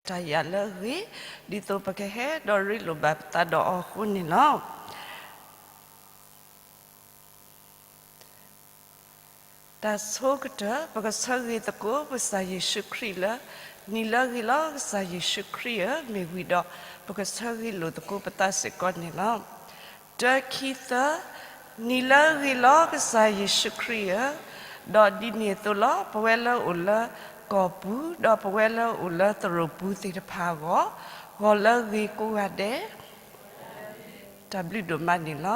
တၢ်ယၤလၢအဂ့ၤ, ဒ်သိးပကဟဲဒီးရ့လိာ်ဘၣ်ပသးဒီးအီၤအဃိန့ၣ်လီၤ. တၢ်ဆိကတၢၢ် ပကဆၢဂ့ၤသကိးပကစၢ်ယ့ၣ်ၡူးခရံာ်လၢ နံၤလၢအဂ့ၤလီၤ ကစၢ်ယ့ၣ်ၡူးခရံာ်ဧၢ မ့ၢ်ဝံၤဒီး ပကဆၢဂ့ၤလိာ်သကိးပသးစ့ၢ်ကီးန့ၣ်လီၤ. တၢ ခံ သၢ, နံၤလၢအဂ့ၤလီၤ ကစၢ်ယ့ၣ်ၡူးခရံာ်ဧၢ, ဒီးဒ်န့ၣ်အသိးလီၤ ပဝဲလၢအအိၣ်လၢကီၢ်ပူၤ ဒီးပဝဲလၢအအိၣ်လၢသရိာ်ပူၤသ့ၣ်တဖၣ်အဂီၢ်, ဂီၤလၢအဂ့ၤကိးဂၤဒဲး တၢ်ဘျုးဒိၣ်မးန့ၣ်လီၤ.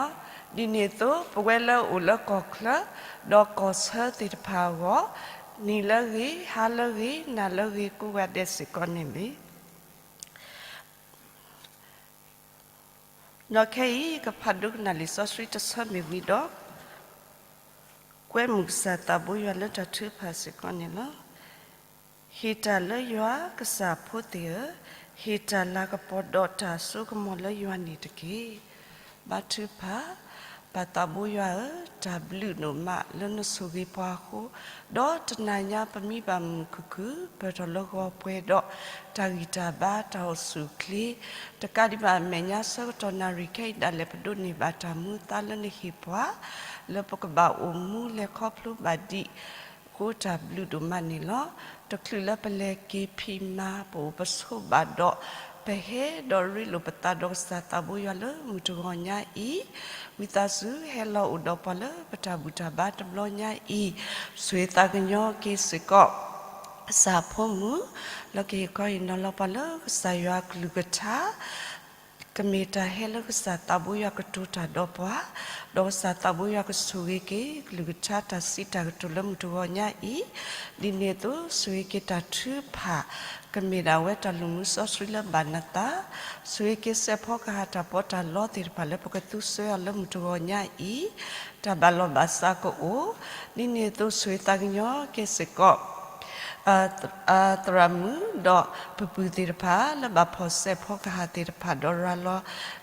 ဒ်န့ၣ်အသိး ပဝဲလၢအအိၣ်လၢကီၢ်ချၢ ဒီးကီၢ်ဆၢသ့ၣ်တဖၣ်အဂီၢ်, နံၤလၢအဂ့ၤ, ဟါလၢအဂ့ၤ, နၤလၢအဂ့ၤ ကိးဂၤဒဲးစ့ၢ်ကီးန့ၣ်လီၤ. ဒီးခဲအံၤ ကဖးဒိကနၣ်လံာ်စီဆှံတဆၢမ့ၢ်ဝံၤဒီး ကွဲမုာ်ကစၢ်သးဘိယွၤလၢတၢ်ထုကဖၣ်စ့ၢ်ကီးန့ၣ်လီၤ. ဟ့ၣ်တၢ်လၢယွၤ ကစၢ်ဖိသ့ၣ်ဧၢ, ဟ့ၣ်တၢ်လၤကပီၤဒီးတၢ်စိကမီၤလၢယွၤန့ၣ်တက့ၢ်. ဘါထုကဖၣ်, ပၢ်သးဘိယွၤဧၢ, တၢ်ဘျုးဒိၣ်မးလၢနဆိၣ်ဂ့ၤပှၤအဃိ, ဒီးတနၤညါပမံဘၣ်မုာ်မုာ်ခုၣ်ခုၣ် ပၢၢ်ထီၣ်လၢဂီၤပှဲၤဒီး တၢ်ဂံၢ်တၢ်ဘါ တၢ်အိၣ်ဆူၣ်အိၣ်ချ့, တကးဒံးဘၣ်အမဲာ်ညါဆၢကတီၢ်နၣ်ရံၣ်ခဲအံၤ ဒၣ်လဲာ်ပဒိးန့ၢ်ဘၣ်တၢ်မူအသါလၢနဟ့ၣ်ပှၤ လၢပကဘၣ်အိၣ်မူလဲၤခီဖျိဘၣ်ဒံး အဃိတၢ်ဘျုးဒိၣ်မးန့ၣ်လီၤ. တချုးလၢပလဲၤက့ၤဖံးမၤ ပအိၣ်ပဆိးဘၣ်ဒီး ပဟဲဒီးရ့လိာ်ပသးဒီးကစၢ်သးဘိယွၤလၢမုၢ်တဂီၤညါအံၤ, ဝံသးစူၤဟဲလီၤအိၣ်ဒီးပှၤလၢပတၢ်ဘူၣ်တၢ်ဘါတဘျီညါအံၤ, ဆိၣ်ဂ့ၤသးကညီၤက့ၤစ့ၢ်ကီး ကစၢ်ဖိမုၣ် လၢကဟ့ၣ်ခီဟ့ၣ်နီၤလီၤပှၤလၢကစၢ်ယွၤအကလုၢ်ကထါ ကမ့ၢ်တၢ်ဟဲလၢကစၢ်သးဘိယွၤကတိၤတၢ်ဒီးပှၤ, ဒီးကစၢ်သးဘိယွၤကဆိၣ်ဂ့ၤက့ၤ ကလုၢ်ကထါတၢ်စံးတၢ်ကတိၤလၢမုၢ်တဂီၤညါအံၤ, ဒ်န့ၣ်အသိး ဆိၣ်ဂ့ၤက့ၤတၢ်ထုကဖၣ် ကမ့ၢ်ဒၣ်ဝဲတၢ်လူၤမူစီဆှံလၢဘၣ်နသး, ဆိၣ်ဂ့ၤက့ၤစဲးဖီကဟၣ်တၢ်ပီးတၢ်လီသ့ၣ်တဖၣ်လၢပကသူစွဲအီၤလၢမုၢ်တဂီၤညါအံၤ, တၢ်ဘၣ်လီၢ်ဘၣ်စးကအိၣ်, ဒ်န့ၣ်အသိးဆိၣ်ဂ့ၤသးကညီၤက့ၤစ့ၢ်ကီး သရၣ်မုၣ်ဒီးပပုၢ်သ့ၣ်တဖၣ် လၢဘၣ်ဖီၣ်စဲးဖီကဟၣ်သ့ၣ်တဖၣ် ဒီးရၤလီၤ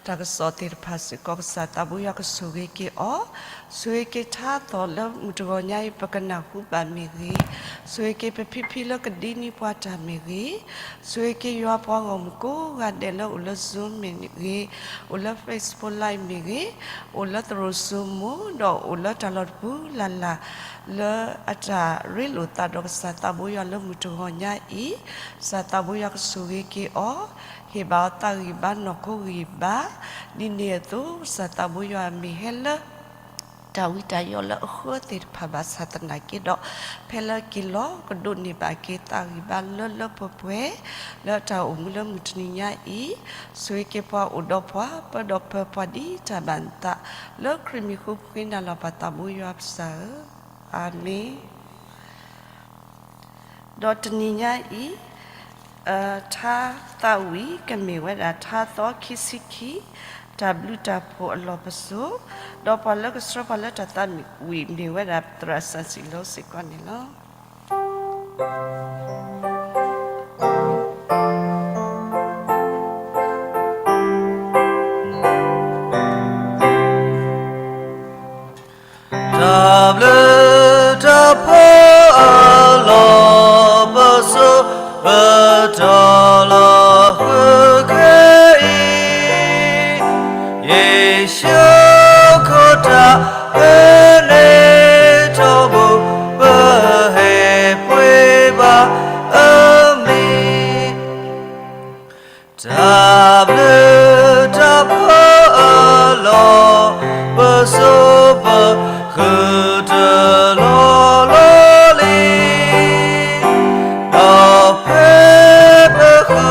တၢ်ကစီၣ်သ့ၣ်တဖၣ်စ့ၢ်ကီး ကစၢ်သးဘိယွၤကဆိၣ်ဂ့ၤက့ၤအီၤ, ဆိၣ်ဂ့ၤက့ၤထါသီၣ်လၢမုၢ်တဂီၤညါအံၤ ပကနၢ်ဟူဘၣ်မ့ၢ်ဂ့ၤ, ဆိၣ်ဂ့ၤက့ၤပဖံဖံလၢကဒံနံပှၤတၢ်မ့ၢ်ဂ့ၤ, ဆိၣ်ဂ့ၤက့ၤယွၤပှၤဂီၢ်မုၢ်ကိးဂၤဒဲးလၢအိၣ်လၢ Zoom မ့ၢ်ဂ့ၤ, အိၣ်လၢ Facebook Live မ့ၢ်ဂ့ၤ, အိၣ်လၢသရိာ်စိမိၤ ဒီးအိၣ်လၢတၢ်လီၢ်တပူၤလၢ်လၢ် လၢအတၢ်ရ့လိာ်သးဒီးကစၢ်သးဘိယွၤလၢမုၢ်တဂီၤညါအံၤ, ကစၢ်သးဘိယွၤကဆိၣ်ဂ့ၤက့ၤအီၤ, ဟ့ၣ်ဘၣ်အီၤသးဂံၢ်ဘါနီၢ်ခိဂံၢ်ဘါ, ဒ်န့ၣ်အသိး ကစၢ်သးဘိယွၤမ့ၢ်ဟဲလၢ တၢ်ဝံတၢ်ယိးလၢအဃၢသ့ၣ်တဖၣ်ဘၣ်ဆၣ်သနာ်က့ဒီး, ဖဲလၢက့ၤလီၤကဒိးန့ၢ်ဘၣ်က့ၤသးဂံၢ်ဘါလၢလၢပှဲၤပှဲၤ, လၢတၢ်အိၣ်မူလၢမုၢ်တနံၤညါအံၤ, ဆိၣ်ဂ့ၤက့ၤပှၤအိၣ်ဒီးပှၤ ပၢဒီးပၢၤပှၤဒ်တၢ်ဘၣ်နသး, လၢခရံာ်မံၤဃိပဃ့နၤလီၤပၢ်သးဘိယွၤပကစၢ်ဧၢ, အၤမ့ၣ်. ဒီးတနံၤညါအံၤ, ထါသးဝံၣ်ကမ့ၢ်ဝဲဒၣ်ထါသီခံဆံခံ, တၢ်ဘျုးတၢ်ဖှိၣ်အလီၢ်ပစိာ်, ဒီးပှၤလၢကဆှၢပှၤလၢတၢ်သးဝံၣ်မ့ၢ်ဝဲဒၣ်သရၣ်စၣ်စံးလိစ့ၢ်ကီးန့ၣ်လီၤ. တၢ်ဘျုးတၢ်ဖှိၣ်အလီၢ်ပစိာ် ပတီၢ်လီၤဃုာ်ခဲအံၤ, ယ့ၣ်ၡူးခိၣ်တၢ်ဖဲန့ၣ်ထီဘိ ပဟဲပှ့ၤဘၣ်အမံၤ တၢ်ဘျုးတၢ်ဖှိၣ်အလီၢ်ပစိာ် ပဃုထၢလီၤလီၤလံ, ဒီးဖဲပဃု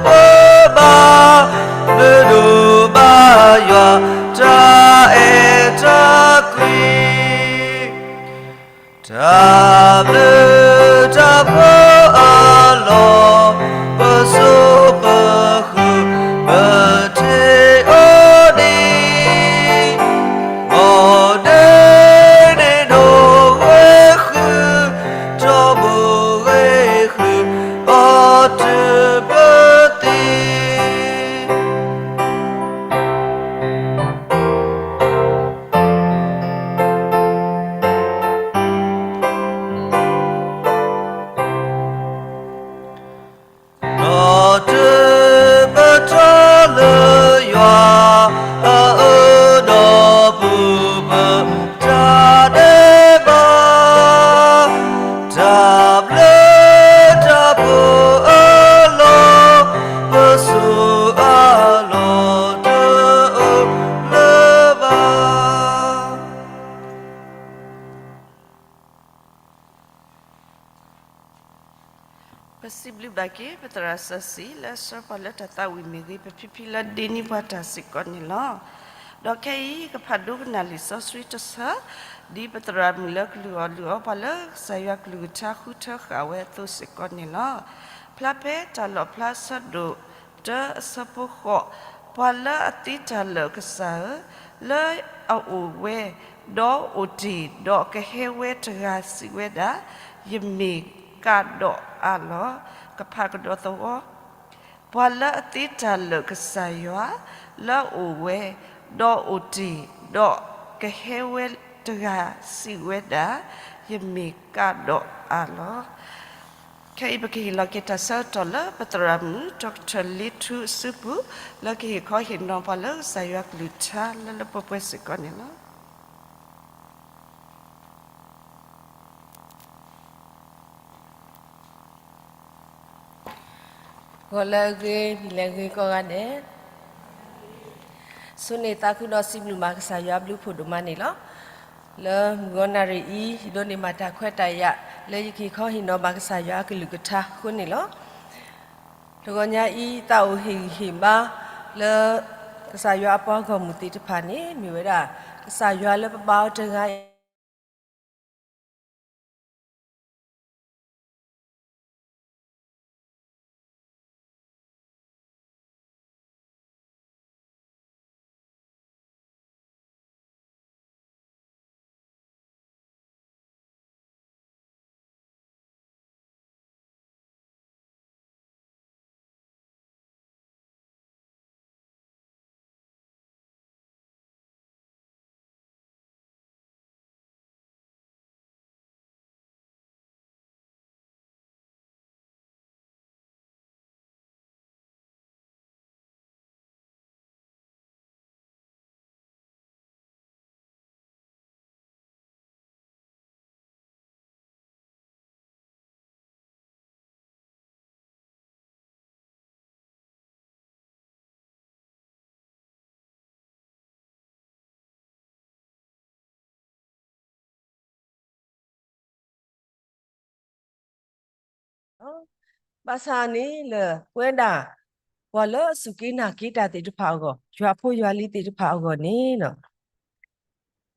ပဘၣ် မုၢ်ဒိၣ်ဘါယွၤ တၢ်အဲၣ်တၢ်ကွံ တၢ်ဘျုးတၢ်ဖှိၣ်အလီၢ်ပစိာ် ပဃုပထံၣ်အီၤဒ်အံၤ, ဂီၤဒဲးန့ၣ်ဒိးဂ့ၤဃုာ် ထီဘိဂ့ၤဃုာ် အီၤတုၤပသံ ဒီး ပစံးဘျုးက့ၤ ပသရၣ်စီဆှံလၢအဆှၢပှၤလၢတၢ်သးဝံၣ်မ့ၢ်ဂ့ၤ, ပဖံဖံလၢဒ့န့ၢ်ပှၤတၢ်စ့ၢ်ကီးန့ၣ်လီၤ. ဒီးခဲအံၤ ကဖးဒိကနၣ်လံာ်စီဆှံတဆၢ, ဒ်ပသရၣ်မုၣ်လၢကလုၢ်အီၣ်လုၢ်အီပှၤလၢကစၢ်ယွၤကလုၢ်ကထါဃုထၢဃာ်ဝဲအသိးစ့ၢ်ကီးန့ၣ်လီၤ. ဖျါဖဲတၢ်လီၣ်ဖျါဆၢဒိၣ်တၢအဆၢဖိဃိး, ပှၤလၢအသ့တၢ်လၢာ်ကစၢ်ဧၢ, လၢအအိၣ်ဝဲ, ဒီးအိၣ်တ့ၢ်, ဒီးကဟဲဝဲတဂၤစံးဝဲဒၣ်, ယမ့ၢ်ကးဒီးအါလီၤ. ကဖးကဒီးသဝီ, ပှၤလၢအသ့တၢ်လၢာ်ကစၢ်ယွၤ, လၢအအိၣ်ဝဲ, ဒီးအိၣ်တ့ၢ်, ဒီးကဟဲဝဲတဂၤစံးဝဲဒၣ်, ယမ့ၢ်ကးဒီးအါလီၤ. ခဲအံၤပကဟ့ၣ်လီၤက့ၤတၢ်ဆၢကတီၢ်လၢပသရၣ်မုၣ် Doctor လ့ထူအစုပူၤ, လၢကဟ့ၣ်ခီဟ့ၣ်နီၤပှၤလၢကစၢ်ယွၤကလုၢ်ကထါလၢလၢပှဲၤပှဲၤစ့ၢ်ကီးန့ၣ်လီၤ. ဂီၤလၢအဂ့ၤ နံၤလၢအဂ့ၤကိးဂၤဒဲး, ဆိၣ်ဂ့ၤသးခုဒီးစံးဘျုးဘၣ်ကစၢ်ယွၤအဘျုးအဖှိၣ်ဒိၣ်မးန့ၣ်လီၤ. လၢမုၢ်ဂီၤနၣ်ရံၣ်အံၤ ယဒိးန့ၢ်ဘၣ်တၢ်ခွဲးတၢ်ယာ် လၢယကဟ့ၣ်ခီဟ့ၣ်နီၤဘၣ်ကစၢ်ယွၤအကလုၢ်ကထါအဃိန့ၣ်လီၤ. တဂီၤညါအံၤ သးအိၣ်ဟ့ၣ်ဂံၢ်ဟ့ၣ်ဘါ လၢကစၢ်ယွၤအပှၤဂီၢ်မုၢ်သ့ၣ်တဖၣ်န့ၣ် မ့ၢ်ဝဲဒၣ် ကစၢ်ယွၤလၢပဘါအီၤတဂၤအံၤ ဘၣ်ဆၣ်န့ၣ်လၢပဝဲဒၣ် ပှၤလၢအစူၢ်က့ၤနာ်က့ၤတၢ်သ့ၣ်တဖၣ်အဂီၢ်, ယွၤဖိယွၤလံၤသ့ၣ်တဖၣ်အဂီၢ်န့ၣ်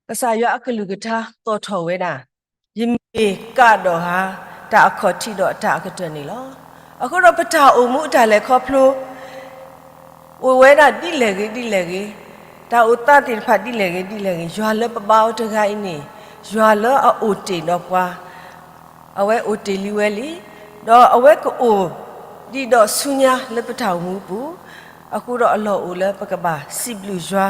ကစၢ်ယွၤအကလုၢ်ကထါသီၣ်ထီၣ်ဝဲဒၣ်, ယမ့ၢ်ကးဒီးဧါ တၢ်အခီၣ်ထံးဒီးတၢ်အကတၢၢ်န့ၣ်လီၤ. အဃိဒီးပတၢ်အိၣ်မူအတၢ်လဲၤခီဖျိ အိၣ်ဝဲဒၣ်ဒ်လဲၣ်ဂ့ၤဒ်လဲၣ်ဂ့ၤ, တၢ်အိၣ်သးသ့ၣ်တဖၣ်ဒ်လဲၣ်ဂ့ၤဒ်လဲၣ်ဂ့ၤ, ယွၤလၢပဘါအီၤတဂၤအံၤန့ၣ် ယွၤလၢအအိၣ်တ့ၢ်ဒီးပှၤ အဝဲအိၣ်တ့ၢ်လံဝဲလံ, ဒီးအဝဲကအိၣ်ဒံးဒီးဆူညါလၢပတၢ်အိၣ်မူပူၤ, အဃိဒီးအလီၢ်အိၣ်လၢပကဘၣ်စံးဘျုးယွၤ,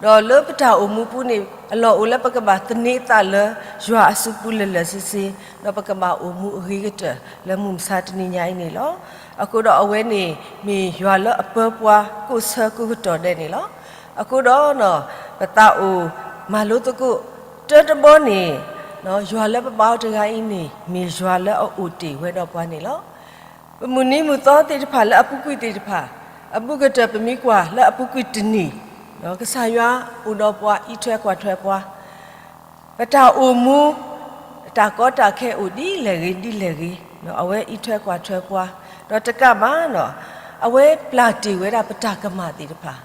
ဒီးလၢပတၢ်အိၣ်မူပူၤန့ၣ် အလီၢ်အိၣ်လၢပကဘၣ်သန့ၤအသးလၢယွၤအစုပူၤလၢာ်လၢာ်ဆ့ဆ့, ဒီးပကဘၣ်အိၣ်မူအဂ့ၤကတၢၢ်လၢမုၢ်မဆါတနံၤညါအံၤန့ၣ်လီၤ. အဃိဒီးအဝဲန့ၣ် မ့ၢ်ယွၤလၢအပၢပှၤကိးဆၢကိးကတီၢ်ဒဲးန့ၣ်လီၤ. အဃိဒီး ပသးအိၣ်မၤလိသကိး တၢတဘီန့ၣ် ယွၤလၢပဘါအီၤတဂၤအံၤန့ၣ် မ့ၢ်ယွၤလၢအအိၣ်တ့ၢ်ဝဲဒီးပှၤန့ၣ်လီၤ. ပမုၢ်နံၤမုၢ်သီသ့ၣ်တဖၣ်လၢအပူၤကွံာ်သ့ၣ်တဖၣ်, အဘူးကတၢၢ်ပမ့ၢ်ကွၢ်လၢအပူၤကွံာ်တနံၤ, ကစၢ်ယွၤအိၣ်ဒီးပှၤ အံးထွဲကွၢ်ထွဲပှၤ, ပတၢ်အိၣ်မူ တၢ်ကီတၢ်ခဲအိၣ်ဒ်လဲၣ်ဂ့ၤဒ်လဲၣ်ဂ့ၤ, အဝဲအံးထွဲကွၢ်ထွဲပှၤ, ဒီးတကးဘၣ် အဝဲပျၢ်တ့ၢ်ဝဲဒၣ်ပတၢ်ကမၣ်သ့ၣ်တဖၣ်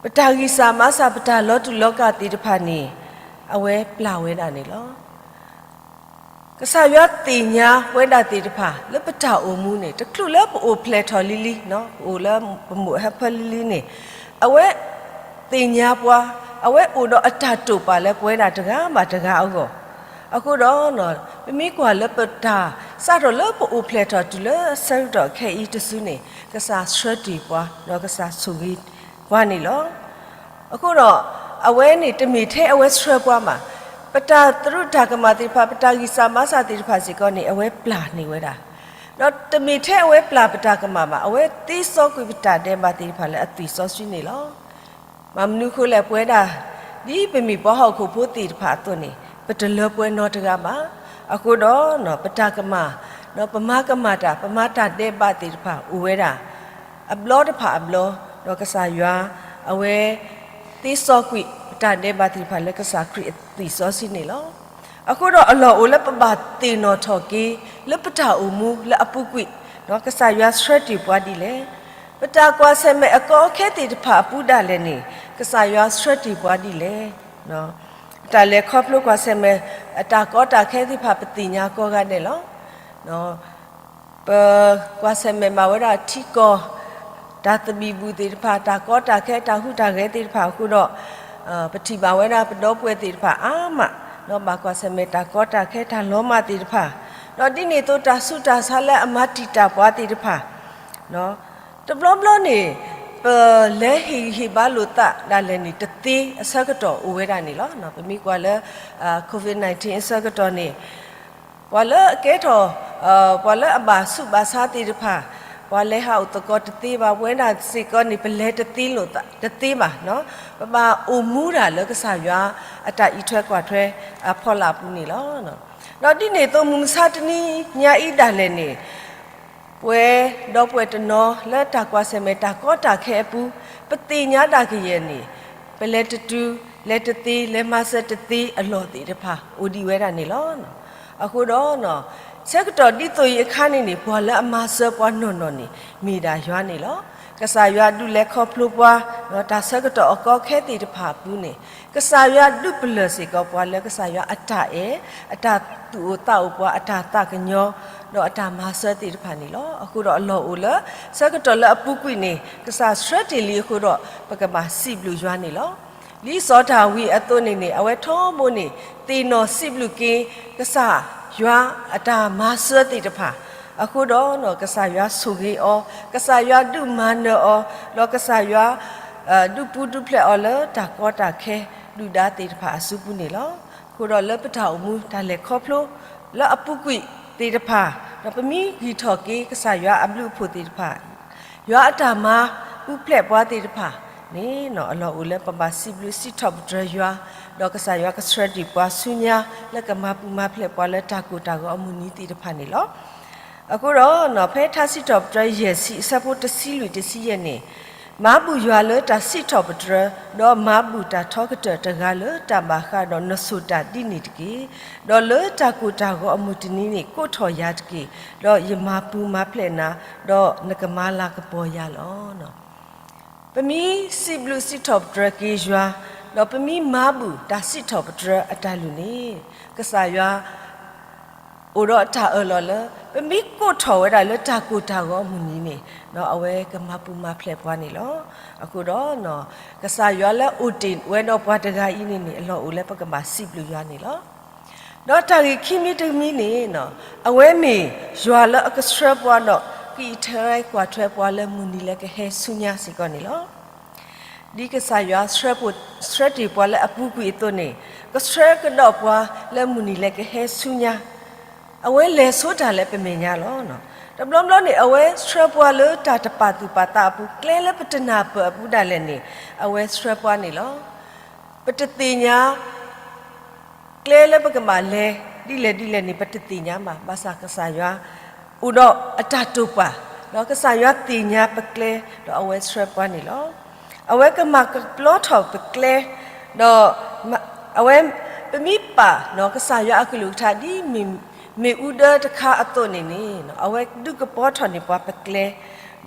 ပတၢ်ဂံၢ်စၢ်ဘါစၢ် ပတၢ်လီၤတူာ်လီၤကာ်သ့ၣ်တဖၣ်န့ၣ် အဝဲပျၢ်ဝဲဒၣ်န့ၣ်လီၤ. ကစၢ်ယွၤသ့ၣ်ညါပဝဲဒၣ်သ့ၣ်တဖၣ် လၢပတၢ်အိၣ်မူန့ၣ် တချုးလၢပအိၣ်ဖျဲၣ်ထီၣ်လံလံ, ပအိၣ်လၢပမိၢ်ဟၢဖၢလံလံန့ၣ်, အဝဲသ့ၣ်ညါပှၤ, အဝဲအိၣ်ဒီးအတၢ်တိာ်ပာ်လၢပဝဲဒၣ်တဂၤဘၣ်တဂၤအဂီၢ်, အဃိဒီး ပမ့ၢ်ကွၢ်လၢပတၢ်စးထီၣ်လၢပအိၣ်ဖျဲၣ်ထီၣ်တုၤလၢဆၢကတီၢ်ခဲအံၤတစုန့ၣ် ကစၢ်ဆှၢတ့ၢ်ပှၤ ဒီးကစၢ်ဆိၣ်ဂ့ၤပှၤန့ၣ်လီၤ. အဃိဒီး အဝဲန့ၣ်တမ့ၢ်ထဲအဝဲဆှၢပှၤမး, ပတၢ်သရူးတၢ်ကမၣ်သ့ၣ်တဖၣ် ပတၢ်ဂံၢ်စၢ်ဘါစၢ်သ့ၣ်တဖၣ်စ့ၢ်ကီးန့ၣ် အဝဲပျၢ်န့ၢ်ဝဲဒၣ်, ဒီးတမ့ၢ်ထဲအဝဲပျၢ်ပတၢ်ကမၣ်ဘၣ်, အဝဲသ့စီကွံာ်ပတၢ်ဒဲးဘးသ့ၣ်တဖၣ်လၢအသွံၣ်စီဆှံန့ၣ်လီၤ. ဘၣ်မနုၤအဃိလဲၣ် ပဝဲဒၣ် ဒ်ပမ့ၢ်ပှၤဟီၣ်ခိၣ်ဖိသ့ၣ်တဖၣ်အသိးန့ၣ် ပတလၢပှဲၤနီတဂၤဘၣ်. အဃိဒီး ပတၢ်ကမၣ် ဒီးပမၤကမၣ်တၢ် ပမၤတၢ်ဒဲးဘးသ့ၣ်တဖၣ်အိၣ်ဝဲဒၣ် အဘျီတဖၣ်အဘျီ, ဒီးကစၢ်ယွၤ အဝဲ သ့စီကွံာ်ပတၢ်ဒဲးဘးသ့ၣ်တဖၣ်လၢကစၢ်ခရံာ်အသွံၣ်စီဆှံန့ၣ်လီၤ. အဃိဒီးအလီၢ်အိၣ်လၢပဘၣ်သ့ၣ်နီၣ်ထီၣ်က့ၤ လၢပတၢ်အိၣ်မူလၢအပူၤကွံာ်, ကစၢ်ယွၤဆှၢတ့ၢ်ပှၤဒ်လဲၣ်. ပတၢ်ကွၢ်ဆၢၣ်မဲာ်အကီအခဲသ့ၣ်တဖၣ်အပူၤဒၣ်လဲာ်န့ၣ် ကစၢ်ယွၤဆှၢတ့ၢ်ပှၤဒ်လဲၣ်. တၢ်လဲၤခီဖျိကွၢ်ဆၢၣ်မဲာ် အတၢ်ကီတၢ်ခဲသ့ၣ်တဖၣ် ပသ့ၣ်ညါကိးဂၤဒဲးလီၤ. ပကွၢ်ဆၢၣ်မဲာ်ဘၣ်ဝဲဒၣ်ထံကီၢ် တၢ်သဘံၣ်ဘုၣ်သ့ၣ်တဖၣ်, တၢ်ကီတၢ်ခဲ တၢ်ဟူးတၢ်ဂဲၤသ့ၣ်တဖၣ်အဃိဒီး, ပထံၣ်ဘၣ်ဝဲဒၣ်ပဒီပုၢ်ဝဲၢ်သ့ၣ်တဖၣ်အါမး, ဒီးဘၣ်ကွၢ်ဆၢၣ်မဲာ်တၢ်ကီတၢ်ခဲ တၢ်လီၤမၢ်သ့ၣ်တဖၣ်, ဒီးဒ်န့ၣ်အသိး တၢ်ဆူးတၢ်ဆါလၢအမၤတံာ်တာ်ပှၤသ့ၣ်တဖၣ် တဘျီဘျီန့ၣ် ပလဲၤဟ့ၣ်ဂံၢ်ဟ့ၣ်ဘါလိာ်သးဒၣ်လဲာ်န့ၣ် တသ့အဆၢကတီၢ်အိၣ်ဝဲဒၣ်န့ၣ်လီၤ. ပမ့ၢ်ကွၢ်လၢ COVID nineteen အဆၢကတီၢ်န့ၣ် ပှၤလၢအကဲထီၣ် ပှၤလၢအဘၣ်ဆူးဘၣ်ဆါသ့ၣ်တဖၣ်, ပှၤလဲၤဟးအိၣ်သကိးတသ့ဘၣ်, ပဝဲဒၣ်စ့ၢ်ကီးန့ၣ် ပလဲၤတသ့လိာ်သး တသ့ဘၣ်. ပဘၣ်အိၣ်မူဒၣ်လၢကစၢ်ယွၤအတၢ်အံးထွဲကွၢ်ထွဲအဖီလာ်အပူၤန့ၣ်လီၤ. ဒီးဒ်န့ၣ်အသိး မုၢ်မဆါတနံၤညါအံၤဒၣ်လဲာ်န့ၣ် ပဝဲဒီပုၢ်ဝဲၢ်တနီၤလၢတၢ်ကွၢ်ဆၢၣ်မဲာ်တၢ်ကီတၢ်ခဲအပူၤ, ပသ့ၣ်ညါတၢ်ကယဲၢ်န့ၣ် ပလဲၤတတုၤ လဲၤတသ့ လဲၤမၤစၢၤတသ့အလီၢ်သ့ၣ်တဖၣ် အိၣ်ဒံးဝဲဒၣ်န့ၣ်လီၤ. အဃိဒီး ဆၢကတီၢ်ဒ်သိးအံၤအခါန့ၣ်န့ၣ် ပှၤလၢအမၤစၢၤပှၤနီၢ်နီၢ်န့ၣ် မ့ၢ်ဒၣ်ယွၤန့ၣ်လီၤ. ကစၢ်ယွၤဒုးလဲၤခီဖျိပှၤ ဒီးတၢ်ဆၢကတီၢ်အကီအခဲသ့ၣ်တဖၣ်အပူၤန့ၣ် ကစၢ်ယွၤဒုးပလၢၢ်စ့ၢ်ကီးပှၤလၢကစၢ်ယွၤအတၢ်အဲၣ်, အတၢ်သူၣ်အိၣ်သးအိၣ်ပှၤ, အတၢ်သးကညီၤ, ဒီးအတၢ်မၤစၢၤသ့ၣ်တဖၣ်န့ၣ်လီၤ. အဃိဒီးအလီၢ်အိၣ်လၢ ဆၢကတီၢ်လၢအပူၤကွံာ်န့ၣ် ကစၢ်ဆှၢတ့ၢ်လံအဃိဒီး ပကဘၣ်စံးဘျုးယွၤန့ၣ်လီၤ. လံာ်စီၤဒၤဝံးအသိးန့ၣ်န့ၣ် အဝဲထီဘိန့ၣ် သ့ၣ်နီၣ်စံးဘျုးက့ၤ ကစၢ်ယွၤအတၢ်မၤစၢၤသ့ၣ်တဖၣ်, အဃိဒီး ကစၢ်ယွၤဆိၣ်ဂ့ၤအီၤ, ကစၢ်ယွၤဒုးမၤနၢၤအီၤ, ဒီးကစၢ်ယွၤ ဒုးပူၤဒုးဖျဲးအီၤလၢတၢ်ကီတၢ်ခဲဒုၣ်ဒါသ့ၣ်တဖၣ်အစုပူၤန့ၣ်လီၤ. အဃိဒီးလၢပတၢ်အိၣ်မူတၢ်လဲၤခီဖျိ လၢအပူၤကွံာ်သ့ၣ်တဖၣ်, ဒီးပမ့ၢ်ဂံၢ်ထီၣ်က့ၤကစၢ်ယွၤအဘျုးအဖှိၣ်သ့ၣ်တဖၣ်, ယွၤအတၢ်မၤပူၤဖျဲးပှၤသ့ၣ်တဖၣ်န့ၣ် အလီၢ်အိၣ်လၢပဘၣ်စံးဘျုးစံးထီၣ်ပတြၢၤယွၤ, ဒီးကစၢ်ယွၤကဆှၢတ့ၢ်ပှၤဆူညါ လၢကမၤပူၤမၤဖျဲးပှၤလၢတၢ်ကိၢ်တၢ်ဂီၤအမုၢ်နံၤသ့ၣ်တဖၣ်န့ၣ်လီၤ. အဃိဒီး ဖဲထါစံးထီၣ်ပတြၢၤယဲၢ်ဆံအဆၢဖိတဆံလွံၢ်တဆံယဲၢ်န့ၣ်, မၤဘူၣ်ယွၤလၢတၢ်စံးထီၣ်ပတြၢၤ, ဒီးမၤဘူၣ်တၢ်ထီကတၢၢ်တဂၤလၢတၢ်ဘၣ်ဃးဒီးနစိၤတၢ်ဒ်န့ၣ်တက့ၢ်. ဒီးလၢတၢ်ကိၢ်တၢ်ဂီၤအမုၢ်တနံၤန့ၣ် ကိးထီၣ်ယၤတက့ၢ်, ဒီးယမၤပူၤမၤဖျဲးနၤ, ဒီးနကမၤလၤကပီၤယၤလီၤ. ပမ့ၢ်စံးဘျုးစံးထီၣ်ပတြၢၤက့ၤယွၤ, ဒီးပမ့ၢ်မၤဘူၣ်တၢ်စံးထီၣ်ပတြၢၤအတၢ်လုၢ်န့ၣ်, ကစၢ်ယွၤ အိၣ်ဒီးအတၢ်အၢၣ်လီၤလၢ ပမ့ၢ်ကိးထီၣ်ဝဲဒၣ်လၢတၢ်ကိၢ်တၢ်ဂီၤအမုၢ်နံၤန့ၣ်, အဝဲကမၤပူၤမၤဖျဲးပှၤန့ၣ်လီၤ. အဃိဒီး ကစၢ်ယွၤလၢအိၣ်တ့ၢ်ဝဲဒီးပှၤတဂၤအံၤန့ၣ်န့ၣ် အလီၢ်အိၣ်လၢပကဘၣ်စံးဘျုးယွၤန့ၣ်လီၤ. ဒီးတၢ်ဂ့ၢ်ခံမံၤတမံၤန့ၣ်, အဝဲမ့ၢ်ယွၤလၢအကဆှၢပှၤဒီး ကအံးထွဲကွၢ်ထွဲပှၤလၢမုၢ်နံၤလၢကဟဲဆူညါစ့ၢ်ကီးန့ၣ်လီၤ. ဒ်ကစၢ်ယွၤဆှၢတ့ၢ်ပှၤလၢအပူၤကွံာ်အသိးန့ၣ်, ကဆှၢကဒီးပှၤလၢမုၢ်နံၤလၢကဟဲဆူညါ, အဝဲလဲၤဆိတၢ်လၢပမဲာ်ညါလီၤ. တဘျီဘျီန့ၣ် အဝဲဆှၢပှၤလၢတၢ်တပာ်သူၣ်ပာ်သးအပူၤ, ကျဲလၢပတနၢ်ပၢၢ်အပူၤဒၣ်လဲာ်န့ၣ် အဝဲဆှၢပှၤန့ၣ်လီၤ. ပတသ့ၣ်ညါ ကျဲလၢပကဘၣ်လဲၤ ဒ်လဲၣ်ဒ်လဲၣ်န့ၣ် ပတသ့ၣ်ညါဘၣ်. ဘၣ်ဆၣ်ကစၢ်ယွၤ အိၣ်ဒီးအတၢ်တိာ်ပာ်, ဒီးကစၢ်ယွၤသ့ၣ်ညါပကျဲ, ဒီးအဝဲဆှၢပှၤန့ၣ်လီၤ. အဝဲကမၤကပျီထီၣ်ပကျဲ, ဒီး အဝဲ ပမ့ၢ်ပာ် ကစၢ်ယွၤအကလုၢ်ကထါဒ်မ့ၣ်အူဒၢတခါအသိးန့ၣ်န့ၣ်, အဝဲဒုးကပီၤထီၣ်န့ၢ်ပှၤပကျဲ, ဒီး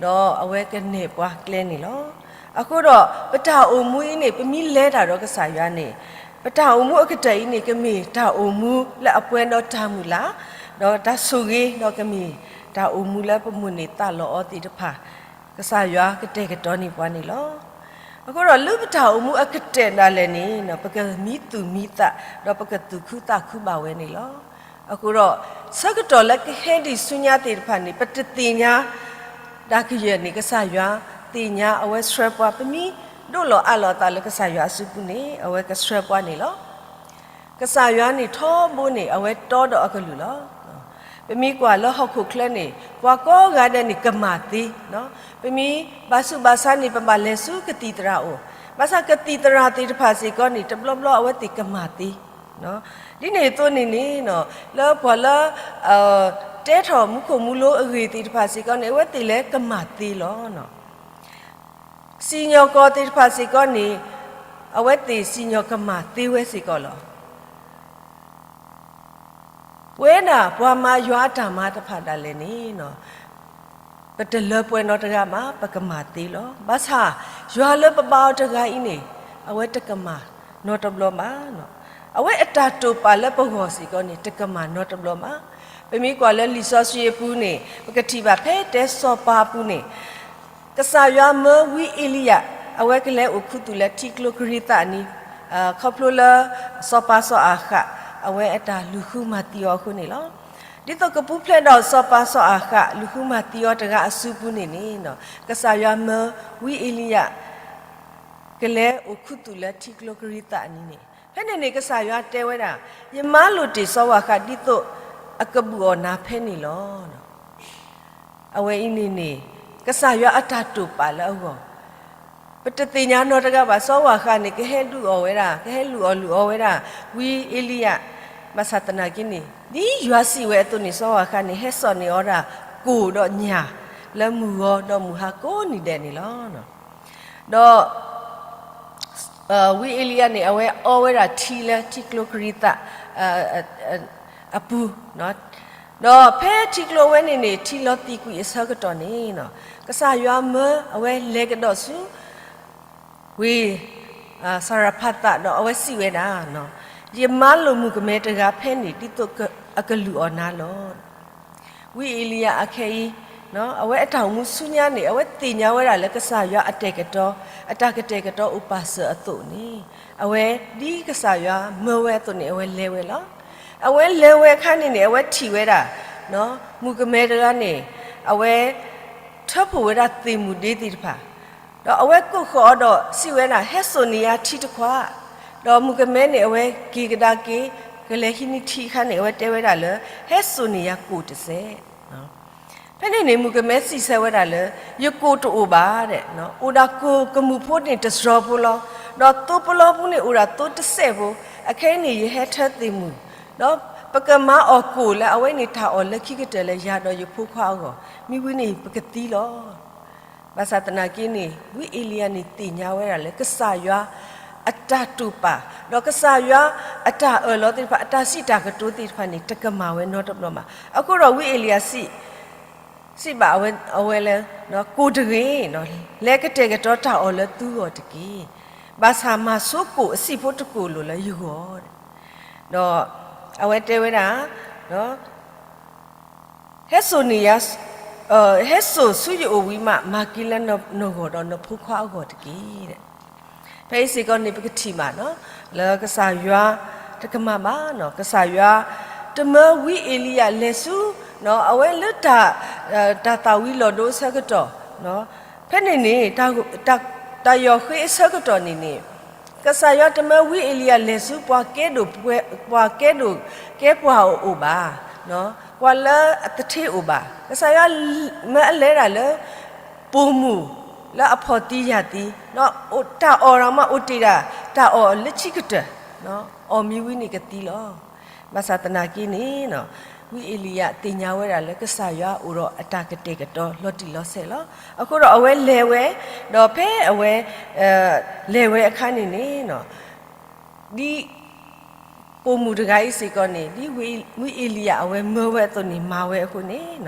အဝဲကနဲၣ်ပှၤကျဲန့ၣ်လီၤ. အဃိဒီး ပတၢ်အိၣ်မူအံၤန့ၣ် ပမ့ၢ်လဲၤတၢ်ဒီးကစၢ်ယွၤန့ၣ်, ပတၢ်အိၣ်မူအကတၢၢ်အံၤန့ၣ် ကမ့ၢ်တၢ်အိၣ်မူလၢအပှဲၤဒီးတၢ်မုၢ်လၢ်, ဒီးတၢ်ဆိၣ်ဂ့ၤ, ဒီးကမ့ၢ်တၢ်အိၣ်မူလၢပမိၣ်န့ၢ်သးလီအီၤသ့ၣ်တဖၣ်, ကစၢ်ယွၤကတဲာ်ကတီၤန့ၢ်ပှၤန့ၣ်လီၤ. အဃိဒီးလၢပတၢ်အိၣ်မူအကတၢၢ်ဒၣ်လဲာ်န့ၣ် ပကမံသူၣ်မံသး, ဒီးပကသူၣ်ခုသးခုဘၣ်ဝဲန့ၣ်လီၤ. အဃိဒီး ဆၢကတီၢ်လၢကဟဲဒံးဆူညါသ့ၣ်တဖၣ်န့ၣ် ပတသ့ၣ်ညါ တၢ်ကယဲၢ်န့ၣ် ကစၢ်ယွၤသ့ၣ်ညါ, အဝဲဆှၢပှၤ, ပမ့ၢ်ဒိးလီၤအးလီၤအသးလၢကစၢ်ယွၤအစုပူၤန့ၣ် အဝဲကဆှၢပှၤန့ၣ်လီၤ. ကစၢ်ယွၤန့ၣ်ထီဘိန့ၣ် အဝဲတီဒီးအကလုၢ်လီၤ. ပမ့ၢ်ကွၢ်လၢဟီၣ်ခိၣ်ချၢန့ၣ် ပှၤကိးဂၤဒဲးန့ၣ် ကမၢ်သ့, ပမ့ၢ်ဘၣ်ဆူးဘၣ်ဆါန့ၣ် ပဘၣ်လဲၤဆူကသံၣ်သရၣ်အအိၣ်, ဘၣ်ဆၣ်ကသံၣ်သရၣ်သ့ၣ်တဖၣ်စ့ၢ်ကီးန့ၣ် တဘျီဘျီအဝဲသ့ၣ်ကမၢ်သ့ ဒ်န့ၣ်အသိးန့ၣ်န့ၣ် လၢပှၤလၢ တဲထီၣ်မူခိၣ်မူလိအဂ့ၢ်သ့ၣ်တဖၣ်စ့ၢ်ကီးန့ၣ် အဝဲသ့ၣ်လဲၤကမၢ်သ့လီၤ. စံၣ်ညီၣ်ကွီၢ်သ့ၣ်တဖၣ်စ့ၢ်ကီးန့ၣ် အဝဲသ့ၣ်စံၣ်ညီၣ်ကမၢ်သ့ဝဲစ့ၢ်ကီးလီၤ. ပဝဲဒၣ်ပှၤမၤယွၤအတၢ်မၤတဖၣ်ဒၣ်လဲာ်န့ၣ် ပတလၢပှဲၤနီတဂၤဘၣ်, ပကမၤသ့လီၤ. ဘၣ်ဆၣ် ယွၤလၢပဘါအီၤတဂၤအံၤန့ၣ် အဝဲတကမၤနီတဘျီဘၣ်. အဝဲအတၢ်တိာ်ပာ်လၢပဂီၢ်စ့ၢ်ကီးန့ၣ် တကမၤနီတဘျီဘၣ်. ပမ့ၢ်ကွၢ်လၢလံာ်စီဆှံအပူၤန့ၣ် ပကထံၣ်ဘၣ်ဖဲတဲစီၤပၤအပူၤန့ၣ် ကစၢ်ယွၤမၢဝံအ့လံယၤ အဝဲကလဲၤအိၣ်ခူသူၣ်လၢထံကျိကရံးသးအနံၤ ခီဖျိလၢ စီၤပၤစီၤအၤဃး အဝဲအတၢ်လုၢ်ဃုမၤသံအီၤအဃိန့ၣ်လီၤ. ဒ်သိးကပူၤဖျဲးဒီးစီၤပၤစီၤအၤဃး လုၢ်ဃုမၤသံအီၤတဂၤအစုပူၤန့ၣ်န့ၣ် ကစၢ်ယွၤမၢဝံအ့လံယၤ ကလဲၤအိၣ်ခူသူၣ်လၢထံကျိကရံးသးအနံၤန့ၣ် ဖဲန့ၣ်န့ၣ် ကစၢ်ယွၤတဲဝဲဒၣ်, ယမၤလိာ်တ့ၢ်စီၤအၤဃးဒ်သိးအကဘူၣ်အီၣ်နၤဖဲန့ၣ်လီၤ. အဝဲအံၤန့ၣ်န့ၣ် ကစၢ်ယွၤအတၢ်တိာ်ပာ်လၢအဂီၢ် ပတသ့ၣ်ညါနီတဂၤဘၣ်. စီၤအၤဃးန့ၣ် ကဟဲဒုးအီၣ်ဝဲဒၣ်, ကဟဲလုၢ်အီၣ်လုၢ်အီဝဲဒၣ် ဝံအ့လံယၤ, ဘၣ်ဆၣ်သနာ်က့န့ၣ် ဒ်ယွၤစံးဝဲအသိးန့ၣ် စီၤအၤဃးန့ၣ် ဟဲစိာ်န့ၢ်အီၤဒၣ်ကိၣ်ဒီးညၣ် လၢမုၢ်ဂီၤဒီးမုၢ်ဟါကိးနံၤဒဲးန့ၣ်လီၤ. ဒီး ဝံအ့လံယၤန့ၣ် အဝဲအီဝဲဒၣ်ထံလၢထံကျိကရံးသး အပူၤ, ဒီးဖဲထံကျိဝဲန့ၣ်န့ၣ် ထံလီၤသံးကွံာ်အဆၢကတီၢ်န့ၣ် ကစၢ်ယွၤမၢအဝဲလဲၤကဒီးဆူ ဝ့ၢ် စၤရဖးသး ဒီးအဝဲစံးဝဲဒၣ်, ယမၤလိာ်မုၣ်ကမဲတဂၤဖဲန့ၣ် ဒ်သိးအကလုၢ်အီၣ်နၤလီၤ. ဝံအ့လံယၤအခဲအံၤ အဝဲအတၢ်အိၣ်မူဆူညါန့ၣ် အဝဲသ့ၣ်ညါဝဲဒၣ်လၢကစၢ်ယွၤအတၢ်ကတဲာ်ကတီၤ, အတၢ်ကတဲာ်ကတီၤအိၣ်ပာ်စၢၤအသိးန့ၣ် အဝဲဒ်ကစၢ်ယွၤမၢဝဲအသိးန့ၣ် အဝဲလဲၤဝဲလီၤ. အဝဲလဲၤဝဲအခါန့ၣ်န့ၣ် အဝဲထံၣ်ဝဲဒၣ် မုၣ်ကမဲတဂၤန့ၣ် အဝဲ ထၢဖှိၣ်ဝဲဒၣ်သ့ၣ်မုၢ်ဒ့သ့ၣ်တဖၣ်, ဒီးအဝဲကိးဃီၤအီၤဒီးစံးဝဲဒၣ် ဟဲစိာ်န့ၢ်ယၤထံတခွး, ဒီးမုၣ်ကမဲန့ၣ် အဝဲက့ၤကဒါက့ၤ ကလဲၤဟံးန့ၢ်ထံအခါန့ၣ် အဝဲတဲဝဲဒၣ်လၢ ဟဲစိာ်န့ၢ်ယၤကိၣ်တစဲး. ဖဲန့ၣ်န့ၣ် မုၣ်ကမဲစံးဆၢဝဲဒၣ်လၢ ယကိၣ်တအိၣ်ဘၣ်, အိၣ်ဒၣ်ကိၣ်ကမူၣ်ဖိန့ၣ်တစှီၤဖိလီၤ, ဒီးသိပလီပူၤန့ၣ်အိၣ်ဒၣ်သိတစဲးဖိ, အခဲအံၤန့ၣ် ယဟဲထၢသ့ၣ်မုၢ်, ဒီးပကမၤအီၣ်ကိၣ်လၢအဝဲန့ၣ်တၢ်အီၣ်လၢခံကတၢၢ်လၢယၤဒီးယဖိခွါအဂီၢ်, မ့ၢ်ဝံၤန့ၣ်ပကသံလီၤ. ဘၣ်ဆၣ်သနာ်က့န့ၣ် ဝံအ့လံယၤန့ၣ်သ့ၣ်ညါဝဲဒၣ်လၢကစၢ်ယွၤအတၢ်တိာ်ပာ်, ဒီးကစၢ်ယွၤအတၢ်အၢၣ်လီၤသ့ၣ်တဖၣ် အတၢ်စံးတၢ်ကတိၤသ့ၣ်တဖၣ်န့ၣ် တကမၤဝဲနီတဘျီဘၣ်. အဃိဒီးဝံအ့လံယၤစံး စံးဘၣ်အဝဲလၢ ကိၣ်တဂ့ၤ, လဲၤကတဲာ်ကတီၤတၢ်အီၣ်လၢသုဂီၢ်တက့ၢ်. ဘၣ်ဆၣ်မၤဆိကိၣ်အဆံးဖိတကိၣ်လိၤလၢယဂီၢ်, ဒီးအဝဲတဲဝဲဒၣ် ဟဲစိာ်န့ၢ်ယၤ, ဟဲစိာ်ဆူယအိၣ်ဝံၤမး မၤက့ၤလၢနဂီၢ်ဒီးနဖိခွါအဂီၢ်တက့ၢ်. ဖဲအံၤစ့ၢ်ကီးန့ၣ် ပကထံၣ်ဘၣ် လၢကစၢ်ယွၤတကမၣ်ဘၣ်, ကစၢ်ယွၤတမၢဝံအ့လံယၤလဲၤဆူ အဝဲလၢ တၢ်သၣ်ဝံၤလီၢ်ဒိအဆၢကတီၢ်, ဖဲန့ၣ်န့ၣ် တၢ်ယီၢ်ဃ့အဆၢကတီၢ်န့ၣ်န့ၣ် ကစၢ်ယွၤတမၢဝံအ့လံယၤလဲၤဆူ ပှၤကဲဒိၣ်, ပှၤကဲဒိၣ်ကဲပှၤအအိၣ်ဘၣ်, ပှၤလၢအသထ့အိၣ်ဘၣ်. ကစၢ်ယွၤမၢအလဲၤဒၣ်လၢ ပိာ်မုၣ်လၢအဖီၣ်သံယာ်သံ, တၢ်အီၣ်ဒီးမ့ၢ်အိၣ်တ့ၢ်ဒၣ် တၢ်အီၣ်လၢခံကတၢၢ်, အီၣ်မ့ၢ်ဝံၤန့ၣ်ကသံလီၤ. ဘၣ်ဆၣ်သနာ်က့န့ၣ် ဝံအ့လံယၤသ့ၣ်ညါဝဲဒၣ်လၢကစၢ်ယွၤအိၣ်ဒီးအတၢ်ကတဲာ်ကတီၤလီၤတံၢ်လီၤဆဲးလီၤ. အဃိဒီးအဝဲလဲၤဝဲ, ဒီးဖဲအဝဲ လဲၤဝဲအခါန့ၣ်န့ၣ် ဒ် ပိာ်မုၣ်တဂၤအံၤစ့ၢ်ကီးန့ၣ် ဒ်ဝံအ့လံယၤအဝဲမၢဝဲအသိးန့ၣ် မၤဝဲအဃိန့ၣ်,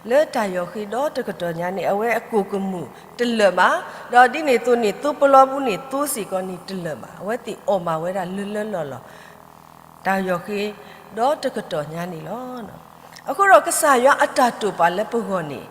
လၢတၢ်ယီၢ်ဃ့ဒီတကတီၢ်ညါန့ၣ် အဝဲအကိၣ်ကမူၣ်တလၢာ်ဘၣ်, ဒီးဒ်န့ၣ်အသိးန့ၣ် သိပလီပူၤန့ၣ် သိစ့ၢ်ကီးန့ၣ်တလၢာ်ဘၣ်, အဝဲသ့ၣ်အီၣ်မၤဝဲဒၣ်လၢလၢလီၢ်လီၢ် တၢ်ယီၢ်ဃ့ဒီတကတီၢ်ညါန့ၣ်လီၤ. အဃိဒီးကစၢ်ယွၤအတၢ်တိာ်ပာ်လၢပဂီၢ်န့ၣ်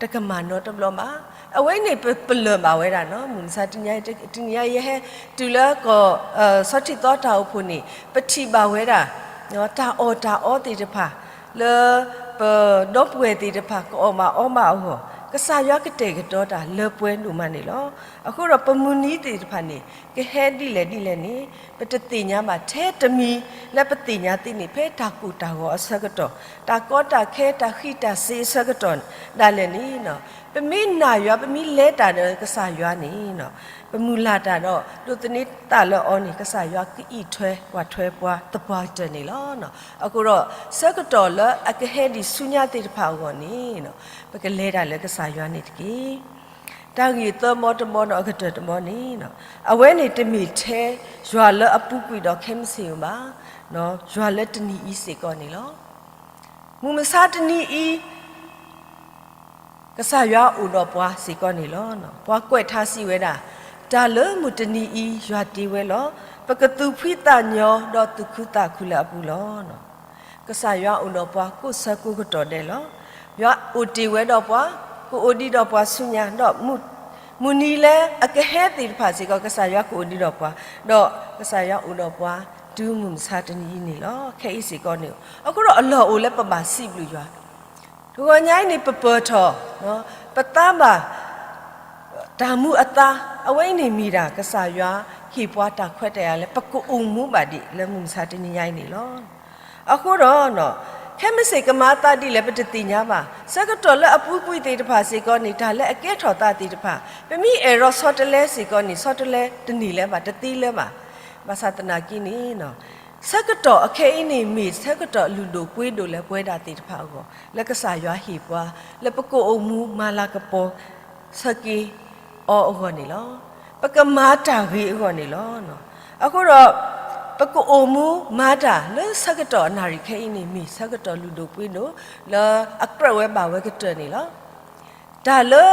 တကမၣ်နီတဘျီဘၣ်. အဝဲန့ၣ်ပလၢာ်ဘၣ်ဝဲဒၣ်နီၤ, မုၢ်မဆါတနံၤညါ တနံၤညါယဟဲတုၤလၢကီၢ် ဆီထံသီတၢ်အိၣ်ဖှိၣ်န့ၣ် ပထံၣ်ဘၣ်ဝဲဒၣ် တၢ်အီၣ်တၢ်အီသ့ၣ်တဖၣ် လၢပဒီပုၢ်ဝဲၢ်သ့ၣ်တဖၣ် ကအီၣ်မးအီမးအဂီၢ် ကစၢ်ယွၤကတဲာ်ကတီၤတၢ်လၢပှဲၤဒိၣ်မးန့ၣ်လီၤ. အဃိဒီးပမုၢ်နံၤသ့ၣ်တဖၣ်န့ၣ် ကဟဲဒ်လဲၣ်ဒ်လဲၣ်န့ၣ် ပတသ့ၣ်ညါဘၣ်, ထဲတမံၤလၢပသ့ၣ်ညါသ့န့ၣ် ဖဲတၢ်ကိၢ်တၢ်ဂီၤအဆၢကတီၢ်, တၢ်ကီတၢ်ခဲ တၢ်ဃံးတၢ်စ့ၤအဆၢကတီၢ်ဒၣ်လဲာ်န့ၣ် ပမ့ၢ်နာ်ယွၤ ပမ့ၢ်လဲၤတၢ်ဒီးကစၢ်ယွၤန့ၣ် ပမုၢ်လၢ်တၢ်ဒီး ဒိးသန့ၤသးလၢအီၤန့ၣ် ကစၢ်ယွၤကအံးထွဲကွၢ်ထွဲပှၤသပှၢ်ကတၢၢ်န့ၣ်လီၤ. အဃိဒီး ဆၢကတီၢ်လၢအကဟဲဒံးဆူညါသ့ၣ်တဖၣ်အဂီၢ်န့ၣ် ပကလဲၤတၢ်လၢကစၢ်ယွၤန့ၣ်တက့ၢ်. တၢ်ဂ့ၢ်သၢဘီတဘီဒီးအကတၢၢ်တဘီန့ၣ် အဝဲန့ၣ်တမ့ၢ်ထဲယွၤလၢအပူၤကွံာ်ဒီးခဲမုၢ်ဆ့ၣ်ဧိၤဘၣ်, ယွၤလၢတနံၤအံၤစ့ၢ်ကီးန့ၣ်လီၤ. မုၢ်မဆါတနံၤအံၤ ကစၢ်ယွၤအိၣ်ဒီးပှၤစ့ၢ်ကီးန့ၣ်လီၤ. ပှၤကွဲးထါစံးဝဲဒၣ်, တၢ်လၢမုၢ်တနံၤအံၤ ယွၤတ့ဝဲလီၤ. ပကသူၣ်ဖှံသးညီ ဒီးသူၣ်ခုသးခုလၢအပူၤလီၤ. ကစၢ်ယွၤအိၣ်ဒီးပှၤကိးဆၢကိးကတီၢ်ဒဲးလီၤ. ယွၤအိၣ်တ့ၢ်ဝဲဒီးပှၤ, ကအိၣ်ဒံးဒီးပှၤဆူညါ, ဒီးမုၢ်နံၤလၢအကဟဲသ့ၣ်တဖၣ်စ့ၢ်ကီး ကစၢ်ယွၤကအိၣ်ဒံးဒီးပှၤ, ဒီးကစၢ်ယွၤအိၣ်ဒီးပှၤ တုၤမုၢ်မဆါတနံၤအံၤန့ၣ်လီၤ. ခဲအံၤစ့ၢ်ကီးန့ၣ် အဃိဒီးအလီၢ်အိၣ်လၢပဘၣ်စံးဘျုးယွၤ, တဂီၤညါအံၤန့ၣ် ပပၢၢ်ထီၣ်, ပသးဘၣ် တၢ်မူအသါ, အဝဲအံၤန့ၣ်မ့ၢ်ဒၣ် ကစၢ်ယွၤဟ့ၣ်ပှၤတၢ်ခွဲးတၢ်ယာ်လၢ ပကအိၣ်မူဘၣ်ဒံးလၢမုၢ်မဆါတနံၤညါအံၤန့ၣ်လီၤ. အဃိဒီး ခဲမုၢ်ဆ့ၣ်ကမၤအသးဒ်လဲၣ် ပတသ့ၣ်ညါဘၣ်. ဆၢကတီၢ်လၢအပူၤကွံာ်သ့ၣ်တဖၣ်စ့ၢ်ကီးန့ၣ် တၢ်လၢအကဲထီၣ်သးသ့ၣ်တဖၣ် ပမ့ၢ်အဲၣ်ဒိးဆီတလဲစ့ၢ်ကီးန့ၣ် ဆီတလဲတန့ၢ်လၢၤဘၣ်, တသ့လၢၤဘၣ်. ဘၣ်ဆၣ်သနာ်က့န့ၣ် ဆၢကတီၢ်အခဲအံၤန့ၣ် မ့ၢ်ဆၢကတီၢ်လုၢ်ဒိၣ်ပှ့ၤဒိၣ်လၢပဝဲဒၣ်သ့ၣ်တဖၣ်အဂီၢ် လၢကစၢ်ယွၤဟ့ၣ်ပှၤ လၢပကအိၣ်မူမၤလၤကပီၤ ဆၢက့ၤအီၤအဂီၢ်န့ၣ်လီၤ. ပကမၤတၢ်ဂ့ၤအဂီၢ်န့ၣ်လီၤ. အဃိဒီး ပကအိၣ်မူမၤတၢ်လၢဆၢကတီၢ်အနၣ်ရံၣ်ခဲအံၤန့ၣ် မ့ၢ်ဆၢကတီၢ်လုၢ်ဒိၣ်ပှ့ၤဒိၣ် လၢအကြၢးဝဲဘၣ်ဝဲကတၢၢ်န့ၣ်လီၤ. တၢ်လၢ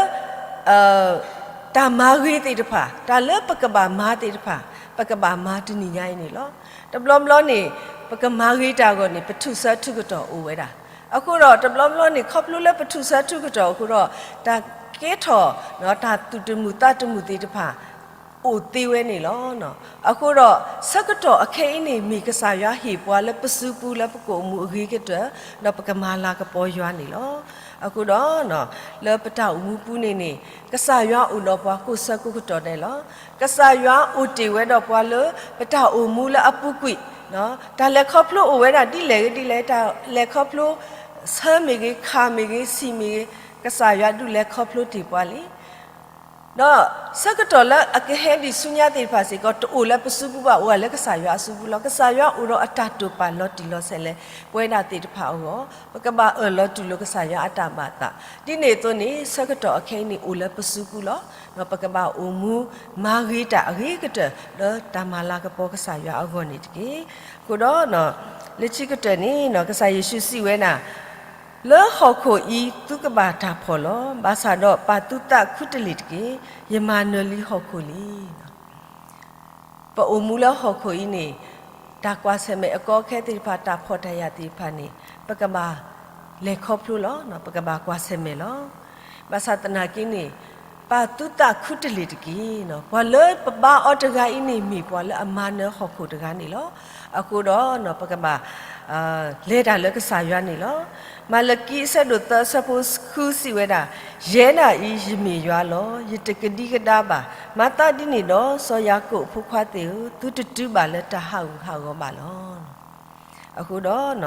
တၢ်မၤဂ့ၤသ့ၣ်တဖၣ်, တၢ်လၢပကဘၣ်မၤသ့ၣ်တဖၣ် ပကဘၣ်မၤတနံၤညါအံၤန့ၣ်လီၤ. တဘျီဘျီန့ၣ် ပကမၤဂ့ၤတၢ်အဂီၢ်န့ၣ် ပထူၣ်ဆၢထူၣ်ကတီၢ်အိၣ်ဝဲဒၣ်. အဃိဒီးတဘျီဘျီန့ၣ် ခီဖျိလၢပထူၣ်ဆၢထူၣ်ကတီၢ်အဃိဒီး တၢ်ကဲထီၣ် တၢ်သူၣ်တမုာ်သးတမုာ်သ့ၣ်တဖၣ် အိၣ်သ့ဝဲန့ၣ်လီၤ. အဃိဒီး ဆၢကတီၢ်အခဲအံၤန့ၣ် မ့ၢ်ကစၢ်ယွၤဟ့ၣ်ပှၤလၢပစုပူၤလၢပကအိၣ်မူအဂ့ၤကတၢၢ် ဒီးပကမၤလၤကပီၤယွၤန့ၣ်လီၤ. အဃိဒီး လၢပတၢ်အိၣ်မူပူၤန့ၣ်န့ၣ် ကစၢ်ယွၤအိၣ်ဒီးပှၤကိးဆၢကိးကတီၢ်ဒဲးလီၤ. ကစၢ်ယွၤအိၣ်တ့ၢ်ဝဲဒီးပှၤလၢ ပတၢ်အိၣ်မူလၢအပူၤကွံာ်, တၢ်လဲၤခီဖျိအိၣ်ဝဲဒၣ်ဒ်လဲၣ်ဂ့ၤဒ်လဲၣ်, တၢ်လဲၤခီဖျိ ဆၢမ့ၢ်ဂ့ၤ, ခးမ့ၢ်ဂ့ၤ, ဆံၣ်မ့ၢ်ဂ့ၤ, ကစၢ်ယွၤဒုးလဲၤခီဖျိတ့ၢ်ပှၤလံ ဒီးဆၢကတီၢ်လၢအကဟဲဒံးဆူညါသ့ၣ်တဖၣ်စ့ၢ်ကီး တအိၣ်လၢပစုပူၤဘၣ်, အိၣ်ဝဲလၢကစၢ်ယွၤအစုပူၤလီၤ. ကစၢ်ယွၤအိၣ်ဒီးအတၢ်တိာ်ပာ်လီၤတံၢ်လီၤဆဲးလၢ ပဝဲဒၣ်သ့ၣ်တဖၣ်အဂီၢ်, ပကဘၣ်အၢၣ်လီၤတူၢ်လိာ်ကစၢ်ယွၤအတၢ်ဘၣ်သး. ဒ်န့ၣ်အသိးန့ၣ် ဆၢကတီၢ်အခဲအံၤန့ၣ် အိၣ်လၢပစုပူၤလီၤ. ဒီးပကဘၣ်အိၣ်မူမၤဂ့ၤတၢ်အဂ့ၤကတၢၢ် လၢတၢ်မၤလၤကပီၤကစၢ်ယွၤအဂီၢ်န့ၣ်တက့ၢ်. အဃိဒီး လၢခံကတၢၢ်န့ၣ် ကစၢ်ယ့ၣ်ၡူးစံးဝဲဒၣ် လၢဟီၣ်ခိၣ်အံၤ သုကဘၣ်တၢ်ဖှီၣ်လီၤ. ဘၣ်ဆၣ်ဒီးပာ်သုသးခူတလ့ၢ်တက့ၢ်. ယမၤနၢၤလံဟီၣ်ခိၣ်လံ. ပအိၣ်မူလၢဟီၣ်ခိၣ်အံၤန့ၣ် တၢ်ကွၢ်ဆၢၣ်မဲာ်အကီအခဲသ့ၣ်တဖၣ် တၢ်ဖှီၣ်တၢ်ယာ်သ့ၣ်တဖၣ်န့ၣ် ပကဘၣ်လဲၤခီဖျိလီၤ. ပကဘၣ်ကွၢ်ဆၢၣ်မဲာ်လီၤ. ဘၣ်ဆၣ်သနာ်က့န့ၣ် ပာ်သုသးခူတလ့ၢ်တက့ၢ်. ပှၤလၢပဘါအီၤတဂၤအံၤန့ၣ် မ့ၢ်ပှၤလၢအမၤနၢၤဟီၣ်ခိၣ်တဂၤန့ၣ်လီၤ. အဃိဒီး ပကဘၣ် လဲၤတၢ်လၢကစၢ်ယွၤန့ၣ်လီၤ. မၤလကံအဆၢဒိၣ်သၢအဆၢဖိဃုစံးဝဲဒၣ်, ယဲဒၣ်အံၤယမ့ၢ်ယွၤလီၤ. ယတကဒံကဒါဘၣ်. မၤသးဒ်န့ၣ်ဒီး စီၤယၤကိာ်အဖိခွါသ့ၣ်ဧၢ, သုတတုၤဘၣ်လၢတၢ်ဟးဂူာ်ဟးဂီၤဘၣ်လီၤ. အဃိဒီး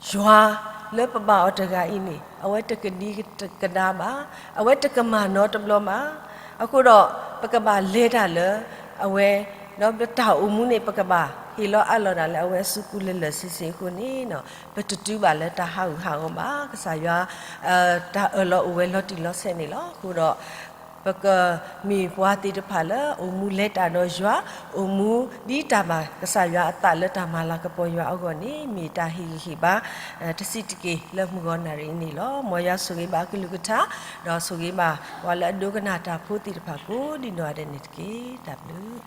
ယွၤလၢပဘါအီၤတဂၤအံၤန့ၣ် အဝဲတကဒံကဒါဘၣ်, အဝဲတကမၢ်နီတဘျီဘၣ်. အဃိဒီး ပကဘၣ်လဲၤတၢ်လၢအဝဲ, ဒီးပတၢ်အိၣ်မူန့ၣ် ပကဘၣ်ဟ့ၣ်လီၤအးလီၤတၢ်လၢအဝဲအစုပူၤလၢလၢာ်ဆ့ဆ့အဃိန့ၣ် ပတတုၤဘၣ်လၢတၢ်ဟးဂူာ်ဟးဂီၤဘၣ်. ကစၢ်ယွၤ တၢ်အၢၣ်လီၤအိၣ်ဝဲလီၤတံၢ်လီၤဆဲးန့ၣ်လီၤ. အဃိဒီး ပကမ့ၢ်ပှၤသ့ၣ်တဖၣ်လၢ အိၣ်မူလဲၤတၢ်ဒီးယွၤ, အိၣ်မူဒ်တၢ်ဘၣ်ကစၢ်ယွၤအသးလၢတၢ်မၤလၤကပီၤယွၤအဂီၢ်န့ၣ် မ့ၢ်တၢ်ဟ့ၣ်ဂံၢ်ဟ့ၣ်ဘါ တဆံးတက့ၢ်လၢမုၢ်ဂီၤနၣ်ရံၣ်အံၤန့ၣ်လီၤ. မ်ယွၤဆိၣ်ဂ့ၤဘၣ်အကလုၢ်ကထါ, ဒီးဆိၣ်ဂ့ၤဘၣ်ပှၤလၢအဒိကနၣ်တၢ်ဖိသ့ၣ်တဖၣ်ကိးဒံးနီၢ်ဂၤဒဲးန့ၣ်တက့ၢ်. တၢ်ဘျုး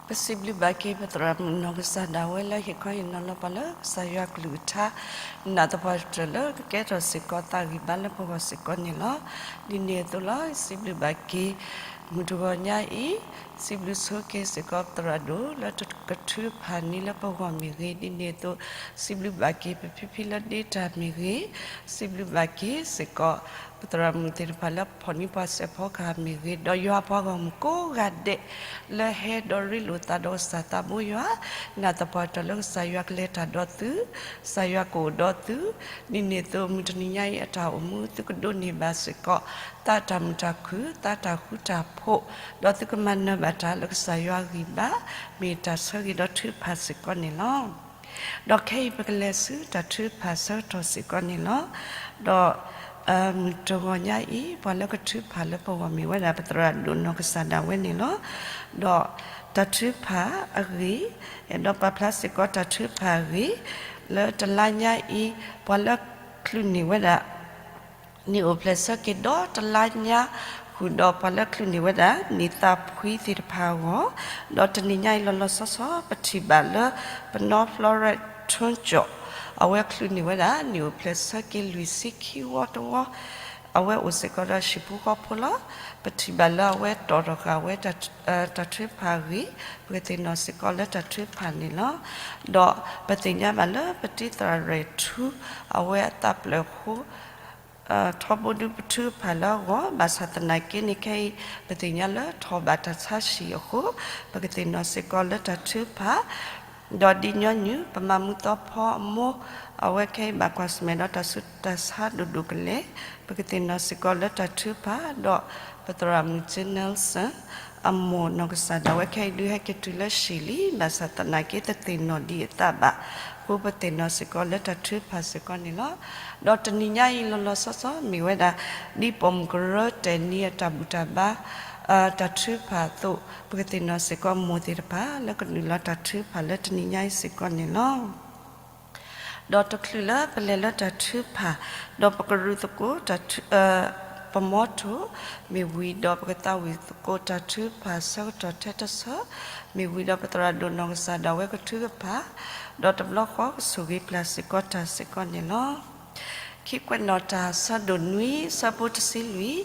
ပစံးဘျုးဘၣ်က့ၤပသရၣ်မုၣ်နီၢ်ကစၢ်ဒၣ်ဝဲလၢ ဟ့ၣ်ခီဟ့ၣ်နီၤလၢပှၤလၢကစၢ်ယွၤကလုၢ်ကထါ နာ်သပှၢ်တၢၢ်လၢကကဲထီၣ်စ့ၢ်ကီးသးဂံၢ်ဘါလၢပဂီၢ်စ့ၢ်ကီးန့ၣ်လီၤ. ဒ်န့ၣ်အသိးလီၤ. စံးဘျုးဘၣ်က့ၤ မုၢ်တဂီၤညါအံၤ, စံးဘျုးဆိက့ၤစ့ၢ်ကီးပသရၣ်ဒိၣ်လၢကထုးဖးန့ၢ်လၢပဂီၢ်မ့ၢ်ဂ့ၤ, ဒ်န့ၣ်အသိး စံးဘျုးဘၣ်က့ၤပဖံဖံလၢဒ့တၢ်မ့ၢ်ဂ့ၤ, စံးဘျုးဘၣ်က့ၤစ့ၢ်ကီး ပသရၣ်မုၣ်သ့ၣ်တဖၣ်လၢဖီၣ်န့ၢ်ပှၤစဲးဖီကဟၣ်မ့ၢ်ဂ့ၤ, ဒီးယွၤပှၤဂီၢ်မုၢ်ကိးဂၤဒဲး လၢဟဲဒီးရ့လိာ်သးဒီးကစၢ်သးဘိယွၤ, နာ်သပှၢ်တၢၢ်လၢကစၢ်ယွၤကလဲၤတၢ်ဒီးသု, ကစၢ်ယွၤကအိၣ်ဒီးသု, ဒ်န့ၣ်အသိးမုၢ်တနံၤညါအံၤအတၢ်အိၣ်မူ သုကဒိးန့ၢ်ဘၣ်စ့ၢ်ကီး သးတၢ်မုာ်တၢ်ခုၣ်, သးတၢ်ဃူတၢ်ဖိး, ဒီးသုကမၤနၢၤဘၣ်တၢ်လၢကစၢ်ယွၤဂံၢ်ဘါ, မ့ၢ်တၢ်ဆၢဂ့ၤဒီးထုကဖၣ်စ့ၢ်ကီးန့ၣ်လီၤ. ဒီးခဲအံၤပကလဲၤဆူတၢ်ထုကဖၣ်ဆၢကတီၢ်စ့ၢ်ကီးန့ၣ်လီၤ. ဒီးဖ မုၢ်တဂီၤညါအံၤ ပှၤလၢကထုကဖၣ်လၢပဂီၢ်မ့ၢ်ဝဲဒၣ် ပသရၣ်ဒိၣ်နီၢ်ကစၢ်ဒၣ်ဝဲန့ၣ်လီၤ. ဒီးတၢ်ထုကဖၣ်အဂ့ၢ်, အဲၣ်ဒိးပာ်ဖျါစ့ၢ်ကီးတၢ်ထုကဖၣ်အဂ့ၢ် လၢတလါညါအံၤ ပှၤလၢချုးန့ၢ်ဝဲဒၣ် န့ၢ်အိၣ်ဖျဲၣ်ဆၢက့ၤဒီတလါညါ ဃုာ်ဒီးပှၤလၢချုးန့ၢ်ဝဲဒၣ် န့ၢ်သးဖှံသ့ၣ်တဖၣ်အဂီၢ်, ဒီးတနံၤညါအံၤလီၤလီၤဆီဆီ ပထံၣ်ဘၣ်လၢ ပနီဖျီရဲၣ်ထၢကၠီၣ် အဝဲချုးန့ၢ်ဝဲဒၣ် န့ၢ်အိၣ်ဖျဲၣ်ဆၢက့ၤလွံၢ်ဆံခံဝီတဝီ, အဝဲအိၣ်စ့ၢ်ကီးဒီးဟံၣ်ဖိဃီဖိလီၤ. ပထံၣ်ဘၣ်လၢအဝဲတီၣ်ထီၣ်ဃာ်ဝဲ တၢ်ထုကဖၣ်အဂ့ၢ် ပကသ့ၣ်နီၣ်စ့ၢ်ကီးလၢတၢ်ထုကဖၣ်န့ၣ်လီၤ. ဒီးပသ့ၣ်ညါဘၣ်လၢပတံၤသရၣ်ရဲၣ်ထူ အဝဲအသးပျၢၢ်အဃိ ထီဘိဒုပထုကဖၣ်လၢအဂီၢ်, ဘၣ်ဆၣ်သနာ်က့န့ၣ်ခဲအံၤ ပသ့ၣ်ညါလၢထီၣ်ဘၣ်တၢ်ဆါဟံၣ်အဃိ ပကသ့ၣ်နီၣ်စ့ၢ်ကီးလၢတၢ်ထုကဖၣ်, ဒီးဒ်ညီနုၢ် ပမၤမူသီဖီအမိၢ် အဝဲခဲအံၤဘၣ်ကွၢ်ဆၢၣ်မဲာ်ဒီးတၢ်ဆူးတၢ်ဆါဒိၣ်ဒိၣ်ကလဲာ်, ပကသ့ၣ်နီၣ်စ့ၢ်ကီးလၢတၢ်ထုကဖၣ်, ဒီးပသရၣ်မုၣ် Nelson အမိၢ်နီၢ်ကစၢ်ဒၣ်ဝဲခဲအံၤဒုးဟဲက့ၤတုၤလၢဟံၣ်လံ, ဘၣ်ဆၣ်သနာ်က့တသ့ၣ်နီၣ်ဒံးအသးဘၣ်, အဃိပသ့ၣ်နီၣ်စ့ၢ်ကီးလၢတၢ်ထုကဖၣ်စ့ၢ်ကီးန့ၣ်လီၤ. ဒီးတနံၤညါအံၤလီၤလီၤဆီဆီမ့ၢ်ဝဲဒၣ် ဒ်ပိာ်မုၣ်ကရၢတဲာ်နံၤအတၢ်ဘူၣ်တၢ်ဘါ တၢ်ထုကဖၣ်အသိး, ပကသ့ၣ်နီၣ်စ့ၢ်ကီးမိၢ်သ့ၣ်တဖၣ် လၢကနုာ်လီၤတၢ်ထုကဖၣ်လၢတနံၤညါအံၤစ့ၢ်ကီးန့ၣ်လီၤ. ဒီးတချုးလၢပလဲၤလၢတၢ်ထုကဖၣ်, ဒီးပကရူၢ်သကိး ပမီထိၣ် မ့ၢ်ဝံၤဒီးပကသးဝံၣ်သကိးတၢ်ထုကဖၣ်ဆၢကတီၢ်ထဲတဆၢ မ့ၢ်ဝံၤဒီးပသရၣ်ဒိၣ်နီၢ်ကစၢ်ဒၣ်ဝဲကထုကဖၣ်, ဒီးတဘျီဃီကဆိၣ်ဂ့ၤပျၢ်စ့ၢ်ကီးတၢ်စ့ၢ်ကီးန့ၣ်လီၤ. ခံကွဲးနီၣ်တၢ်ဆၢဒိၣ်နွံ ဆၢဖိတဆံလွံၢ်,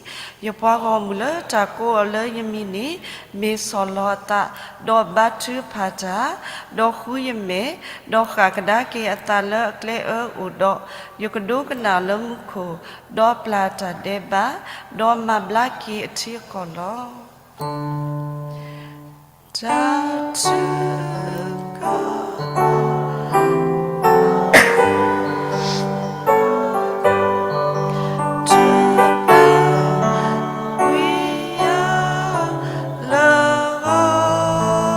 ယပှၤဂီၢ်မုၢ်လၢတၢ်ကိးအီၤလၢယမံၤန့ၣ် မ့ၢ်ဆီၣ်လီၤအသး, ဒီးဘါထုကဖၣ်တၢ်, ဒီးဃုယမဲာ်, ဒီးဃၣ်ကဒါက့ၤအသးလၢအကျဲအၢအိၣ်ဒီး, ယကဒိကနၣ်လၢမူခိၣ်, ဒီးပျၢ်တၢ်ဒဲးဘး, ဒီးမၤဘျါက့ၤအထံအကီၢ်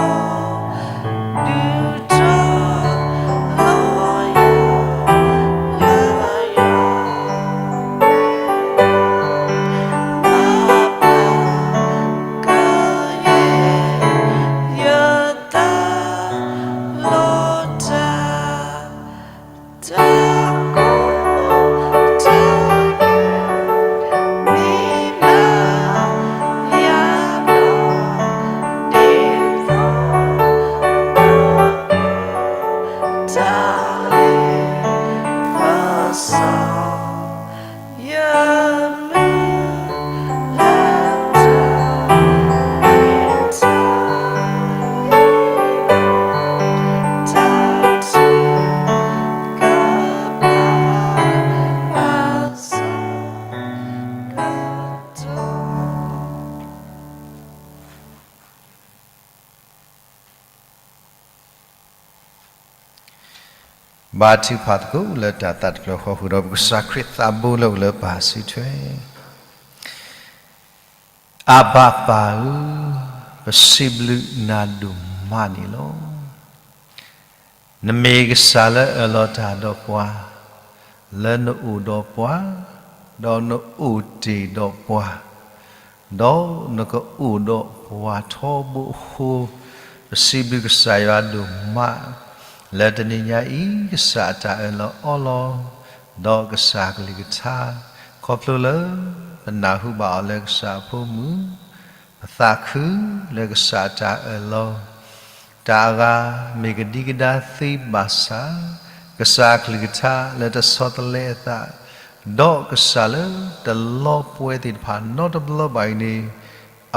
လီၤ. တၢ်ထုကဖၣ် ဘါထုကဖၣ်သကိးလၢတၢ်သးတဖျၢၣ်ဃီ ဃုာ်ဒီးပကစၢ်ခရံာ်သးဘိလၢအိၣ်လၢပၢ်စုထွဲ အဘၤပၢ်ဧၢ, ပစံးဘျုးနၤဒိၣ်မးန့ၣ်လီၤ. နမ့ၢ်ကစၢ်လၢအၢၣ်လီၤတၢ်ဒီးပှၤ, လၢနအိၣ်ဒီးပှၤ, ဒီးနအိၣ်တ့ၢ်ဒီးပှၤ, ဒီးနကအိၣ်ဒီးပှၤထီဘိအဃိ, ပစံးဘျုးကစၢ်ယွၤဒိၣ်မး, လၢတနံၤညါအံၤ ကစၢ်အတၢ်အၢၣ်လီၤအီလီၤ, ဒီးကစၢ်အကလုၢ်ကထါ, ခီဖျိလၢ ပနၢ်ဟူဘၣ်အီၤလၢကစၢ်အဖိမုၣ်, ပသးခုလၢကစၢ်အတၢ်အၢၣ်လီၤ, တၢ်အဂၤမ့ၢ်ကဒံကဒါသ့ဘၣ်ဆၣ်, ကစၢ်အကလုၢ်ကထါလၢတဆီတလဲအသး, ဒီးကစၢ်လၢတလီပှဲၤသ့ၣ်တဖၣ်နီတဘျီဘၣ်အံၤန့ၣ်,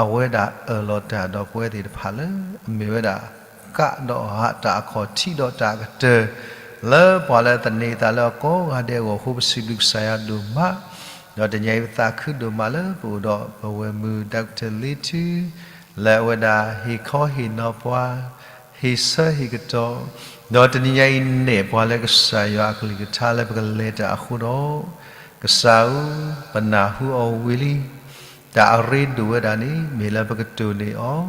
အဝဲဒၣ်အၢၣ်လီၤတၢ်ဒီးပဝဲသ့ၣ်တဖၣ်လၢ အမ့ၢ်ဝဲဒၣ် ကးဒီးဟးတၢ်အခီၣ်ထံးဒီးတၢ်အကတၢၢ် လၢပှၤလၢသန့ၤအသးလၢအကိးဂၤဒဲးအဂီၢ်အဃိ ပစံးဘျုးကစၢ်ယွၤဒိၣ်မး, ဒီးတနံၤအံၤပသးခုဒိၣ်မးလၢပအိၣ်ဒီးပဝဲၢ်မုၣ် Doctor လ့ထူ လၢအဝဲဒၣ်ဟ့ၣ်ခီဟ့ၣ်နီၤပှၤ, ဟ့ၣ်ဆၢဟ့ၣ်ကတီၤ, ဒီးတနံၤညါအံၤနဲၣ်ပှၤလၢကစၢ်ယွၤအကလုၢ်ကထါလၢပကလဲၤတၢ်အဃိဒီး, ကစၢ်ဧၢ, ပနၢ်ဟူအီၤဝံၤလံ, တၢ်အရ့ဒိၣ်ဝဲဒၣ်န့ၣ် မ့ၢ်လၢပကတိၢ်န့ၢ်အီၤ,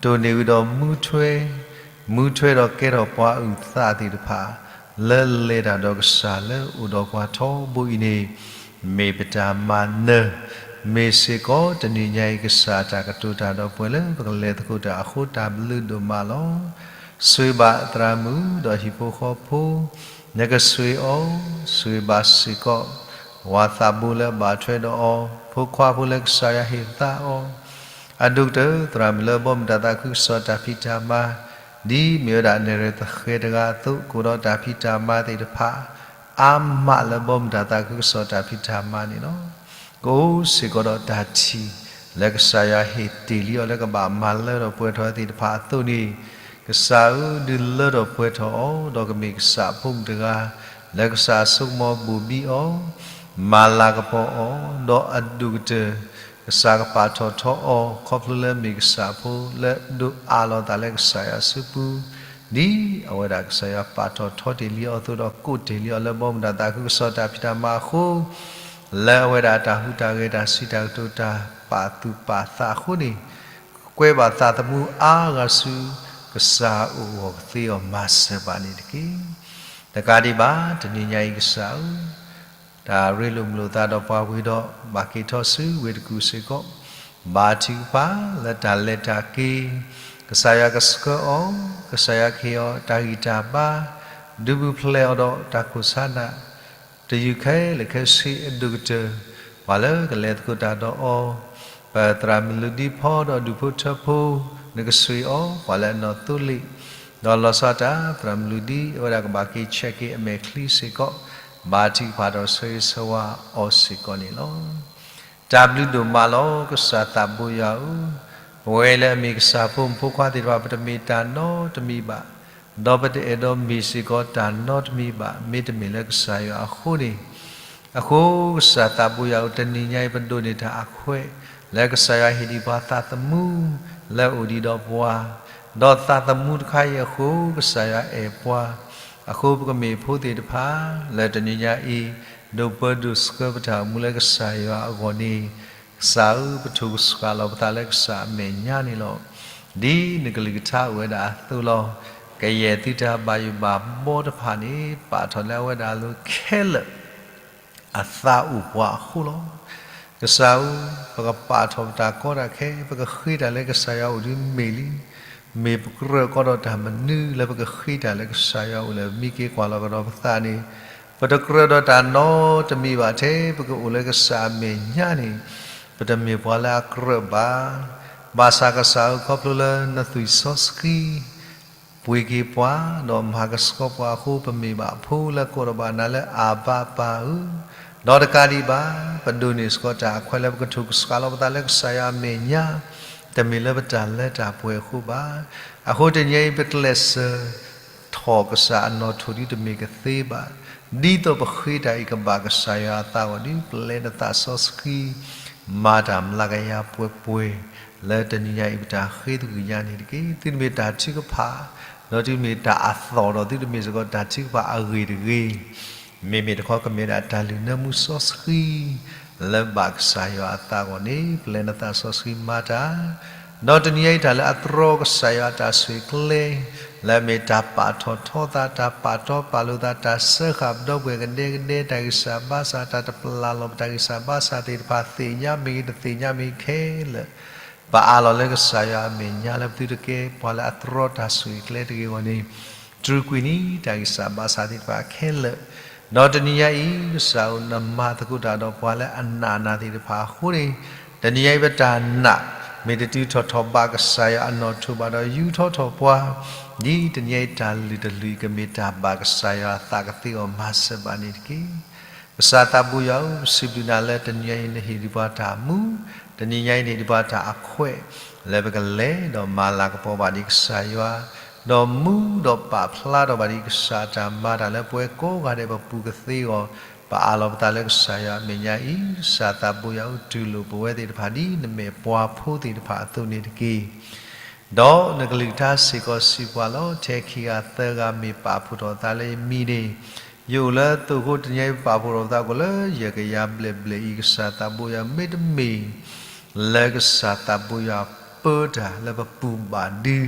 တိၢ်န့ၢ်ဝံၤဒီးမူထွဲ, မူထွဲဒီးကဲထီၣ်ပှၤအုၣ်သးသ့ၣ်တဖၣ်, လၢလဲၤတၢ်ဒီးကစၢ်လၢအိၣ်ဒီးပှၤထီဘိအံၤန့ၣ် မ့ၢ်ပတၢ်မၤနၢၤ, မ့ၢ်စ့ၢ်ကီးတနံၤညါအံၤကစၢ်အတၢ်ကတိၤတၢ်ဒီးပှၤလၢပကလဲၤသကိးတၢ်အဃိတၢ်ဘျုးဒိၣ်မးလီၤ. ဆိၣ်ဂ့ၤဘၣ်သရၣ်မုၣ်ဒီးဟံၣ်ဖိဃီဖိ, နကဆိၣ်ဂ့ၤအီၤ, ဆိၣ်ဂ့ၤဘၣ်စ့ၢ်ကီး ပှၤသးဘိလၢအဘၣ်ထွဲဒီးအီၤ, ဖိခွါဖိလၢကစၢ်ယွၤဟ့ၣ်သါအီၤ, အဒိၣ်ကတၢၢ်သရၣ်မုၣ်လၢဘီမုၢ်တၢ်သးခုကစီၣ်တၢ်ဖံးတၢ်မၤ, ဒ်မ့ၢ်ဝဲဒၣ်နဲၣ်ရွဲၣ်သဃဲၤတဂၤအသိး ကအိၣ်ဒီးတၢ်ဖံးတၢ်မၤသ့ၣ်တဖၣ် အါမးလၢဘီမုၢ်တၢ်သးခုကစီၣ်တၢ်ဖံးတၢ်မၤန့ၣ်လီၤ. ကအိၣ်စ့ၢ်ကီးဒီးတၢ်ထံၣ် လၢကစၢ်ယွၤဟ့ၣ်တ့ၢ်လံအီၤလၢကဘၣ်မၤလၢထီၣ်ပှဲၤထီၣ်သ့ၣ်တဖၣ်အသိးန့ၣ်, ကစၢ်ဧၢ, ဒုးလၢထီၣ်ပှဲၤထီၣ်အီၤ, ဒီးကမ့ၢ်ကစၢ်အဖိမုၣ်တဂၤ လၢကစၢ်အစိကမီၤဘိၣ်ဘံအီၤ, မၤလၤကပီၤအီၤ, ဒီးအဒိၣ်ကတၢၢ် ကစၢ်ကပာ်ထီၣ်ထီအီၤ ခီဖျိလၢမ့ၢ်ကစၢ်ဖိလၢဒိးအးလီၤသးလၢကစၢ်ယွၤအစုပူၤ, ဒ်အဝဲဒၣ်ကစၢ်ယွၤပာ်ထီၣ်ထီတ့ၢ်လံအီၤအသိးဒီး ကိးတ့ၢ်လံအီၤလၢဘီမုၢ်တၢ်သးခုကစီၣ်တၢ်ဖံးတၢ်မၤအဃိ, လၢအဝဲဒၣ်တၢ်ဟူးတၢ်ဂဲၤတၢ်စံးတၢ်ကတိၤတၢ်ပာ်သူၣ်ပာ်သးအဃိန့ၣ်, ကွဲးဘၣ်သးသမူအါဂၤဆူ ကစၢ်အအိၣ်အဂီၢ်ကသ့အီၤမၤစၢၤဘၣ်န့ၣ်တက့ၢ်. တကးဒံးဘၣ် တနံၤညါအံၤကစၢ်ဧၢ, တၢ်ရ့လိာ်မုာ်လိာ်သးဒီးပှၤဝံၤဒီး ဘၣ်က့ၤထီၣ်ဆူဝ့ၢ်တကူၣ်စ့ၢ်ကီး, ဘါထုကဖၣ်လၢတၢ်လဲၤတၢ်က့ၤ, ကစၢ်ယွၤကဆှၢအီၤ, ကစၢ်ယွၤကဟ့ၣ်အီၤတၢ်ဂံၢ်တၢ်ဘါ, ဒုးပူၤဖျဲးအီၤဒီးတၢ်ခိၣ်ဆါနး တယုၢ်ခဲလၢာ်ခဲဆ့အဒိၣ်ကတၢၢ်, ပှၤလၢကလဲၤသကိးတၢ်ဒီးအီၤ, ပသရၣ်မုၣ်လုၢ်ဒံဖီဒီးဒူၣ်ဖိထၢဖိ, နကဆိၣ်ဂ့ၤအီၤ, ပှၤလၢအနီၢ်သိလ့ၣ်, ဒီးလီၤဆီဒၣ်တၢ် သရၣ်မုၣ်လုၢ်ဒံ အဝဲဒၣ်ကဘၣ်က့ၤဆဲးက့ၤအမဲာ်ချံစ့ၢ်ကီး, ဘါထုကဖၣ်ဒီးဆၢဂ့ၤဆၢဝါအီၤစ့ၢ်ကီးန့ၣ်လီၤ. တၢ်ဘျုးဒိၣ်မးလီၤ ကစၢ်သးဘိယွၤဧၢ, ပဝဲလၢအမ့ၢ်ကစၢ်ဖိမုၣ်ဖိခွါသ့ၣ်တဖၣ် ပတမ့ၢ်တၢ်နီတမံၤဘၣ်, ဒီးပတအဲၣ်ဒိးမ့ၢ်စ့ၢ်ကီးတၢ်နီတမံၤဘၣ် မ့တမ့ၢ်လၢကစၢ်ယွၤအဃိန့ၣ်, အဃိကစၢ်သးဘိယွၤဧၢ, တနံၤညါအံၤပဒိးန့ၢ်တၢ်အခွဲး လၢကစၢ်ယွၤဟ့ၣ်ဒံးပှၤသးသမူလၢအိၣ်ဒံးဒီးပှၤ, ဒီးသးသမူတခါအံၤအဃိ ကစၢ်ယွၤအဲၣ်ပှၤ, အဃိပကမ့ၢ်ဖိသ့ၣ်တဖၣ် လၢတနံၤညါအံၤ ဒိးပၢဒိးဆှၢပတၢ်အိၣ်မူလၢကစၢ်ယွၤအဂီၢ်န့ၣ်, ကစၢ်ဧၢ, ပထိၣ်ကဆှၣ်လီၤပသးလၢကစၢ်အမဲာ်ညါန့ၣ်လီၤ. ဒ်နကလုၢ်ကထါအိၣ်ဝဲဒၣ်အသိးလီၤ. ကယဲၢ်သုတၢ်ဘၣ်ယိၣ်ဘၣ်ဘီတဖၣ်န့ၣ် ပာ်ထီၣ်လၢအဝဲဒၣ်အလိၤခဲလၢာ် အသးအိၣ်ပှၤအဃိလီၤ. ကစၢ်ဧၢ, ပကပာ်ထီၣ်ပတၢ်ကီတၢ်ခဲ, ပကဃ့တၢ်လၢကစၢ်ယွၤအိၣ်ဒ်မ့ၢ်လံ. မ့ၢ်ပကြၢးကီဒီးတၢ်မနုၤလၢပကဃ့တၢ်လၢကစၢ်ယွၤအိၣ်လဲၣ်. ပမ့ၢ်က့ၤကွၢ်လီၤကဒီးပသးန့ၣ်, ပတကြၢးဒီးတၢ်နီတမံၤဘၣ် ထဲပကအိၣ်လၢကစၢ်အမဲာ်ညါန့ၣ်, ပတမ့ၢ်ပှၤလၢအကြၢးဘၣ်. ဘၣ်ဆၣ်ကစၢ်ဧၢ, ခီဖျိလၢနသွံၣ်စီဆှံ ပှ့ၤက့ၤပှၤ, ဒီးမၤကဆှီပှၤအဃိ ပမ့ၢ်ဘၣ်ဖိလၢကိးထီၣ်ဘၣ်နၤလၢအဘၣ်ပၢ်ဧၢ, ဒီးတကးဒံးဘၣ်, ပဒိးန့ၢ်စ့ၢ်ကီးတၢ်အခွဲးလၢပကထိၣ်ကဆှၣ်လီၤပသးလၢကစၢ်ယွၤအမဲာ်ညါ, တမ့ၢ်လၢပတၢ်လၢတၢ်ပှဲၤအဃိဘၣ်. အဃိတနံၤအံၤ ပကျဲးစၢး ထီၣ်ကစၢ်အနီၣ်ထိၣ်ဒ်တမ့ၢ်ကသ့ဘၣ်. ဒ်သိးပဃ့တၢ်အံၤကဘၣ်ကစၢ်ယွၤအသးအဂီၢ်ဒီး ပျဲနသးစီဆှံ မၤတၢ်မျးကယၤပှဲၤပှဲၤ လၢတနံၤညါအံၤပတၢ်ဃ့သကွံာ်ညါန့ၣ်တက့ၢ်. သုတမ့ၢ်တၢ်ထုကဖၣ်, ဒီးသုတမ့ၢ်တၢ်အသီၣ်ဒီး သုတမ့ၢ်စ့ၢ်ကီးတၢ်ထုကဖၣ်အဂ့ၢ်တဂ့ၤ, မ့မ့ၢ်တခီကမ့ၢ်ဒၣ်တၢ်လုၢ်နၢမူစီဆှံ လၢဘၣ်ကစၢ်ယွၤအသးအဂီၢ်န့ၣ် ပျဲနသးစီဆှံမၤတၢ် ဒီးတနံၤအံၤတၢ်လၢအတြီကစၢ်ယွၤအတၢ်ဆိၣ်ဂ့ၤကျဲ, လၢအမ့ၢ်တၢ်ပာ်ထီၣ်ထီသး, တၢ်ပာ်တီပာ်လိၤသး, တၢ်စၢဃာ်ပဒီပုၢ်ဝဲၢ်ကဒဲကဒဲ, တၢ်ဂံၢ်စၢ်ဘါစၢ်, တၢ်တပျၢ်လီၤပတၢ်ဂံၢ်စၢ်ဘါစၢ်သ့ၣ်တဖၣ် သ့ၣ်ညါမ့ၢ်ဂ့ၤ တသ့ၣ်ညါမ့ၢ်ဂ့ၤခဲလၢာ်, ပအးလီၤလၢကစၢ်ယွၤအမဲာ်ညါလၢပသုတကဲပှၤလၢအတြီတၢ်ဆိၣ်ဂ့ၤကျဲတဂ့ၤအဂီၢ်န့ၣ်, တြူာ်ကွံာ်န့ၢ် တၢ်ဂံၢ်စၢ်ဘါစၢ်သ့ၣ်တဖၣ်ခဲလၢာ် ဒီးတနံၤညါအံၤ ကစၢ်ဧၢ, နမၤသကိးတၢ်ဒီးပှၤလၢအနာ်နၤသ့ၣ်တဖၣ်အဃိန့ၣ်, တနံၤညါအံၤပတၢ်နာ် မ့ၢ်တတုၤထီၣ်ထီၣ်ဘၣ်ကစၢ်ယွၤအနီၣ်ထိၣ်ဘၣ်ဒီး ယူထီၣ်ထီၣ်ပှၤ, ဒ်တနံၤညါအံၤတၢ်လုၢ်တလုၢ်အံၤ ကမ့ၢ်တၢ်ဘၣ်ကစၢ်ယွၤအသးကသ့အီၤမၤစၢၤဘၣ်န့ၣ်တက့ၢ်. ကစၢ်သးဘိယွၤဧၢ, ပစံးဘျုးနၤလၢတနံၤညါအံၤ နဟ့ၣ်ဒံးပှၤတၢ်မူ, တနံၤညါအံၤနဟ့ၣ်ဒံးပှၤတၢ်အခွဲး လၢပကလဲၤဒီးမၤလၤကပီၤဘၣ်ဒံးကစၢ်ယွၤ, ဒီးမူဒီးပာ်ဖျါထီၣ်ဘၣ်ဒံးကစၢ်အတၢ်မၤတၢ်လၢပဝဲကိးဂၤဒဲးပပူၤကသ့အဂီၢ်, ပအးလီၤပသးလၢကစၢ်ယွၤအမဲာ်ညါအံၤ, ကစၢ်သးဘိယွၤဧၢ, တူၢ်လိာ်ပဝဲသ့ၣ်တဖၣ်ဒ်နမ့ၢ်ပှၤဖိသ့ၣ်တဖၣ်အသိးန့ၣ်တက့ၢ်. ဒီးနကလုၢ်ကထါစ့ၢ်ကီးစံးပှၤလီၤ, ထဲခံဂၤသၢဂၤမ့ၢ်ပာ်ဖှိၣ်ထီၣ်အသးလၢယမံၤန့ၣ်, ယအိၣ်လၢအသိးအဃိ တနံၤအံၤပပာ်ဖှိၣ်ထီၣ်ပသးကိးလၢယကယၤဘျဲၣ်ဘျဲၣ်အံၤ, ကစၢ်သးဘိယွၤမ့တမ့ၢ် လၢကစၢ်သးဘိယွၤပၢတၢ်လၢပပူၤဘၣ်ဒု,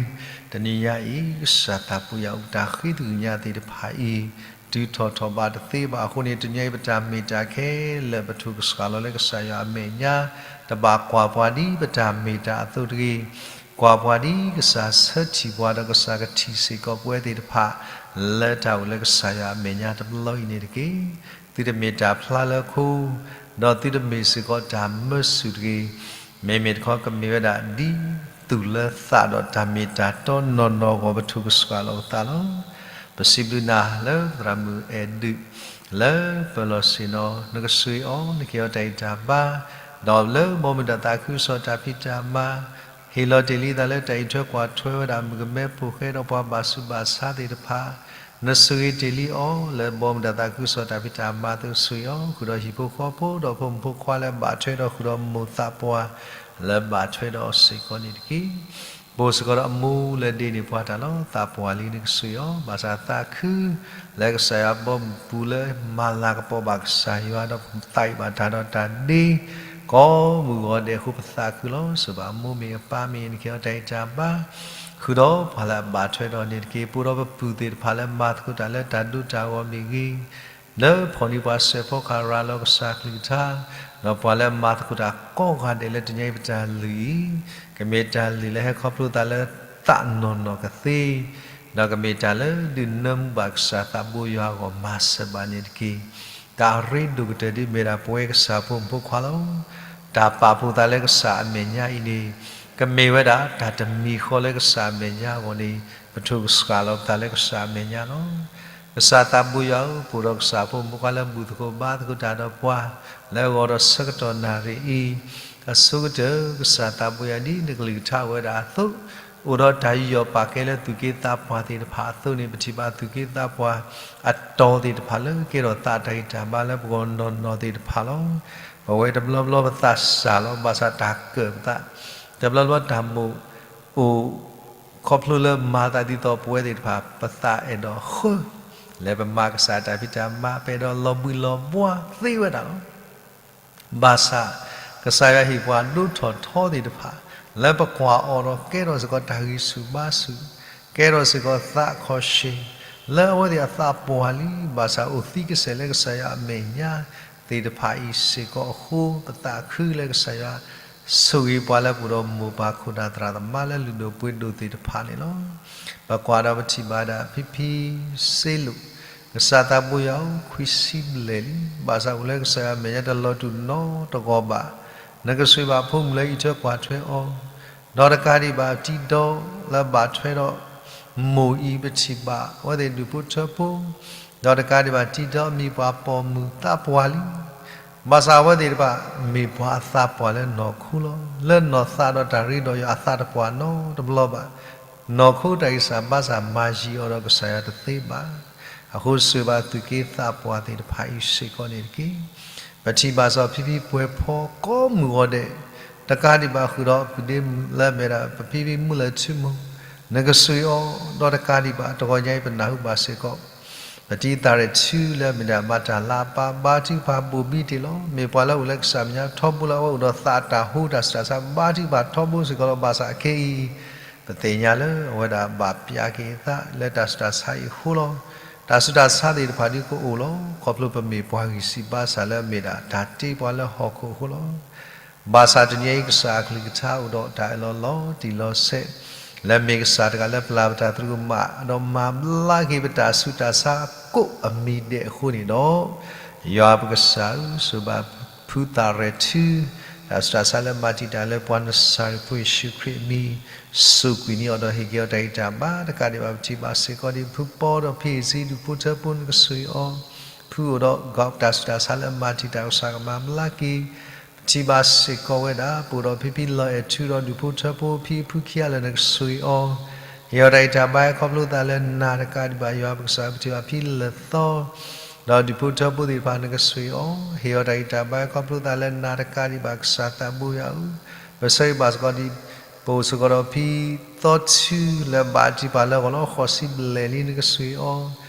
တနံၤညါအံၤ ကစၢ်သးဘိယွၤအိၣ်တၢ်ဃ့သကွံာ်ညါသ့ၣ်တဖၣ်အံၤ, တုၤထီၣ်ထီၣ်ဘးတသ့ဘၣ်အဃိန့ၣ် တနံၤအံၤပတၢ်မ့ၢ်တၢ်ခဲလၢာ် ပထိၣ်ကဆှၣ်လီၤလၢကစၢ်ယွၤအမဲာ်ညါ, တဘၣ်ကွၢ်ပှၤဒ်ပတၢ်မ့ၢ်တၢ်အသိးတဂ့ၤ, ကွၢ်ပှၤဒ်ကစၢ်ဆၢထံၣ်ပှၤဒီးကစၢ်ကထံၣ်စ့ၢ်ကီးပဝဲသ့ၣ်တဖၣ် လၢတၢ်အိၣ်လၢကစၢ်ယွၤအမဲာ်ညါတဘျီအံၤန့ၣ်တက့ၢ်. သုတမ့ၢ်တၢ်ဖျါလၢခိ, ဒီးသုတမ့ၢ်စ့ၢ်ကီးတၢ်မၢဆူၣ်တဂ့ၤ. မ့မ့ၢ်တခီကမ့ၢ်ဝဲဒၣ်ဒ်သူၣ်လၢသးဒီးတၢ်မ့ၢ်တၢ်တီနီၢ်နီၢ်အဂီၢ် ပထိၣ်ကဆှၣ်လီၤပသးလီၤ. ပစံးဘျုးနၤလၢသရၣ်မုၣ်အဲၣ်ဒုး လၢပၢၤလီၢ်ဆ့ၣ်နီၤ နကစူၢ်အီၤ နကဟ့ၣ်အီၤတၢ်အံၤတၢ်ဘါ, ဒီးလၢဘီမုၢ်တၢ်သးခုကစီၣ်တၢ်ဖံးတၢ်မၤ ဟ့ၣ်လီၤတ့ၢ်လံသးလၢတၢ်အံးထွဲကွၢ်ထွဲဝဲဒၣ် မုၣ်ကမဲဖိဃဲဒီးပှၤဘၣ်ဆူးဘၣ်ဆါသ့ၣ်တဖၣ်, နဆိၣ်ဂ့ၤတ့ၢ်လံအီၤ လၢဘီမုၢ်တၢ်သးခုကစီၣ်တၢ်ဖံးတၢ်မၤအသိးဆိၣ်ဂ့ၤအီၤ, ဃုာ်ဒီးဟံၣ်ဖိဃီဖိ ဒီးဖိမုၣ်ဖိခွါလၢဘၣ်ထွဲဒီးဃုာ်ဒီးမိၢ်သးပှၢ် လၢဘၣ်ထွဲဒီးအီၤစ့ၢ်ကီးန့ၣ်တက့ၢ်. ပအိၣ်စ့ၢ်ကီးဒီးအမိၢ်လၢဒ့န့ၢ်ပှၤတၢ်လီၤ. သးပှၢ်လံနကစူၢ်အီၤ, ဘၣ်ဆၣ်သးခု လၢကစၢ်ယွၤဘီမုၢ်ပူၤလၢမၤလၤကပီၤဘၣ်ကစၢ်ယွၤဒီးသးအံးဘၣ်တၢ်ဒီးတၢ်ဒ့ ကိးမုၢ်ဂီၤဒဲးအဃိ ပသးခုလီၤ. စၢၤဘၣ်အမိၢ်မ့ၢ်အပၢ်မ့ၢ် နကဟ့ၣ်အီၤတၢ်အံးတၢ်ဘါ, ဃုာ်ဒီးပှၤလၢအဘၣ်ထွဲဒီးန့ၣ်တက့ၢ်. ပအိၣ်ဒီးပပုၢ်သ့ၣ်တဖၣ်လၢမၤသကိးတၢ်လၢတၢ်ဒိတၢ်ဂီၤမ့ၢ်ဂ့ၤ, လၢဖီၣ်န့ၢ်ပှၤစဲးဖီကဟၣ်ရၤလီၤကစၢ်ကလုၢ်ကထါ, ဒီးပှၤလၢမၤသကိးတၢ်ကိးဂၤဒဲးလၢတနံၤအံၤပတၢ်လုၢ်အံၤ, ကမ့ၢ်တၢ်လုၢ်လၢဟဲခီဖျိသးလၢသးနီၢ်နီၢ်ကသ့, ဒီးကမ့ၢ်တၢ်လၢဒုးနၢမူဘၣ်ကစၢ်သးဘိယွၤအဂီၢ်မၤစၢၤဘၣ်န့ၣ်တက့ၢ်. တၢ်အရ့ဒိၣ်ကတၢၢ်ဒ်မ့ၢ်ဒၣ်ပဝဲကစၢ်ဖိမုၣ်ဖိခွါလီၤ. တၢ်ပာ်ဖှိၣ်သးလၢကစၢ်အမဲာ်ညါအံၤန့ၣ် ကမ့ၢ်ဝဲဒၣ်တၢ်တမံၤဃီလၢကစၢ်အမဲာ်ညါအဂီၢ်န့ၣ် ပထိၣ်ကဆှၣ်လီၤပသးလၢကစၢ်အမဲာ်ညါလီၤ. ကစၢ်သးဘိယွၤဧၢ, ပအိၣ်ဒီးကစၢ်ဖိမုၣ်ဖိခွါလၢဘူၣ်သကိးဘါသကိးတၢ်ဒီးပှၤ လၢအဂီၢ်ဒီးဆၢကတီၢ်နၣ်ရံၣ်အံၤ, အဆိကတၢၢ် ကစၢ်သးဘိယွၤဒ်နကလုၢ်ကထါအိၣ်ဝဲဒၣ်အသိး, အိၣ်ဒီးတၢ်ယူးယီၣ်ပာ်ကဲလၢသူၣ်က့သးပှၢ်သ့ၣ်တဖၣ်အသိးန့ၣ် ပထံၣ်ဘၣ်သူၣ်က့သးပှၢ်အတီၤသ့ၣ်တဖၣ်လၢကကဲထီၣ်သးတၢ်ဂံၢ်တၢ်ဘါလၢပဂီၢ်နီၢ်နီၢ်သ့ၣ်တဖၣ်လီၤ. ပဝဲတဘျီဘျီပသးစၢ်လီၤ, ဘၣ်ဆၣ်တၢ်ကၢၣ်ပသး, တဘျီဘျီတၢ်မိၣ်အိၣ် ခီဖျိလၢမၤသးဒ်သိးပဝဲသ့ၣ်တဖၣ် ပသးအဲၣ်ဒိးဃၢ လၢပမၤကစၢ်တၢ်ဖံးတၢ်မၤ ပအဲၣ်ဒိးလီၤဘှံးလီၤဘှါသ့ဝဲဒၣ်လီၤ. ဘၣ်ဆၣ် ကစၢ်ယွၤဟ့ၣ်ပှၤဒိၣ်ထီၣ်ထီသ့ၣ်တဖၣ် လၢပကွၢ်အီၤဒီးကဲထီၣ်စ့ၢ်ကီးတၢ်ဂံၢ်ဆူၣ်ဘါဆူၣ်, ကဲထီၣ်စ့ၢ်ကီးသးခီၣ်ရှ့ၣ်, လၢအဝဲသ့ၣ်အသးပှၢ်လံ, ဘၣ်ဆၣ်အိၣ်သံကစဲာ်လၢကစၢ်ယွၤအမဲာ်ညါသ့ၣ်တဖၣ်အံၤစ့ၢ်ကီးအဃိ ပသးခုလၢကစၢ်ယွၤ ဆိၣ်ဂ့ၤပှၤလၢပအိၣ်ဒီးမိၢ်ပၢ်ခိၣ်နၢ်သရၣ်သမါလၢလုၢ်ဒိၣ်ပှ့ၤဒိၣ်သ့ၣ်တဖၣ်န့ၣ်လီၤ. ပကွၢ်ဒီးပထံၣ်ဘၣ်ဒၣ်ဖံဖံစ့လိာ်, ကစၢ်သးဘိယွၤဧၢ, ခွံဆံဘျဲၣ်လံ, ဘၣ်ဆၣ်အိၣ်လၢကစၢ်ယွၤမဲာ်ညါတလီၤတူာ်နီတဂီၢ်ဘၣ်. နကစၢ်ဘၣ်ဖိမုၣ်လၢအံးထွဲကွၢ်ထွဲအီၤ, ဒီးတကးဒံးဘၣ်တံၤဒီလၢဘၣ်ထွဲဒီး မိၢ်အံၤပထံၣ်ဘၣ်အဝဲသ့ၣ်ဒူၣ်ဖိထၢဖိ, ဒီးတကးဒံးဘၣ်တံၤဒီအမံၤပှၤပိာ်မုၣ်သးပှၢ်လံ. ဘၣ်ဆၣ်အဝဲသ့ၣ်တဖၣ် မ့ၢ်ပှၤအသးပှၢ်လၢနီၢ်ခိလီၤ. လၢနီၢ်သးဒီးတၢ်ရ့ဒီးယွၤအသးတပှၢ်နီတဘျီဘၣ်. နီၢ်ခိတၢ်ဂံၢ်စၢ်ဘါစၢ်မၤယံၤအီၤဒီးကစၢ်ယွၤတသ့ဘၣ်. အဃိစၢၤဘၣ်သူၣ်က့သးပှၢ်သ့ၣ်တဖၣ်အံၤစ့ၢ်ကီးန့ၣ်တက့ၢ်. ပထံၣ်ဘၣ်စီၤဖံဖံပှဲၤဖီကိးမုၢ်ဂီၤဒဲး, တကးဒံးဘၣ်ဃုာ်ဒီးကုၢ်ဒ့မုၣ်လၢအမ့ၢ်ဒၣ်ပဖံဖံမုၢ်လၢၢ်ထူမိၢ်, နကစၢ်အီၤ, ဒီးတကးဒံးဘၣ်တဂီၤညါအံၤပနၢ်ဟူဘၣ်စ့ၢ်ကီး ပတံၤသးရဲၣ်ထူလၢအမ့ၢ်ဒၣ်မၤတၢ်လၤအပၢ် ဘါထုကဖၣ်ဘိၣ်ဘံတ့ၢ်လီၤ. မ့ၢ်ပှၤလၢအိၣ်လၢကစၢ်မဲာ်ညါထီဘိလီၤ. အဝဲအိၣ်ဒီးသးတၢ်ဟူတၢ်ဆူးတၢ်ဆါ ဘါထုကဖၣ်ထီဘိစ့ၢ်ကီးလီၤ. ဘၣ်ဆၣ်ခဲအံၤ ပသ့ၣ်ညါလၢအဝဲဒၣ်ဘၣ်ပျၢ်က့ၤအသးလၢတၢ်ဆူးတၢ်ဆါအံၤအဃိလီၤ. တၢ်ဆူးတၢ်ဆါသ့ၣ်တဖၣ်ဒုးကအိၣ်လီၤ. ခီဖျိပမ့ၢ်ပှၤဂံၢ်ဆံးဘါစၢ်လၢအမ့ၢ်ဒၣ်တၢ်တ့ပှၤလၢဟီၣ်ခိၣ်အဃိလီၤ. ဘၣ်ဆၣ်တနံၤအံၤကစၢ်အကလုၢ်ကထါအိၣ်ဒီးတၢ်အၢၣ်လီၤလီၤတံၢ်လီၤဆဲး လၢမ့ၢ်ကစၢ်တဂၤလၢပျၢ်ပတၢ်သရူးကမၣ် ဒီးမၤဘျါက့ၤပတၢ်ဆူးတၢ်ဆါကိးအမံၤဒဲးအဃိန့ၣ်ဒီး, ယွၤပကစၢ်ဧၢ, စၢၤဘၣ်ဖုသးရဲၣ်ထူ တၢ်ဆူးတၢ်ဆါလၢမၤတံာ်တာ်လၢပှၤနစၤရ့းဖိယ့ၣ်ၡူးခရံာ်အမံၤ, စူးကွံာ်န့ၢ်အီၤဒီးဟ့ၣ်က့ၤအီၤတၢ်ဂံၢ်တၢ်ဘါ. တကးဒံးဘၣ်ပထံၣ်ဘၣ်စ့ၢ်ကီးဒ်ဖုပီဒီးဖံအ့ၣ်စံဒူၣ်ဖိထၢဖိနကစၢ်အီၤ, ဖုအိၣ်ဒီးတၢ်ဆူးတၢ်ဆါလၢအမၤတံာ်တာ်ကစၢ်ကမၤဘျါက့ၤ ပထံၣ်ဘၣ်စ့ၢ်ကီးဝဲဒၣ် ပအိၣ်ဒီးဖံဖံလီၤအဲၣ်ထူဒီးဒူၣ်ဖိထၢဖိဖံဖုခံဂၤလၢာ်နကစၢ်အီၤ, ဟ့ၣ်အီၤတၢ်ဂံၢ်တၢ်ဘါ ဟဲခီဖျိသးလၢနၤတကးဒံးဘၣ် ယွၤပကစၢ်ပထံၣ်ဘၣ်ဖံလၢာ်သီ ဒီးဒူၣ်ဖိထၢဖိသ့ၣ်တဖၣ်နကစၢ်အီၤ, ဟ့ၣ်အီၤတၢ်ဂံၢ်တၢ်ဘါ ဟဲခီဖျိသးလၢနၤတကးဒံးဘၣ် ကစၢ်သးဘိယွၤဧၢ, ပဆၢဂ့ၤဘၣ်စ့ၢ်ကီးဒ် ပအိၣ်စ့ၢ်ကီးဒီးဖံသီထူလၢဘၣ်တံၢ်ပာ်လၢအဂီၢ်လီၤ. ဃိးဆံဘျဲၣ်လံနကစၢ်အီၤ,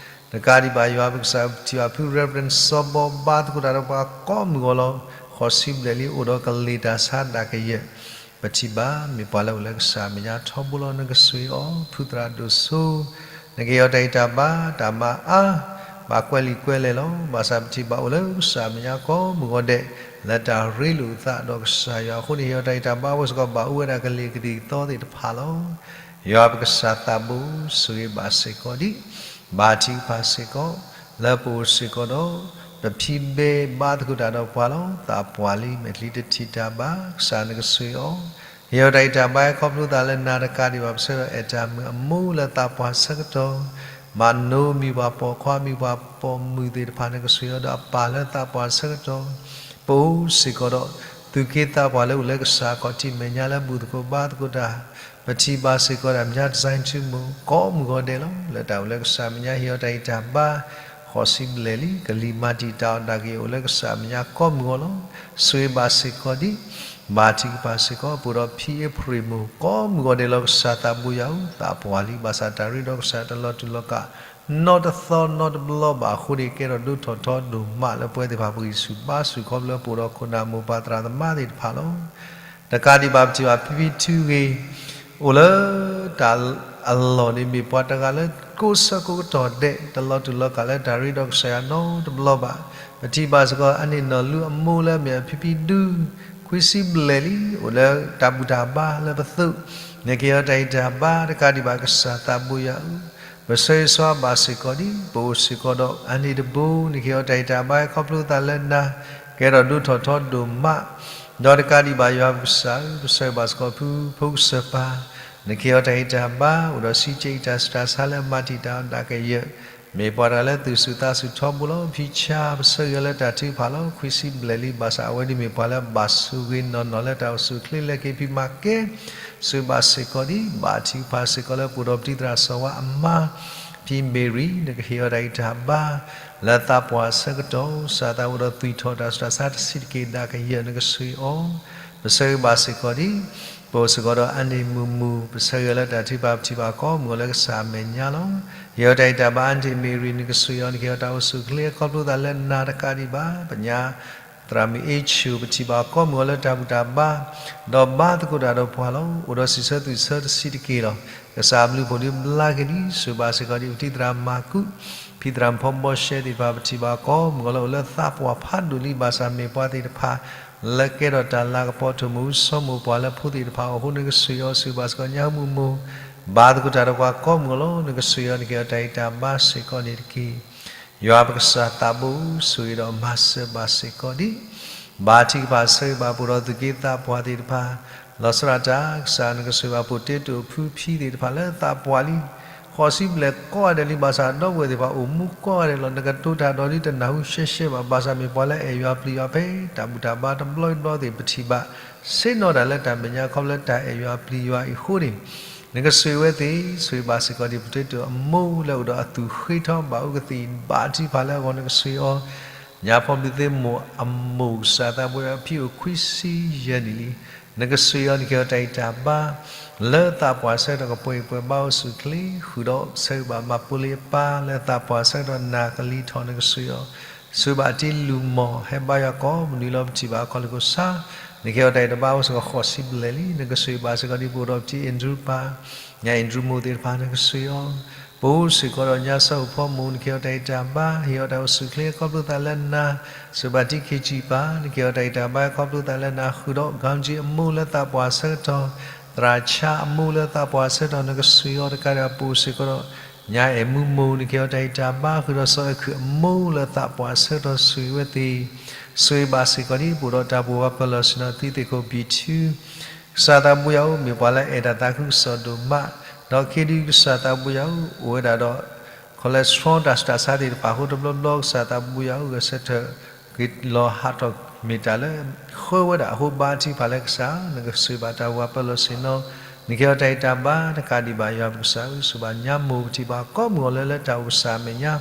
တကးဒံးဘၣ် ယွၤပကစၢ်ပထံၣ်ဘၣ်ဖု Reverend စီၤဘီ ဘါသကိးတၢ်ဒီးပှၤကိးမုၢ်ဂီၤလီၤ. ဃိးဆံဘျဲၣ်လံအိၣ်ဒီးကလံၤတၢ်ဆါဒၣ်ကယဲၢ်, ပထံၣ်ဘၣ်မ့ၢ်ပှၤလၢအိၣ်လၢကစၢ်မဲာ်ညါထီဘိလီၤ. နကစၢ်အီၤ ဖုသရၣ်ဒိၣ်စိ နကဟ့ၣ်အီၤတၢ်ဂံၢ်တၢ်ဘါ တၢ်မၤအါ ဘၣ်ကွဲးလံာ်ကွဲးလဲၢ်လီၤ. ဘၣ်ဆၣ်ပထံၣ်ဘၣ်အိၣ်လၢကစၢ်အမဲာ်ညါကိးမုၢ်ဂီၤဒဲး လၢတၢ်ရ့လိာ်အသးဒီးကစၢ်ယွၤအဃိန့ၣ် ဟ့ၣ်အီၤတၢ်ဂံၢ်တၢ်ဘါအဝဲစ့ၢ်ကီး ဘၣ်အိၣ်ဝဲဒၣ်ကလ့ၢ်ကသံၣ်ကသီသ့ၣ်တဖၣ်လီၤ. ယွၤပကစၢ်သးဘိ ဆိၣ်ဂ့ၤဘၣ်စ့ၢ်ကီးဒံး ဘါထုကဖၣ်စ့ၢ်ကီး လၢပအိၣ်စ့ၢ်ကီးဒီး ပဖံးဘဲဘါသကိးတၢ်ဒီးပှၤလီၤ. သးပှၢ်လံ မဲာ်ချံတထံၣ်တၢ်ဘါ ကစၢ်နကဆိၣ်ဂ့ၤအီၤ ဟ့ၣ်အီၤတၢ်ဂံၢ်တၢ်ဘါ ခီဖျိသးလၢနၤတကးဒံးဘၣ် ပဆၢဒီးအဲၣ်တၢ်မုာ်အမိၢ်လၢသးပှၢ်ဆၢကတီၢ် မၤနိမံၤပှၤပိာ်ခွါ မံၤပှၤပိာ်မုၣ်သ့ၣ်တဖၣ် နကဆိၣ်ဂ့ၤအီၤဒီးအပၢ်လၢသးပှၢ်ဆၢကတီၢ် ပအိၣ်စ့ၢ်ကီးဒီး သူၣ်က့သးပှၢ်လၢအိၣ်လၢကစၢ်ခီၣ်ထံးမဲာ်ညါလၢဘူၣ်သကိးဘါသကိးတၢ် ပထံၣ်ဘၣ်စ့ၢ်ကီးဒၣ် မၠါတစဲထူမိၢ် ကိးမုၢ်ဂီၤဒဲးလီၤ. လၢတၢ်အိၣ်လၢကစၢ်မဲာ်ညါ ဟ့ၣ်အီၤတၢ်ဂံၢ်တၢ်ဘါ ဃိးဆံဘျဲၣ်လံ ကလံၤမၤတံာ်တာ်အီၤဒၣ်ကယဲၢ် အိၣ်လၢကစၢ်မဲာ်ညါကိးမုၢ်ဂီၤလီၤ. ဆိၣ်ဂ့ၤဘၣ်စ့ၢ်ကီးဒံး ဘါထုကဖၣ်စ့ၢ်ကီး ပအိၣ်ဒီးဖံအ့ဖြ့ၣ်မိၢ် ကိးမုၢ်ဂီၤဒဲးလီၤ. ကစၢ်သးဘိယွၤဧၢ သးပှၢ်လံ ဘၣ်ဆၣ်တၢ်ရ့ဒီးကစၢ်တလီၤတူာ်လီၤကာ် နီတသီနီတဘျီဘၣ်အဃိန့ၣ် ကဲထီၣ်ဒိၣ်ထီၣ်ထီဒိၣ်မးလၢပဝဲသ့ၣ်တဖၣ် ပဂံၢ်ဆူၣ်ဘါဆူၣ်ခီဖျိလၢပအိၣ်ဒီးခိၣ်နၢ်မိၢ်ပၢ်သရၣ်သမါသ့ၣ်တဖၣ်လီၤ. တကးဒံးဘၣ် ပထံၣ်ဘၣ်ဖံဖံထုဂ့ၤ အိၣ်လၢတၢ်အလီၢ်န့ၣ် မ့ၢ်ပှၤတဂၤလၢကိးဆၢကိးကတီၢ်ဒဲး တလီၤတူာ်လီၤကာ်လၢတၢ်ရ့ဒီးကစၢ်ယွၤနီတဘျီဘၣ်. ပထံၣ်ဘၣ်စ့ၢ်ကီး အန့ၣ်နီၢ်လူအမိၢ်လၢအမ့ၢ်အဖံဖံဒူ ခွံဆံဘျဲၣ်လံ အိၣ်လၢတၢ်ဘူၣ်တၢ်ဘါလၢပသိး နကဟ့ၣ်အီၤတၢ်ဂံၢ်တၢ်ဘါ တကးဒံးဘၣ် ကစၢ်သးဘိယွၤဧၢ ပဆၢဂ့ၤဆၢဝါဘၣ်စ့ၢ်ကီးဒံး ပအိၣ်စ့ၢ်ကီးဒီး အန့ၣ်တဘိ နကဟ့ၣ်အီၤတၢ်ဂံၢ်တၢ်ဘါ ခီဖျိသးလၢနၤ ကဲထီၣ်ဒိၣ်ထီၣ်ထီဒိၣ်မး ဒီးတကးဒံးဘၣ် ယွၤပကစၢ်ဧၢ ပဆၢဂ့ၤဘၣ်စ့ၢ်ကီး ဖုဖိကစၢၢ်ပၢ် နကဟ့ၣ်အီၤတၢ်ဂံၢ်တၢ်ဘါ အိၣ်ဒီးစံးကဲးအံၤတၢ်ဆူးတၢ်ဆါလၢအမၤတံာ်တာ်အီၤဒၣ်ကယဲၢ် မ့ၢ်ပှၤတဂၤလၢသူၣ်ဆူၣ်သးဆူၣ်ထီဘိလီၤ. ဖံဆါ ပဆၢဂ့ၤအီၤလၢတၢ်ထုကဖၣ်လီၤ. ခွံဆံဘျဲၣ်လံ ဘၣ်ဆၣ်အဝဲဒၣ်မ့ၢ်ပှၤလၢဘၣ်ဆိၣ်ဂ့ၤနီၢ်နီၢ်လၢတၢ်အိၣ်ဆူၣ်အိၣ်ချ့ လဲၤက့ၤဖံးမၤကဲ ဆိၣ်ဂ့ၤဘၣ်စ့ၢ်ကီးဒံး ဘါထုကဖၣ်စ့ၢ်ကီးလၢပအိၣ်ဒီးပတံၤသရၣ်စီၤဝါအမါ ဖံဘ့ၣ်ရံၤ နကဟ့ၣ်အီၤတၢ်ဂံၢ်တၢ်ဘါ လၢသးပှၢ်ဆၢကတီၢ် ကစၢ်သးအိၣ်ဒီးသွံၣ်ထီၣ်တၢ်ဆူးတၢ်ဆါတဆံးတက့ၢ်ဒၣ်ကယဲၢ် နကဆိၣ်ဂ့ၤအီၤ ပဆၢဂ့ၤဘၣ်စ့ၢ်ကီးဒံး ပအိၣ်စ့ၢ်ကီးဒီးအန့ၣ်မုၢ်မုၢ် ပဆၢဂ့ၤအီၤလၢတၢ်ထုကဖၣ် ပထံၣ်ဘၣ်ကိးမုၢ်ဂီၤလၢကစၢ်အမဲာ်ညါလီၤ. ဟ့ၣ်အီၤတၢ်ဂံၢ်တၢ်ဘါ အန့ၣ်မ့ၢ်ရံၤ နကဆိၣ်ဂ့ၤအီၤ နကဟ့ၣ်အီၤတၢ်အိၣ်ဆူၣ်အိၣ်ချ့ ခီဖျိသးလၢနၤတကးဒံးဘၣ် ပညါ သရၣ်မုၣ်အ့ဆူၣ် ပထံၣ်ဘၣ်ကိးမုၢ်ဂီၤလၢတၢ်ဘူၣ်တၢ်ဘါ ဒီးဘါသကိးတၢ်ဒီးပှၤလီၤ. အိၣ်ဒီးစံးဆၢသွံၣ်ဆၢတဆံးတက့ၢ်လီၤ. ကစၢ်အဘျုးအဖှိၣ်ဒုးဘျါက့ၤလံ ဆိၣ်ဂ့ၤဘၣ်စ့ၢ်ကီးဒံး ပတံၤသရၣ်မၤကူး ဖံသရၣ်ဖီဘီရှဲသ့ၣ်တဖၣ် ပထံၣ်ဘၣ်ကိးမုၢ်ဂီၤလၢအိၣ်လၢသးပှၢ်ဖးဒိၣ်လံ ဘၣ်ဆၣ်မ့ၢ်ပှၤသ့ၣ်တဖၣ် လၢကဲထီၣ်တၢ်လၤကပီၤ ထိၣ်မူၤစီၤမိၢ်ပှၢ်လၢဖိသ့ၣ်တဖၣ်အအိၣ်အဃိ နကဆိၣ်ဂ့ၤအီၤ ဆိၣ်ဂ့ၤဘၣ်စ့ၢ်ကီး ညါဟူမုၢ်မိၢ် ဘါသကိးတၢ်ဒီးပှၤကိးမုၢ်ဂီၤလီၤ. နကဆိၣ်ဂ့ၤအီၤ နကဟ့ၣ်အီၤတၢ်ဂံၢ်တၢ်ဘါစ့ၢ်ကီးန့ၣ်တက့ၢ်. ယွၤပကစၢ်သးဘိ ဆိၣ်ဂ့ၤဒီးမၤစၢၤဘၣ်စ့ၢ်ကီးဒံး ဘါထုကဖၣ်ဆၢဂ့ၤဘၣ်ပအိၣ်ဒီးသူၣ်က့သးပှၢ်သ့ၣ်တဖၣ် လီၤဆီဒၣ်တၢ် ကစၢ်နကဆိၣ်ဂ့ၤဘၣ် ဖိတ့တိာ်ဖုဖံသ့ၣ်တဖၣ်လၢသးပှၢ်လံ ဃိးဆံဘျဲၣ်ကိးဂၤဒဲးလံ ဘၣ်ဆၣ်ဒီပုၢ်ဝဲၢ်သ့ၣ်တဖၣ် အိၣ်မူကိးဂၤဒဲးလီၤ. နကတိၤတၢ်ဒီးဒ်တနၢ်ဟူရှဲရှဲဘၣ် ဘၣ်ဆၣ်မ့ၢ်ပှၤလၢအဲၣ်ယွၤပျံၤယွၤဖဲ တၢ်ဘူၣ်တၢ်ဘါတဘျီဘျီသ့ၣ် ပထံၣ်ဘၣ် ဆ့ၣ်နီၤတၢ်လၢတၢ်မဲာ်ညါ ခီဖျိလၢတၢ်အဲၣ်ယွၤပျံၤယွၤအံၤအဃိန့ၣ် နကဆိၣ်ဂ့ၤဝဲသ့ၣ် ဆိၣ်ဂ့ၤဘၣ်စ့ၢ်ကီးဒံး ဖိတ့တိာ်အမိၢ်လၢအိၣ်ဒီးအသူၣ်ဃ့ထီဘၣ်အိၣ်ကသံၣ် ဘါထုကဖၣ်လၢအဂီၢ် နကဆိၣ်ဂ့ၤအီၤ ညါဖီဘျုးသ့ၣ်မိၢ်အမိၢ် ကစၢ်သးဘိယွၤ ဖံအိၣ်ခွံဆံယဲၢ်နံၣ်လံ. နကဆိၣ်ဂ့ၤအီၤ နကဟ့ၣ်အီၤတၢ်ဂံၢ်တၢ်ဘါ လၢသးပှၢ်ဆၢကတီၢ် ကပှဲၤပှဲၤဘါအိၣ်ဆူၣ်ချ့ ဃုာ်ဒီးဆၢဂ့ၤဘၣ်မၤပူၤလံအပၢ် လၢသးပှၢ်ဆၢကတီၢ် နၢ်ကလံၤထီၣ် နကဆိၣ်ဂ့ၤအီၤ ဆိၣ်ဂ့ၤဘၣ်တံၤလူၢ်မီၢ် ဟဲဘါယွၤကိးမုၢ်နံၤလီၤ ပထံၣ်ဘၣ်အခီၣ်လ့ၢ်ခိၣ်ဆါ နကဟ့ၣ်အီၤတၢ်ဂံၢ်တၢ်ဘါအိၣ်စ့ၢ်ကီး ဃိးဆံဘျဲၣ်လံ. နကဆိၣ်ဂ့ၤဘၣ်စ့ၢ်ကီးဒံး ပအိၣ်ဒီးပတံၤအ့ၣ်ဒရူပၢ် ညါအ့ၣ်ဒရူမိၢ်သ့ၣ်တဖၣ် နကဆိၣ်ဂ့ၤအီၤ ပအိၣ်စ့ၢ်ကီးဒီးညါစီၤဖိမိၢ် နကဟ့ၣ်အီၤတၢ်ဂံၢ်တၢ်ဘါ ဟ့ၣ်အီၤတၢ်အိၣ်ဆူၣ်ချ့ ခီဖျိသးလၢနၤ ဆိၣ်ဂ့ၤဘၣ်တံၤခ့ကၠံၣ်ပၢ် နကဟ့ၣ်အီၤတၢ်ဂံၢ်တၢ်ဘါ ခီဖျိသးလၢနၤ ဃုာ်ဒီး ကၠံၣ်အမိၢ်လၢသးပှၢ်ဆၢကတီၢ် သရၣ်ဆါအမိၢ်လၢသးပှၢ်ဆၢကတီၢ် နကဆိၣ်ဂ့ၤအီၤတကးဒံး ပအိၣ်စ့ၢ်ကီးဒီး ညါအဲၣ်မူမိၢ် နကဟ့ၣ်အီၤတၢ်ဂံၢ်တၢ်ဘါ ဃုာ်ဒီးစီၤအဲၣ်ခုၣ်အမိၢ်လၢသးပှၢ်ဆၢကတီၢ် ဆိၣ်ဂ့ၤဝဲသ့ၣ် ဆိၣ်ဂ့ၤဘၣ်စ့ၢ်ကီးဒံး ပအိၣ်ဒီးတၢ်ဘိးဘၣ်ပၢလီၢ်ဆ့ၣ်နီၤ သုသ့ၣ်ခိၣ်ဘံၣ်ထူ ကစၢ်သးဘိယွၤဧၢ မ့ၢ်ပှၤလၢအဲၣ်တၢ်သးခုကစီၣ်ဒိၣ်မး ဒီးခ့ဒု ကစၢ်သးဘိယွၤဧၢ အိၣ်ဝဲဒၣ်ဒီး cholesterol တၢ်ဆူးတၢ်ဆါသ့ၣ်တဖၣ်အဃိ တဘျီဘျီ ကစၢ်သးဘိယွၤဧၢ ဂဲၤဆၢထၢၣ် က့ၤလီၤဟးထီၣ် မ့ၢ်တၢ်လၢ ဃၢဝဲဒၣ်အဃိ ဘါထုကဖၣ်လၢကစၢ် နကဆိၣ်ဂ့ၤဘၣ်တၢ်ဘိးဘၣ်ပၢလီၢ်ဆ့ၣ်နီၤ နကဟ့ၣ်အီၤတၢ်ဂံၢ်တၢ်ဘါ တကးဒံးဘၣ် ယွၤပကစၢ်ဧၢ ဆိၣ်ဂ့ၤဘၣ်ညါမိၢ် ပထံၣ်ဘၣ်ကိးမုၢ်ဂီၤလၢ လၢတၢ်အိၣ်ကစၢ်အမဲာ်ညါ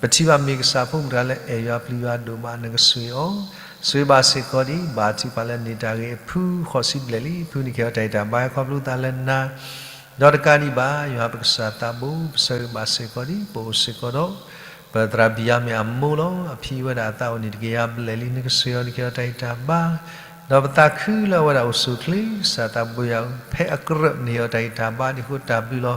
ပထံၣ်ဘၣ်မ့ၢ်ကစၢ်ဖိမုၣ်တဂၤလၢအဲၣ်ယွၤပျံၤယွၤဒိၣ်မး နကဆိၣ်ဂ့ၤအီၤ ဆိၣ်ဂ့ၤဘၣ်စ့ၢ်ကီးဒံး ဘါထုကဖၣ်လၢန့ၢ်တၢ်ဂ့ၤအဖု ဃိးဆံဘျဲၣ်လံ ဖု နကဟ့ၣ်အီၤတၢ်ဂံၢ်တၢ်ဘါ ခီဖျိသးလၢနၤ ဒီးတကးဒံးဘၣ် ယွၤပကစၢ်သးဘိ ပဆၢဂ့ၤဘၣ်စ့ၢ်ကီးဒံး ပအိၣ်စ့ၢ်ကီးဒီး ပသရၣ်ဘံၣ်ယါမ့ၢ်အမိၢ်လီၤ အဖံဝဲဒၣ်အသးအိၣ်န့ၣ် တကယၤဘျဲၣ်လံ နကဆိၣ်ဂ့ၤအီၤ နကဟ့ၣ်အီၤတၢ်ဂံၢ်တၢ်ဘါ ဒီးပသးခုလၢအဝဲဒၣ်အိၣ်ဆူၣ်ချ့ ကစၢ်သးဘိယွၤဧၢ ဖဲအကြၢးနဟ့ၣ်အီၤတၢ်ဂံၢ်တၢ်ဘါဒံးအဃိ တၢ်ဘျုးလီၤ.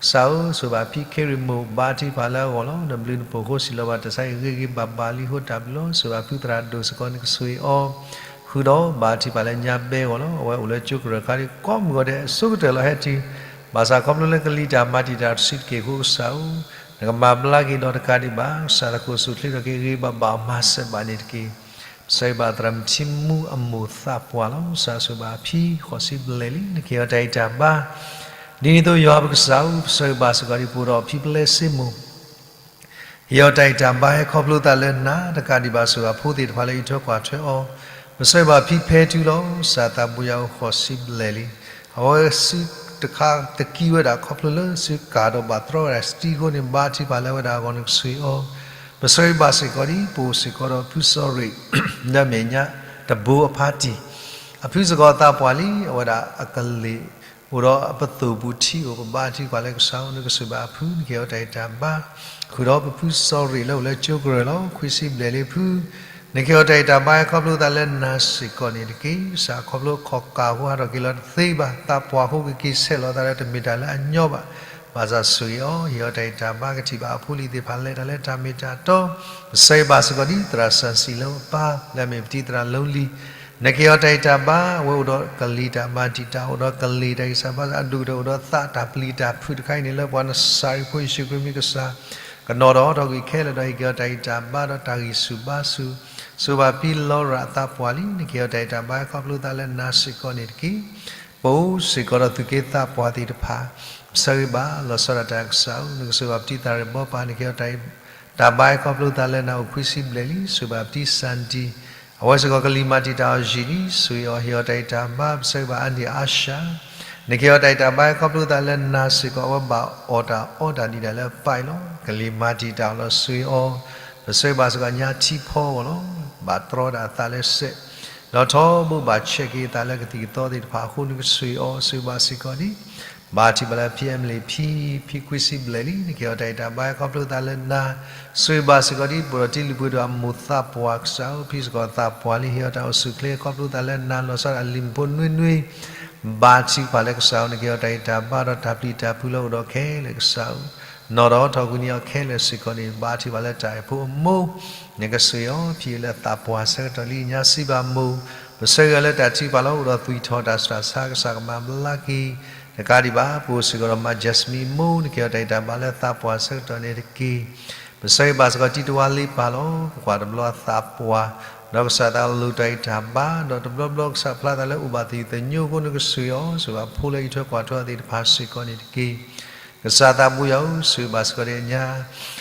ကစၢ်ဧၢ, ဆိၣ်ဂ့ၤဘၣ်ဖံခ့ရံၣ်မိၣ် ဘါထုကဖၣ်လၢအဂီၢ်လီၤ. နဘျုးနဖှိၣ်အဃိ စံးလီၤဘၣ်တၢ်ဆါအံၤ ဂ့ၤဂ့ၤဘၣ်ဘၣ်လံအဃိ တၢ်ဘျုးလီၤ. ဆိၣ်ဂ့ၤဘၣ်ဖုသရၣ်ဒိၣ်စ့ၢ်ကီး နကဆိၣ်ဂ့ၤအီၤ ဃုာ်ဒီးဘါထုကဖၣ်လၢညါဘဲအဂီၢ်လီၤ. အဝဲအိၣ်လၢကၠိကရၢၢ်ခါဒ်ကိးမုၢ်ဂီၤဒဲး အဆိကတၢၢ်လီၤဟဲတုၤ ဘၣ်ဆၣ်ခီဖျိလၢကလံၤတၢ်မၤတံာ်တာ်တဆံးတက့ၢ်အဃိ ကစၢ်ဧၢ, နကမၤဘျါက့ၤဒီးတကးဒံးဘၣ် ကစၢ်သးခိၣ်ဆူၣ်ချ့ထီၣ်က့ၤ ဂ့ၤဂ့ၤဘၣ်ဘၣ် မၤစၢၤဘၣ်န့ၣ်တက့ၢ်. ပဆၢဂ့ၤဘၣ်သရၣ်မုၣ်ထံမူအမိၢ်သးပှၢ်လီၤ. ကစၢ်ဆိၣ်ဂ့ၤဘၣ်အဖံ ဃိးဆံဘျဲၣ်လံ နကဟ့ၣ်အီၤတၢ်ဂံၢ်တၢ်ဘါ ဒ်န့ၣ်အသိးယွၤပကစၢ်ဧၢ, ပဆၢဂ့ၤဘၣ်စ့ၢ်ကီးဒ်ပအိၣ်ဒီးဖံပလဲစ့မိၢ် ဟ့ၣ်အီၤတၢ်ဂံၢ်တၢ်ဘါဟဲခီဖျိသးလၢနၤ တကးဒံးဘၣ်ဆိၣ်ဂ့ၤအဖိသ့ၣ်တဖၣ်လၢအံးထွဲကွၢ်ထွဲအီၤ, ပဆၢဂ့ၤဘၣ်ဖံဖဲထူလီၤ. ကစၢ်သးဘိယွၤဧၢ ဃိးဆံဘျဲၣ်လံ. အဝဲစုတခါသကံဝဲဒၣ်ခီဖျိလၢစုကၤဒီးဘၣ်တြီဝဲဒၣ်စတံအဃိန့ၣ် ဘါထုကဖၣ်လၢအဝဲဒၣ်အဂီၢ် နကဆိၣ်ဂ့ၤအီၤ, ပဆၢဂ့ၤဘၣ်စ့ၢ်ကီးဒ်ပအိၣ်စ့ၢ်ကီးဒီးဖုစီၤရ့ၣ် လၢအမဲာ်ညါတဘိအဖါတံၢ် အဖုစ့ၢ်ကီးသးပှၢ်လံ. အဝဲဒၣ်အကလ့ၢ် အိၣ်ဒီးအပသိၣ်ပူၤထံအိၣ် ပဘါထုကဖၣ်လၢကစၢ်ဧၢ နကဆိၣ်ဂ့ၤဘၣ်အဖု နကဟ့ၣ်အီၤတၢ်ဂံၢ်တၢ်ဘါ, ဃုာ်ဒီးပဖုစီၤရ့ၣ်လၢအိၣ်လၢကၠိကရၢၢ်လီၤ. ခွံဆံဘျဲၣ်လံဖု, နကဟ့ၣ်အီၤတၢ်ဂံၢ်တၢ်ဘါဟဲခီဖျိသးလၢနၤစ့ၢ်ကီးန့ၣ်တက့ၢ်. ကစၢ်ခီဖျိခီၣ်ကၢ်အဃိဟးထီၣ်က့ၤလီၤတသ့ဘၣ် သးပှၢ်အဃိကက့ၤဆဲးလီၤသးလၢတမ့ၢ်တၢ်လၢအညီဘၣ်, ဘၣ်ဆၣ်ဆိၣ်ဂ့ၤအီၤ ဟ့ၣ်အီၤတၢ်ဂံၢ်တၢ်ဘါ ကထံၣ်ဘၣ်အဖိအလံၤသ့ၣ်တဖၣ်လဲၤတၢ်လၢတၢ်မ့ၢ်တၢ်တီ ပဆၢဂ့ၤဘၣ်စ့ၢ်ကီးဒ်သရၣ်စီဆှံလၢအပၢ် လၢအမ့ၢ်ပတံၤသရၣ်လီလံၤ, နကဟ့ၣ်အီၤတၢ်ဂံၢ်တၢ်ဘါ အဝဲအိၣ်ဒီးကလံၤတၢ်မၤတံာ်တာ် အိၣ်ဒီးကလံၤတၢ်ဂံၢ်စၢ်ဘါစၢ် အဒိၣ်ကတၢၢ်အိၣ်ဒီးသးတၢ်ပျံၤတၢ်ဖုးတခါအံၤန့ၣ် လၢပှၤနစၤရ့းဖိယ့ၣ်ၡူးခရံာ်မ့ၢ်ကစၢ် ကနီၤထီၣ်ထီၣ်ကွံာ်ခဲလၢာ်ဒီး ဟ့ၣ်က့ၤအီၤတၢ်ဂံၢ်တၢ်ဘါဒီးတၢ်ဂံၢ်ဆူၣ်ဘါဆူၣ်, ဆိၣ်ဂ့ၤဘၣ်ဖံလီၤရၣ်အသးပှၢ်လံ နကဟ့ၣ်အီၤတၢ်ဂံၢ်တၢ်ဘါဟဲခီဖျိသးလၢနၤစ့ၢ်ကီးန့ၣ်တက့ၢ်. ပအိၣ်စ့ၢ်ကီးဒီးသူၣ်က့သးပှၢ်သ့ၣ်တဖၣ် ပဆၢဂ့ၤဘၣ်လီၤဆီဒၣ်တၢ်ကစၢ်ဧၢ, နကဆိၣ်ဂ့ၤဘၣ်ပတံၤသရၣ်ဘီပၢ် နကဟ့ၣ်အီၤတၢ်ဂံၢ်တၢ်ဘါဟဲခီဖျိသးလၢနၤအိၣ်ခွံဆံဘျဲၣ်လံ. ဆိၣ်ဂ့ၤဘၣ်ပတံၤစၣ်ဒံ အဝဲစ့ၢ်ကီးကလံၤမၤတံာ်တာ်အီၤယံာ်လံ ဆိၣ်ဂ့ၤအီၤ ဟ့ၣ်အီၤတၢ်ဂံၢ်တၢ်ဘါ ပဆၢဂ့ၤဘၣ်အါန့ၢ်အါရှၢ နကဟ့ၣ်အီၤတၢ်ဂံၢ်တၢ်ဘါဟဲခီဖျိသးလၢနၤစ့ၢ်ကီး အဝဲဘၣ်အီၣ်တၢ်အီတၢ်ဒံးဒၣ်လၢအပၢ်အံၤလီၤ. ကလံၤမၤတံာ်တာ်အီၤလီၤ ဆိၣ်ဂ့ၤအီၤ, ပဆၢဂ့ၤဘၣ်စ့ၢ်ကီးညါထံဖီအဂီၢ်လီၤ. ဘၣ်တြီဒၣ်အသးလၢစဲး လီၤထီဘိဘၣ်ဆဲးက့ၤအသးလၢကသံၣ်ကသီသ့ၣ်တဖၣ်အဃိ နကဆိၣ်ဂ့ၤအီၤ ဆိၣ်ဂ့ၤဘၣ်စ့ၢ်ကီးဒ် ဘါထုကဖၣ်လၢဖံအဲမလ့ၣ်ဖံ ဖံခွံဆံဘျဲၣ်လံ နကဟ့ၣ်အီၤတၢ်ဂံၢ်တၢ်ဘါဟဲခီဖျိသးလၢနၤ, ဆိၣ်ဂ့ၤဘၣ်စ့ၢ်ကီးဒ် ပအိၣ်ဒီးတံၤလုၢ်ပှ့ၤဒိၣ်အမိၢ်သးပှၢ်ကစၢ်ဧၢ, ဖံစ့ၢ်ကီးသးပှၢ်လံ ဟ့ၣ်အီၤတၢ်အိၣ်ဆူၣ်ချ့ခီဖျိသးလၢနၤ လီၤဆီဒၣ်လံၤမုၣ်ဖိနွံနွံ ဘါထုကဖၣ်လၢကစၢ်ဧၢ နကဟ့ၣ်အီၤတၢ်ဂံၢ်တၢ်ဘါဒီးတၢ်ပျံၤတၢ်ဖုးလၢအိၣ်ဒီးခဲလၢာ်ကစၢ်ဧၢ, နီၣ်ထီၣ်ထီၣ်ကွံာ်န့ၢ်အီၤခဲလၢာ်စ့ၢ်ကီးန့ၣ် ဘါထုကဖၣ်လၢတၢ်အဲၣ်ဖိအမိၢ် နကဆိၣ်ဂ့ၤအီၤ ဖံလၢသးပှၢ်ဆၢကတီၢ်လံ ညါစံးဘၣ်မိၢ်, ပဆၢဂ့ၤအီၤလၢတၢ်ထုကဖၣ်လီၤ အိၣ်ဒီးသွံၣ်ထီၣ်တၢ်ဆူးတၢ်ဆါ ကစၢ်ကမၤဘျါက့ၤ တကးဒံးဘၣ် ပအိၣ်စ့ၢ်ကီးဒီးမါ Jasmine အမိၢ် နကဟ့ၣ်အီၤတၢ်ဂံၢ်တၢ်ဘါလၢသးပှၢ်ဆၢကတီၢ်န့ၣ်တက့ၢ်. ပဆၢဂ့ၤဘၣ်စ့ၢ်ကီးတံၤတဝါလ့ပၢ်လီၤ. ပကွၢ်တဘျီအသးပှၢ် ဒီးကစၢ်သးလိၣ်တၢ်ဂံၢ်တၢ်ဘါ ဒီးတဘျီဘျီကစၢ်ဖျါသးလၢအိၣ်ဘၣ်သယုၢ်သညိအဃိ နကဆိၣ်ဂ့ၤအီၤ ဆိၣ်ဂ့ၤဘၣ်ဖိလၢအံးထွဲကွၢ်ထွဲအီၤသ့ၣ်တဖၣ်စ့ၢ်ကီးန့ၣ်တက့ၢ်. ကစၢ်သးဘိယွၤဧၢ, ဆိၣ်ဂ့ၤဘၣ်စ့ၢ်ကီးဒ်အညါ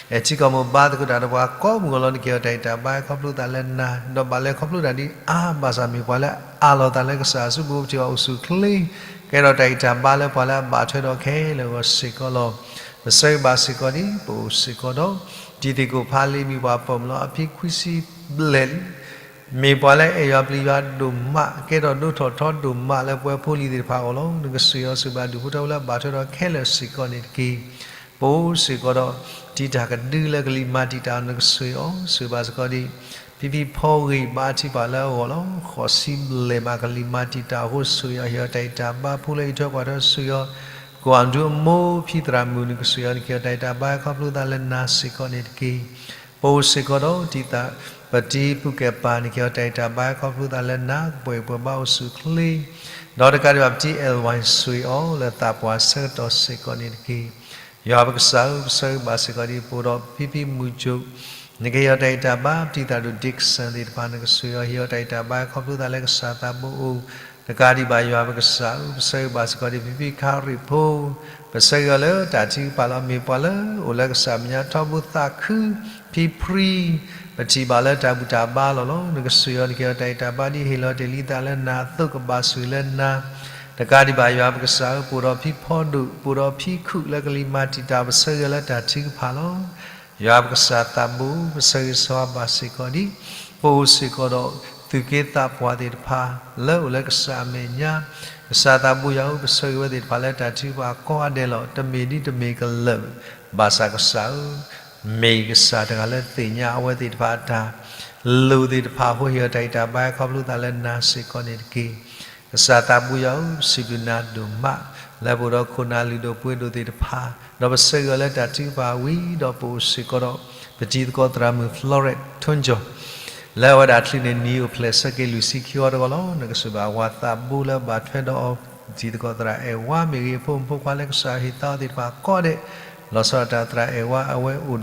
အဲၣ်ထံကီၢ်မိၢ်ဘါသကိးတၢ်ဒီးပှၤကိးမုၢ်ဂီၤလီၤ နကဟ့ၣ်အီၤတၢ်ဂံၢ်တၢ်ဘါဟဲခီဖျိသးလၢနၤ, ဒီးဘၣ်လဲၤခီဖျိတၢ်ဒ်အါဘၣ်ဆၣ် မ့ၢ်ပှၤလၢအအးလီၤသးလၢကစၢ်အစုပူၤ ပထံၣ်ဘၣ်အိၣ်ဆူၣ်ချ့ ကဲထီၣ်တၢ်ဂံၢ်တၢ်ဘါလၢပှၤလၢအဘၣ်ထွဲဒီးခဲလၢာ်အဂီၢ်စ့ၢ်ကီးလီၤ. ပဆၢဂ့ၤဘၣ်စ့ၢ်ကီးဒ် ပအိၣ်စ့ၢ်ကီးဒီး တံၤသကိးဖးလံ မ့ၢ်ပှၤပိာ်မုၣ်လီၤ အဖံခွံဆံဘျဲၣ်လံ မ့ၢ်ပှၤလၢအအဲၣ်ယွၤပျံၤယွၤဒိၣ်မး ကဲထီၣ်ဒိၣ်ထီၣ်ထီဒိၣ်မးလၢပဝဲဖိလံၤသ့ၣ်တဖၣ်အဂီၢ်လီၤ. နကဆိၣ်ဂ့ၤအီၤဆိၣ်ဂ့ၤဘၣ်ဒူၣ်ဖိထၢဖိလၢအဘၣ်ထွဲဒီးခဲလၢာ်စ့ၢ်ကီးန့ၣ်တက့ၢ်. ပအိၣ်စ့ၢ်ကီးဒီး တံၤတၢ်ကဒုလၢကလံၤမၤတံာ်တာ်အီၤ နကဆိၣ်ဂ့ၤအီၤ ဆိၣ်ဂ့ၤဘၣ်စ့ၢ်ကီးဒ် ဖံဖံဖီဂ့ၤဘါထုကဖၣ်လၢအဂီၢ်လီၤ. ဃိးဆံဘျဲၣ်မး ကလံၤမၤတံာ်တာ်အဃိ ဆိၣ်ဂ့ၤအီၤ ဟ့ၣ်အီၤတၢ်ဂံၢ်တၢ်ဘါ ဖိလၢအံးထွဲကွၢ်ထွဲ ဆိၣ်ဂ့ၤအီၤ ကိၣ်အၣ်ဒူအမိၢ် ဖံသရၣ်မုၣ် နကဆိၣ်ဂ့ၤအီၤ နကဟ့ၣ်အီၤတၢ်ဂံၢ်တၢ်ဘါ ခီဖျိသးလၢနၤစ့ၢ်ကီးန့ၣ်တက့ၢ်. ပအိၣ်စ့ၢ်ကီးဒီး တံၤသၣ် ပတံၤပူၤကဲၢ်ပၢ် နကဟ့ၣ်အီၤတၢ်ဂံၢ်တၢ်ဘါ ခီဖျိသးလၢနၤ ကပှဲၤပှဲၤဘါအိၣ်ဆူၣ်ချ့ ဒီးတကးဒံးဘၣ် ပတံၤအဲၣ်ဝဲ ဆိၣ်ဂ့ၤအီၤလၢသးပှၢ်ဆၢကတီၢ်စ့ၢ်ကီးန့ၣ်တက့ၢ်. ယွၤပကစၢ်ဧၢ, ပဆၢဂ့ၤဘၣ်စ့ၢ်ကီးဒ် ပအိၣ်ဒီးဖံဖံမုၢ်ကၠိၣ် နကဟ့ၣ်အီၤတၢ်ဂံၢ်တၢ်ဘါ, ပတံၤသၣ်ဒိၣ် Dixon သ့ၣ်တဖၣ် နကဆိၣ်ဂ့ၤအီၤ ဟ့ၣ်အီၤတၢ်ဂံၢ်တၢ်ဘါ ခီဖျိသးလၢကစၢ်သးဘိအိၣ်, တကးဒံးဘၣ်ယွၤပကစၢ်ဧၢ, ပဆၢဂ့ၤဘၣ်စ့ၢ်ကီးဒ် ဖံဖံခါရံၣ်ဖိ ပဆၢဂ့ၤအီၤလၢတၢ်ထုကဖၣ်လီၤ. မ့ၢ်ပှၤလၢအိၣ်လၢကစၢ်မဲာ်ညါထီဘိသးခု ဖံဖရံ ပထံၣ်ဘၣ်လၢတၢ်ဘူၣ်တၢ်ဘါလီၤလီၤ. နကဆိၣ်ဂ့ၤအီၤ နကဟ့ၣ်အီၤတၢ်ဂံၢ်တၢ်ဘါဒ်ဟ့ၣ်လီၤတ့ၢ်လံသးလၢနၤအသိး ကဘၣ်ဆိၣ်ဂ့ၤလၢနၤ တကးဒံးဘၣ်ယွၤပကစၢ်ဧၢ, ပအိၣ်ဒီးဖံဖီဒိၣ် ပအိၣ်ဒီးဖံခူၣ်လၢကလံၤမၤတံာ်တာ် ပဆၢဂ့ၤအီၤလၢတၢ်ထုကဖၣ်လီၤ. ယွၤပကစၢ်သးဘိ, ပဆၢဂ့ၤဆၢဝါဘၣ်စ့ၢ်ကီးဒ် ပအိၣ်စ့ၢ်ကီးဒီး သူၣ်က့သးပှၢ်သ့ၣ်တဖၣ် လၢအိၣ်လၢကစၢ်အမဲာ်ညါ, ကစၢ်သးဘိယွၤဧၢ, ပဆၢဂ့ၤဝဲသ့ၣ်တဖၣ်လၢတၢ်ထုကဖၣ်ကိးဂၤဒဲးလီၤ. တမ့ၢ်ဒ်တမ့ၢ်ကလၢာ်, ဘၣ်ဆၣ်ကစၢ်ဧၢ, မ့ၢ်ကစၢ်တဂၤလၢသ့ၣ်ညါအဝဲသ့ၣ်တဖၣ်အတၢ်လိၣ်သ့ၣ်တဖၣ်အဃိ ဟ့ၣ်အီၤတၢ်ဂံၢ်တၢ်ဘါ ခီဖျိသးလၢနၤစ့ၢ်ကီးန့ၣ်တက့ၢ်. ကစၢ်သးဘိယွၤဧၢ, ပစံးဘျုးနၤဒိၣ်မး, လၢပအိၣ်ဒီးခိၣ်နၢ်လုၢ်ဒိၣ်ပှ့ၤဒိၣ်သ့ၣ်တဖၣ်, ဒီးပဆၢဂ့ၤအီၤလၢတၢ်ထုကဖၣ်ဝံၤဒီး ပအိၣ်စ့ၢ်ကီးဒီး ပတံၤသကိးသရၣ်မုၣ် Florette Thunjoy လၢအဝဲဒၣ်ချုးန့ၢ်နံၣ်အိၣ်ဖျဲၣ်ဆၢက့ၤလွံၢ်ဆံခံအီၤတဂီၤလီၤ. နကဆိၣ်ဘၣ်ဝၤသးဘိလၢဘၣ်ထွဲဒီးအီၤ, ပတံၤသကိးသရၣ်အဲၣ်ဝါမ့ၢ်ဂ့ၤ, အဖိမုၣ်ဖိခွါလၢကစၢ်ဟ့ၣ်သါအီၤသ့ၣ်တဖၣ်ကိးဂၤဒဲး, လီၤဆီဒၣ်တၢ်သရၣ်အဲၣ်ဝါအဝဲအိၣ်ဒီး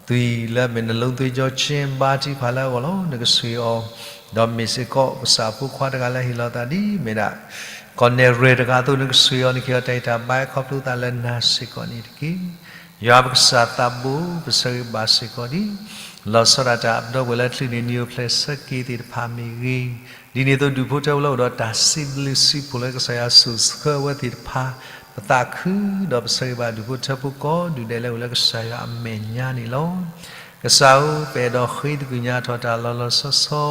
သွံၣ်လၢအမ့ၢ် နလုံးသွေးကြောချင်း ဘါထုကဖၣ်လၢအဂီၢ်လီၤ. နကဆိၣ်ဂ့ၤအီၤ, ဒီးမ့ၢ်စ့ၢ်ကီးကစၢ်အဖိခွါတဂၤလၢဟ့ၣ်လီၤသးဒ်မ့ၢ်ဒၣ် ကီၢ်နဲၣ်ရွဲၣ်တဂၤအသိး, နကဆိၣ်ဂ့ၤအီၤ နကဟ့ၣ်အီၤတၢ်ဂံၢ်တၢ်ဘါခီဖျိသးလၢနၤစ့ၢ်ကီးန့ၣ်တက့ၢ်. ယွၤပကစၢ်သးဘိ, ပဆၢဂ့ၤဘၣ်စ့ၢ်ကီးဒံး, လီၤဆီဒၣ်တၢ်အပတီၢ်ပှဲၤလၢချုးန့ၢ်နံၣ်အိၣ်ဖျဲၣ်ဆၢက့ၤသ့ၣ်တဖၣ်မ့ၢ်ဂ့ၤ, ဒ်န့ၣ်အသိးဒူၣ်ဖိထၢဖိလၢအိၣ်ဒီးတၢ်စံးဘျုးစံးဖှိၣ်လၢကစၢ်ယွၤစိာ်ဆှၢအဝဲသ့ၣ်တဖၣ် ပသးခု, ဒီးပဆၢဂ့ၤဘၣ်ဒူၣ်ဖိထၢဖိကိးဒူၣ်ဒဲးလၢအိၣ်လၢကစၢ်ယွၤအမဲာ်ညါန့ၣ်လီၤ. ကစၢ်ဧၢ, ပအဲၣ်ဒိးဃ့သကွံၢ်ညါထီၣ်တၢ်လီၤလီၤဆီဆီ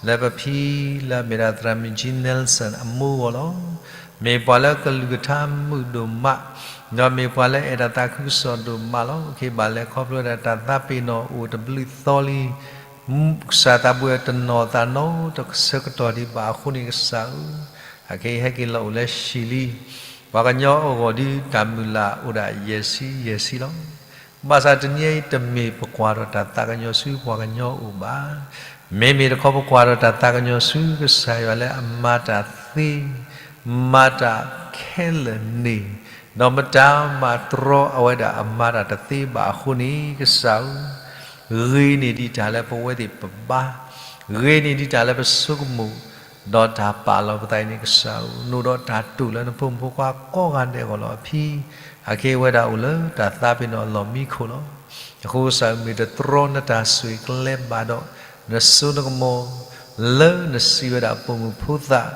လၢပဖံလၢအမ့ၢ်ဒၣ်သရၣ်မုၣ်ကၠံ Nelson အမိၢ်အဂီၢ်လီၤ. မ့ၢ်ပှၤလၢကလုၢ်ကထါမုာ်ဒိၣ်မး, ဒီးမ့ၢ်ပှၤလၢအဲၣ်ဒိးသးခုကစီၣ်ဒိၣ်မးလီၤ. အခဲအံၤဘၣ်လဲၤခီဖျိဝဲဒၣ်တၢ်သးပ့ၤနီၣ်အိၣ်တဘျုးသီလံ ကစၢ်သးဘိတနီၤသးနီတဆၢကတီၢ်ဒံးဘၣ်အဃိန့ၣ် ကစၢ်ဧၢ, အခဲအံၤဟဲက့ၤလီၤအိၣ်လၢ Chile, ပှၤကညီအဂီၢ်ဒုးတၢ်မုၢ်လၢ်အိၣ်ဒၣ်ယဲၢ်ဆံယဲၢ်ဆံလီၤ. ဘၣ်ဆၣ်တနံၤအံၤတမ့ၢ်ပကွၢ်ထီၣ်တၢ်သးကညီၤဆူပှၤကညီအအိၣ်ဘၣ်. မ့မ့ၢ်တခီပကွၢ်ထီၣ်တၢ်သးကညီၤဆူကစၢ်ယွၤလၢအမၤတၢ်သ့, မၤတၢ်ခဲလၢာ်န့ၣ်, ဒီးမတၤမၤတြီအဝဲဒၣ်အမၤတၢ်တသ့ဘၣ်အဃိန့ၣ် ကစၢ်ဧၢ, ဂ့ၤန့ၢ်ဒံးတၢ်လၢပဝဲသ့ၣ်ပဘါ, ဂ့ၤန့ၢ်ဒံးတၢ်လၢပဆိကမိၣ်, ဒီးတၢ်ပာ်လီၤပသးအံၤန့ၣ် ကစၢ်ဧၢ, နအိၣ်ဒီးတၢ်တိာ်လၢနဖိမုၣ်ဖိခွါကိးဂၤဒဲးအဂီၢ်လီၤ. အဖံ, အခဲအံၤဝဲဒၣ်အိၣ်လၢတၢ်သးပ့ၤနီၣ်အလီၢ်မံခိၣ်လီၤ. အဃိကစၢ်ဧၢ, မ့ၢ်တတြီနတၢ်ဆိၣ်ဂ့ၤကျဲဘၣ်ဒီး နစိနကမီၤ လၢနစံးဝဲဒၣ်ပိာ်မုၣ်ဖိသၣ်,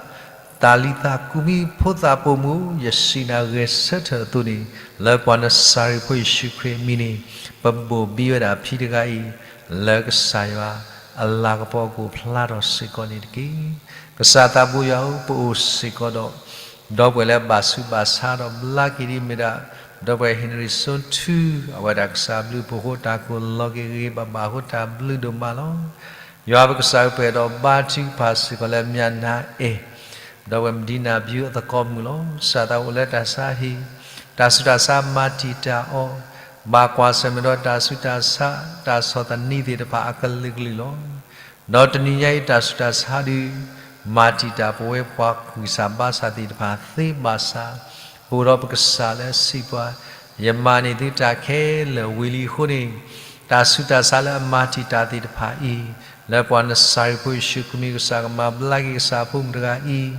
သးလံသးကူၣ်မံ ဖိသၣ်ပိာ်မုၣ်, ယစံးနၤဂဲၤဆၢထၢၣ်အသိးန့ၣ်, လၢပှၤနစၤရ့းဖိယ့ၣ်ၡူးခရံာ်အမံၤန့ၣ်, ပဘိၣ်ဘံဝဲဒၣ်ဖံတဂၤအံၤ လၢကစၢ်ယွၤအလၤကပီၤအကအိၣ်ဖျါထီၣ်စ့ၢ်ကီးန့ၣ်တက့ၢ်. ကစၢ်သးဘိယွၤဧၢ, ပအိၣ်စ့ၢ်ကီးဒီး ဒီပုၢ်ဝဲၢ်လၢအဘၣ်ဆူးဘၣ်ဆါဒီးဘျါက့ၤဒ်မ့ၢ်ဒၣ် ဒီပုၢ်ဝဲၢ် Henry Sun Tu, အဝဲဒၣ်ကစၢ်ဘျုးဖှိၣ်အဃိတၢ်ကိၢ်လီၤက့ၤဂ့ၤဂ့ၤဘၣ်ဘၣ်အဃိတၢ်ဘျုးဒိၣ်မးလီၤ. ယွၤပကစၢ်ဧၢ, ပအဲၣ်ဒိးဘါထုကဖၣ်စ့ၢ်ကီးလၢ မၠၣ်နၤအဲၣ် ဒီပုၢ်ဝဲၢ် မဒံနၢ်ဘျုးအသကိးမုၣ်လီၤ. ကစၢ်သးအိၣ်လၢတၢ်ဆါဟံၣ်, တၢ်ဆူးတၢ်ဆါမၤတံာ်တာ်အီၤ, ဘၣ်ကွၢ်ဆၢၣ်မဲာ်ဒီးတၢ်ဆူးတၢ်ဆါ, တၢ်ဆီၣ်သနံးသ့ၣ်တဖၣ်အကလုာ်ကလုာ်လီၤ. ဒီးတနံၤညါအံၤတၢ်ဆူးတၢ်ဆါဒုး မၤတံာ်တာ်ပဝဲပှၤကွံာ်စၢ်ဘါစၢ်သ့ၣ်တဖၣ်သ့ဘၣ်ဆၣ်, ပအိၣ်ဒီးပကစၢ်လၢအစံးပှၤ, ယမၤန့ၢ်သုတၢ်ခဲလၢာ်ဝံၤလံအဃိန့ၣ်, တၢ်ဆူးတၢ်ဆါလၢအမၤတံာ်တာ်သ့ၣ်တဖၣ်အံၤ, လၢပှၤနစၤရ့းဖိယ့ၣ်ၡူးခရံာ်မံၤ ကစၢ်ကမၤဘျါက့ၤကစၢ်အဖိမုၣ်တဂၤအံၤ, ဒီးက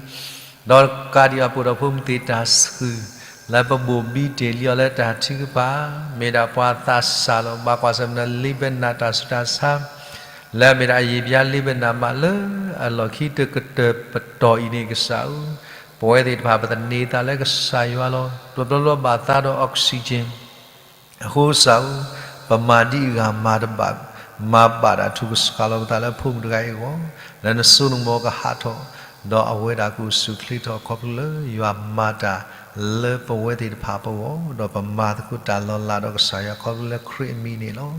းဒံးဘၣ်ပအိၣ်ဒီးဖိမုၣ်သ့ၣ်တၢ်ဆှုၣ်, လၢပဘိၣ်ဘံတ့ၢ်လံအီၤလၢတၢ်ထုကဖၣ်, မ့ၢ်ဒၣ်ပှၤသးစၢ်လီၤ. ဘၣ်ကွၢ်ဆၢၣ်မဲာ်ဒီး Lebanon တၢ်ဆူးတၢ်ဆါ, လၢအမ့ၢ်ဒၣ်အယံာ်ဘျါ Lebanon မးလၢအလီၢ်ခံတကတၢၢ်ပတီၢ်အံၤန့ၣ် ကစၢ်ဧၢ, ပဝဲသ့ၣ်တဖၣ်ပသန့ၤသးလၢကစၢ်ယွၤလီၤ. တဘျီဘျီဘၣ်သါဒီး oxygen အဃိကစၢ်ဧၢ, ပမၤဒ်အဂၤမၤတဘၣ်, မၤဘၣ်ဒၣ်ထုကဆှီလီၤပသးလၢဖိမုၣ်တဂၤအံၤအဂီၢ်, လၢနစိနကမီၤကဟးထီၣ်, ဒီးအဝဲဒၣ်ကအိၣ်ဆူၣ်ချ့ထီၣ်ခီဖျိလၢယွၤမၤတၢ်လၢပဝဲသ့ၣ်တဖၣ်ပဂီၢ်, ဒီးပမၤသကိးတၢ်လီၤလးဒီးကစၢ်ယွၤခီဖျိလၢခရံာ်အမံၤန့ၣ်လီၤ.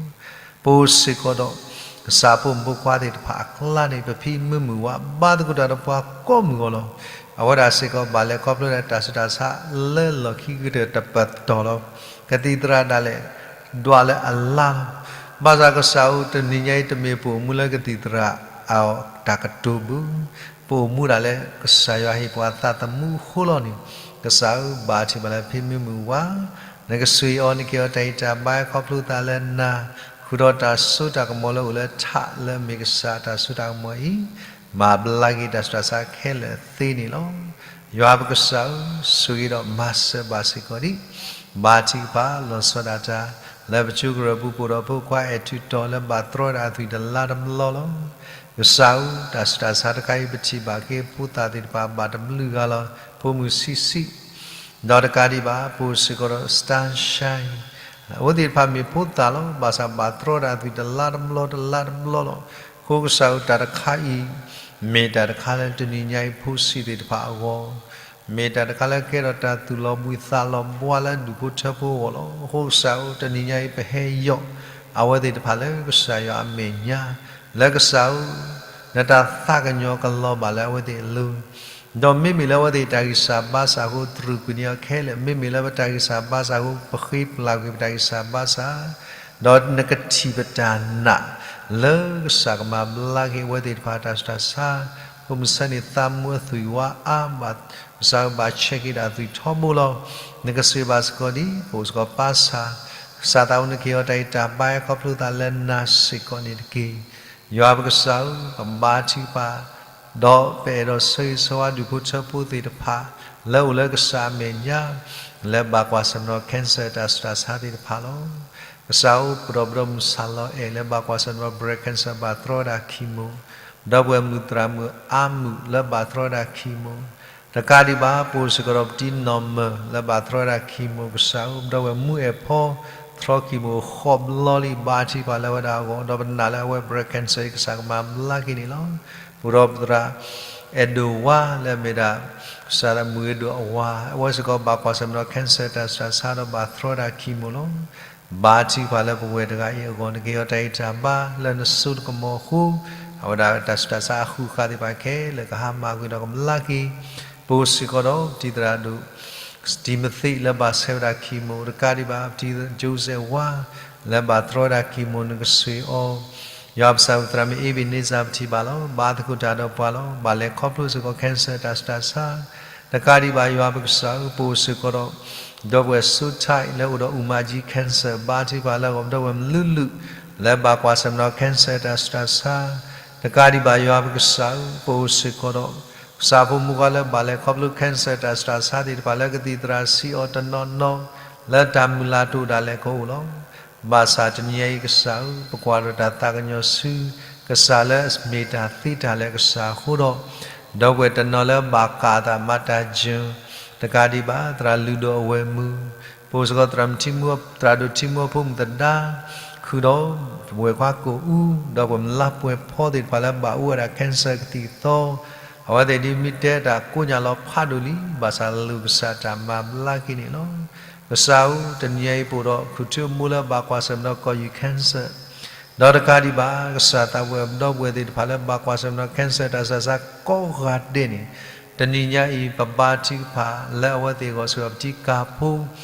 ပအိၣ်စ့ၢ်ကီးဒီး ကစၢ်ဖိမုၣ်ဖိခွါသ့ၣ်တဖၣ်အကျါန့ၣ် ပဖံမုၢ်မုၢ်ဝါဘါသကိးတၢ်ဒီးပှၤကိးမုၢ်ဂီၢ်လီၤ. အဝဲဒၣ်စ့ၢ်ကီးဘၣ်လဲၤခီဖျိလၢတၢ်ဆူးတၢ်ဆါလၢလီၢ်ခံကတၢၢ်တပတီၢ်လီၤ. ကသံၣ်သရၣ်ဒၣ်လဲာ် ဒွးလၢအလါလီၤ. ဘၣ်ဆၣ်ကစၢ်ဧၢ, တနံၤညါအံၤတမ့ၢ်ပအိၣ်မူလၢကသံၣ်သရၣ်အတၢ်ကတိၤဘၣ်, ပအိၣ်မူဒၣ်လၢကစၢ်ယွၤဟ့ၣ်ပှၤသးသမူအဃိလီၤန့ၣ်, ကစၢ်ဧၢ, ဘၣ်ထံၣ်ဘၣ်လၢဖံမုၢ်မုၢ်ဝါ, နကဆိၣ်ဂ့ၤအီၤ နကဟ့ၣ်အီၤတၢ်ဂံၢ်တၢ်ဘါခီဖျိသးလၢနၤ, ဃုာ်ဒီးတၢ်စိတၢ်ကမီၤလၢအိၣ်လၢထးလၢအမ့ၢ်ကစၢ်တၢ်စိတၢ်ကမီၤအံၤ, မၤဘျါက့ၤတၢ်ဆူးတၢ်ဆါခဲလၢာ်သ့န့ၣ်လီၤ. ယွၤပကစၢ်ဧၢ, ဆိၣ်ဂ့ၤဒီးမၤစၢၤဘၣ်စ့ၢ်ကီးဒံး, ဘါထုကဖၣ်လီၤဆီဒၣ်တၢ်, လၢပကၠိကရၢၢ်ပူၤပအိၣ်ဒီးဖိခွါအဲၣ်ထူၣ်တီၤလၢဘၣ်တြီဝဲဒၣ်အသွံၣ်တလါတဘျီလီၤ. ကစၢ်ဧၢ, တၢ်ဆူးတၢ်ဆါတခါအံၤ ပထံၣ်ဘၣ်က့ၤဖိသၣ်သ့ၣ်တဖၣ်ဘၣ်တဘျုးဂၤလီၤ. ဖိမုၣ်ဆံးဆံး ဒီးတကးဒံးဘၣ် ပအိၣ်စ့ၢ်ကီးဒီး Sunshine, အဝဲသ့ၣ်တဖၣ်မ့ၢ်ဖိသၣ်လီၤ. ဘၣ်ဆၣ်ဘၣ်တြီဝဲဒၣ်အသွံၣ်တလါတဘျီတလါတဘျီလီၤ. အဃိကစၢ်ဧၢ, တၢ်တခါအံၤ မ့ၢ်တၢ်တခါလၢတနံၤညါအံၤဖိဆံးသ့ၣ်တဖၣ်အဂီၢ်, မ့ၢ်တၢ်တခါလၢကဲထီၣ်တၢ်သူၣ်လီၤဘှံးသးလီၤဘှါလၢဒူၣ်ဖိထၢဖိအဂီၢ်လီၤ. အဃိကစၢ်ဧၢ, တနံၤညါအံၤပဟဲယီၢ်အဝဲသ့ၣ်တဖၣ်လၢကစၢ်ယွၤအမဲာ်ညါ, လၢကစၢ်ဧၢ, နတၢ်သးကညီၤကလီၤဘၣ်လၢအဝဲသ့ၣ်အလိၤ ဒီးမ့မ့ၢ်လၢအဝဲသ့ၣ်တၢ်ဂံၢ်စၢ်ဘါစၢ်အဃိ တြူာ်ကွံာ်န့ၢ်အီၤခဲလၢာ်, မ့မ့ၢ်လၢပတၢ်ဂံၢ်စၢ်ဘါစၢ်အဃိ ပဃ့ပျၢ်ကွံာ်ပတၢ်ဂံၢ်စၢ်ဘါစၢ်, ဒီးနကထံၣ်ပတၢ်နာ် လၢကစၢ်ကမၤဘျါက့ၤအဝဲသ့ၣ်တဖၣ်တၢ်ဆူးတၢ်ဆါ, ပမုၢ်ဆါန့ၣ်သးမုာ်အသွံၣ်ဝါအါဘၣ်, ကစၢ်ဘၣ်ဆဲးက့ၤဒၣ်သွံၣ်ထီဘိလီၤ. နကစံးဘၣ်စ့ၢ်ကီးဒ် ပအိၣ်စ့ၢ်ကီးပၢ်ဆၣ်, ကစၢ်သးအိၣ်နက့ၤအီၤတၢ်အံၤတၢ်ဘါ ဟဲခီဖျိသးလၢနၤစ့ၢ်ကီးန့ၣ်တက့ၢ်. ယွၤပကစၢ်ဧၢ, ပဘါထုကဖၣ် ဒီးပအဲၣ်ဒိးဆၢဂ့ၤဆၢဝါဒုးဖိထၢဖိသ့ၣ်တဖၣ် လၢအိၣ်လၢကစၢ်အမဲာ်ညါ လၢဘၣ်ကွၢ်ဆၢၣ်မဲာ်ဒီး cancer တၢ်ဆူးတၢ်ဆါသ့ၣ်တဖၣ်လီၤ. ကစၢ်ဧၢ, ပဒီပုၢ်ဝဲၢ်မုၣ်ဆၣ်လီၤအဲၣ် လၢဘၣ်ကွၢ်ဆၢၣ်မဲာ်ဒီး breast cancer ဘၣ်တြီဝဲဒၣ် chemo, ဒီပုၢ်ဝဲၢ်မုၣ်သရၣ်မုၣ်အါမုၣ်လၢဘၣ်တြီဝဲဒၣ် chemo, တကးဒံးဘၣ် ပအိၣ်စ့ၢ်ကီးဒီးပတံၤနီၢ်မၢၢ်လၢဘၣ်တြီဝဲဒၣ် chemo ကစၢ်ဧၢ, ပဒီပုၢ်ဝဲၢ်မူအဲၣ်ဖီ တြီ chemo ဃိးဘျီလံ ဘါထုကဖၣ်လၢအဝဲဒၣ်အဂီၢ်, ဒီးပနာ်လၢအဝဲ breast cancer အံၤ ကစၢ်ကမၤဘျါက့ၤန့ၣ်လီၤ. ပအိၣ်ဒီးပသရၣ် အဲၣ်ဒိးဝါ လၢအမ့ၢ်ဒၣ် ကစၢ်မုၢ်အဲၣ်ဒိးအဝၤ, အဝဲစ့ၢ်ကီးဘၣ်ကွၢ်ဆၢၣ်မဲာ်ဒီး cancer တၢ်ဆူးတၢ်ဆါဒီးဘၣ်တြီဝဲဒၣ် chemo လီၤ. ဘါထုကဖၣ်လၢပဝဲၢ်တဂၤအံၤအဂီၢ် နကဟ့ၣ်အီၤတၢ်ဂံၢ်တၢ်ဘါ လၢနစိတၢ်ကမီၤအဃိ, အဝဲဒၣ်တၢ်ဆူးတၢ်ဆါအဃုာ်ဃာ်သ့ၣ်တဖၣ်ခဲလၢာ် ကဟါမၢ်ကွံာ်ဒီးကမျၢၢ်က့ၤ, ပအိၣ်စ့ၢ်ကီးဒီးပတံၤသရၣ်ဒိၣ် တံၤမသ့းလၢဘၣ်ဆဲးဝဲဒၣ် chemo တကးဒံးဘၣ် ပတံၤ Joseph ဝါ လၢဘၣ်တြီဝဲဒၣ် chemo နကဆှ့ၣ်အီၤ, ယွၤပကစၢ်ပသရၣ်မုၣ် အ့ဘ့းန့စၢ် ပထံၣ်ဘၣ်လီၤ. ဘါသကိးတၢ်ဒီးပှၤလီၤ. ဘၣ်လဲၤခီဖျိစ့ၢ်ကီး cancer တၢ်ဆူးတၢ်ဆါ, တကးဒံးဘၣ် ယွၤပကစၢ်ဧၢ, ပအိၣ်စ့ၢ်ကီးဒီး ဒီပုၢ်ဝဲၢ်စိထၢၣ် လၢအိၣ်ဒီးအူမၤကၠံ cancer ဘါထုကဖၣ်လၢအဂီၢ်, ဒီပုၢ်ဝဲၢ်မလူလူ လၢဘၣ်ကွၢ်ဆၢၣ်မဲာ်ဒီး cancer တၢ်ဆူးတၢ်ဆါ, တကးဒံးဘၣ် ယွၤပကစၢ်ဧၢ, ပအိၣ်စ့ၢ်ကီးဒီး ကစၢ်ဖိမုၣ်ခွါလၢဘၣ်လဲၤခီဖျိ cancer တၢ်ဆူးတၢ်ဆါသ့ၣ်တဖၣ် လၢကသံၣ်သရၣ်ဆံးအီၤတနီၤနီၤ လၢတၢ်မုၢ်လၢ်တအိၣ်ဒၣ်လဲာ်ကအိၣ်လီၤ. ဘၣ်ဆၣ်တနံၤညါအံၤကစၢ်ဧၢ, ပကွၢ်ဒီးတၢ်သးကညီၤဆူ ကစၢ်လၢမ့ၢ်တၢ်သ့တၢ်လၢာ်ကစၢ်အဃိဒီး, ဒီပုၢ်ဝဲၢ်တနီၤလၢဘၣ်ကးအသးမၤတၢ်ယၢၤ, တကးဒံးဘၣ် သရၣ်လုၢ်ဒိၣ်အဝဲၢ်မုၣ်, ပအိၣ်စ့ၢ်ကီးသရၣ်မုၣ်ထံမူ, သရၣ်ဒိၣ်ထံမူအဖိမုၣ်သဒါ, ဃုာ်ဒီး ဝဲၢ်ခွါကိၣ်အူ, ဒီပုၢ်ဝဲၢ်မုၣ်လါပှဲၤဖီသ့ၣ်တဖၣ်လၢဘၣ်အိၣ်ဝဲဒၣ် cancer ကသံၣ်ကသီ, အဝဲသ့ၣ်ဒ်မ့ၢ်တဲတၢ်ကိးညါလီၤဖးဒိၣ်လံ, ဘၣ်ဆၣ်လိၣ်ကစၢ်တၢ်မၤဘျါက့ၤန့ၣ်လီၤ. ကစၢ်ဧၢ, တနံၤညါအံၤပအိၣ်ဒီးခူၣ်ထံအမူလၢဘၣ်ကွၢ်ဆၢၣ်မဲာ်ဒီးကီၢ်ယူၢ် cancer, ဒီးတကးဒံးဘၣ် ကစၢ်သးပှဲၤဒီပုၢ်ဝဲၢ်သ့ၣ်တဖၣ်လၢဘၣ်ကွၢ်ဆၢၣ်မဲာ်ဒီး cancer တၢ်ဆူးတၢ်ဆါကိးဂၤဒဲးန့ၣ်, တနံၤညါအံၤ ပဘါထုကဖၣ်လၢအဝဲသ့ၣ်အဂီၢ်စ့ၢ်ကီး ပတံၤကၢ်ဖိ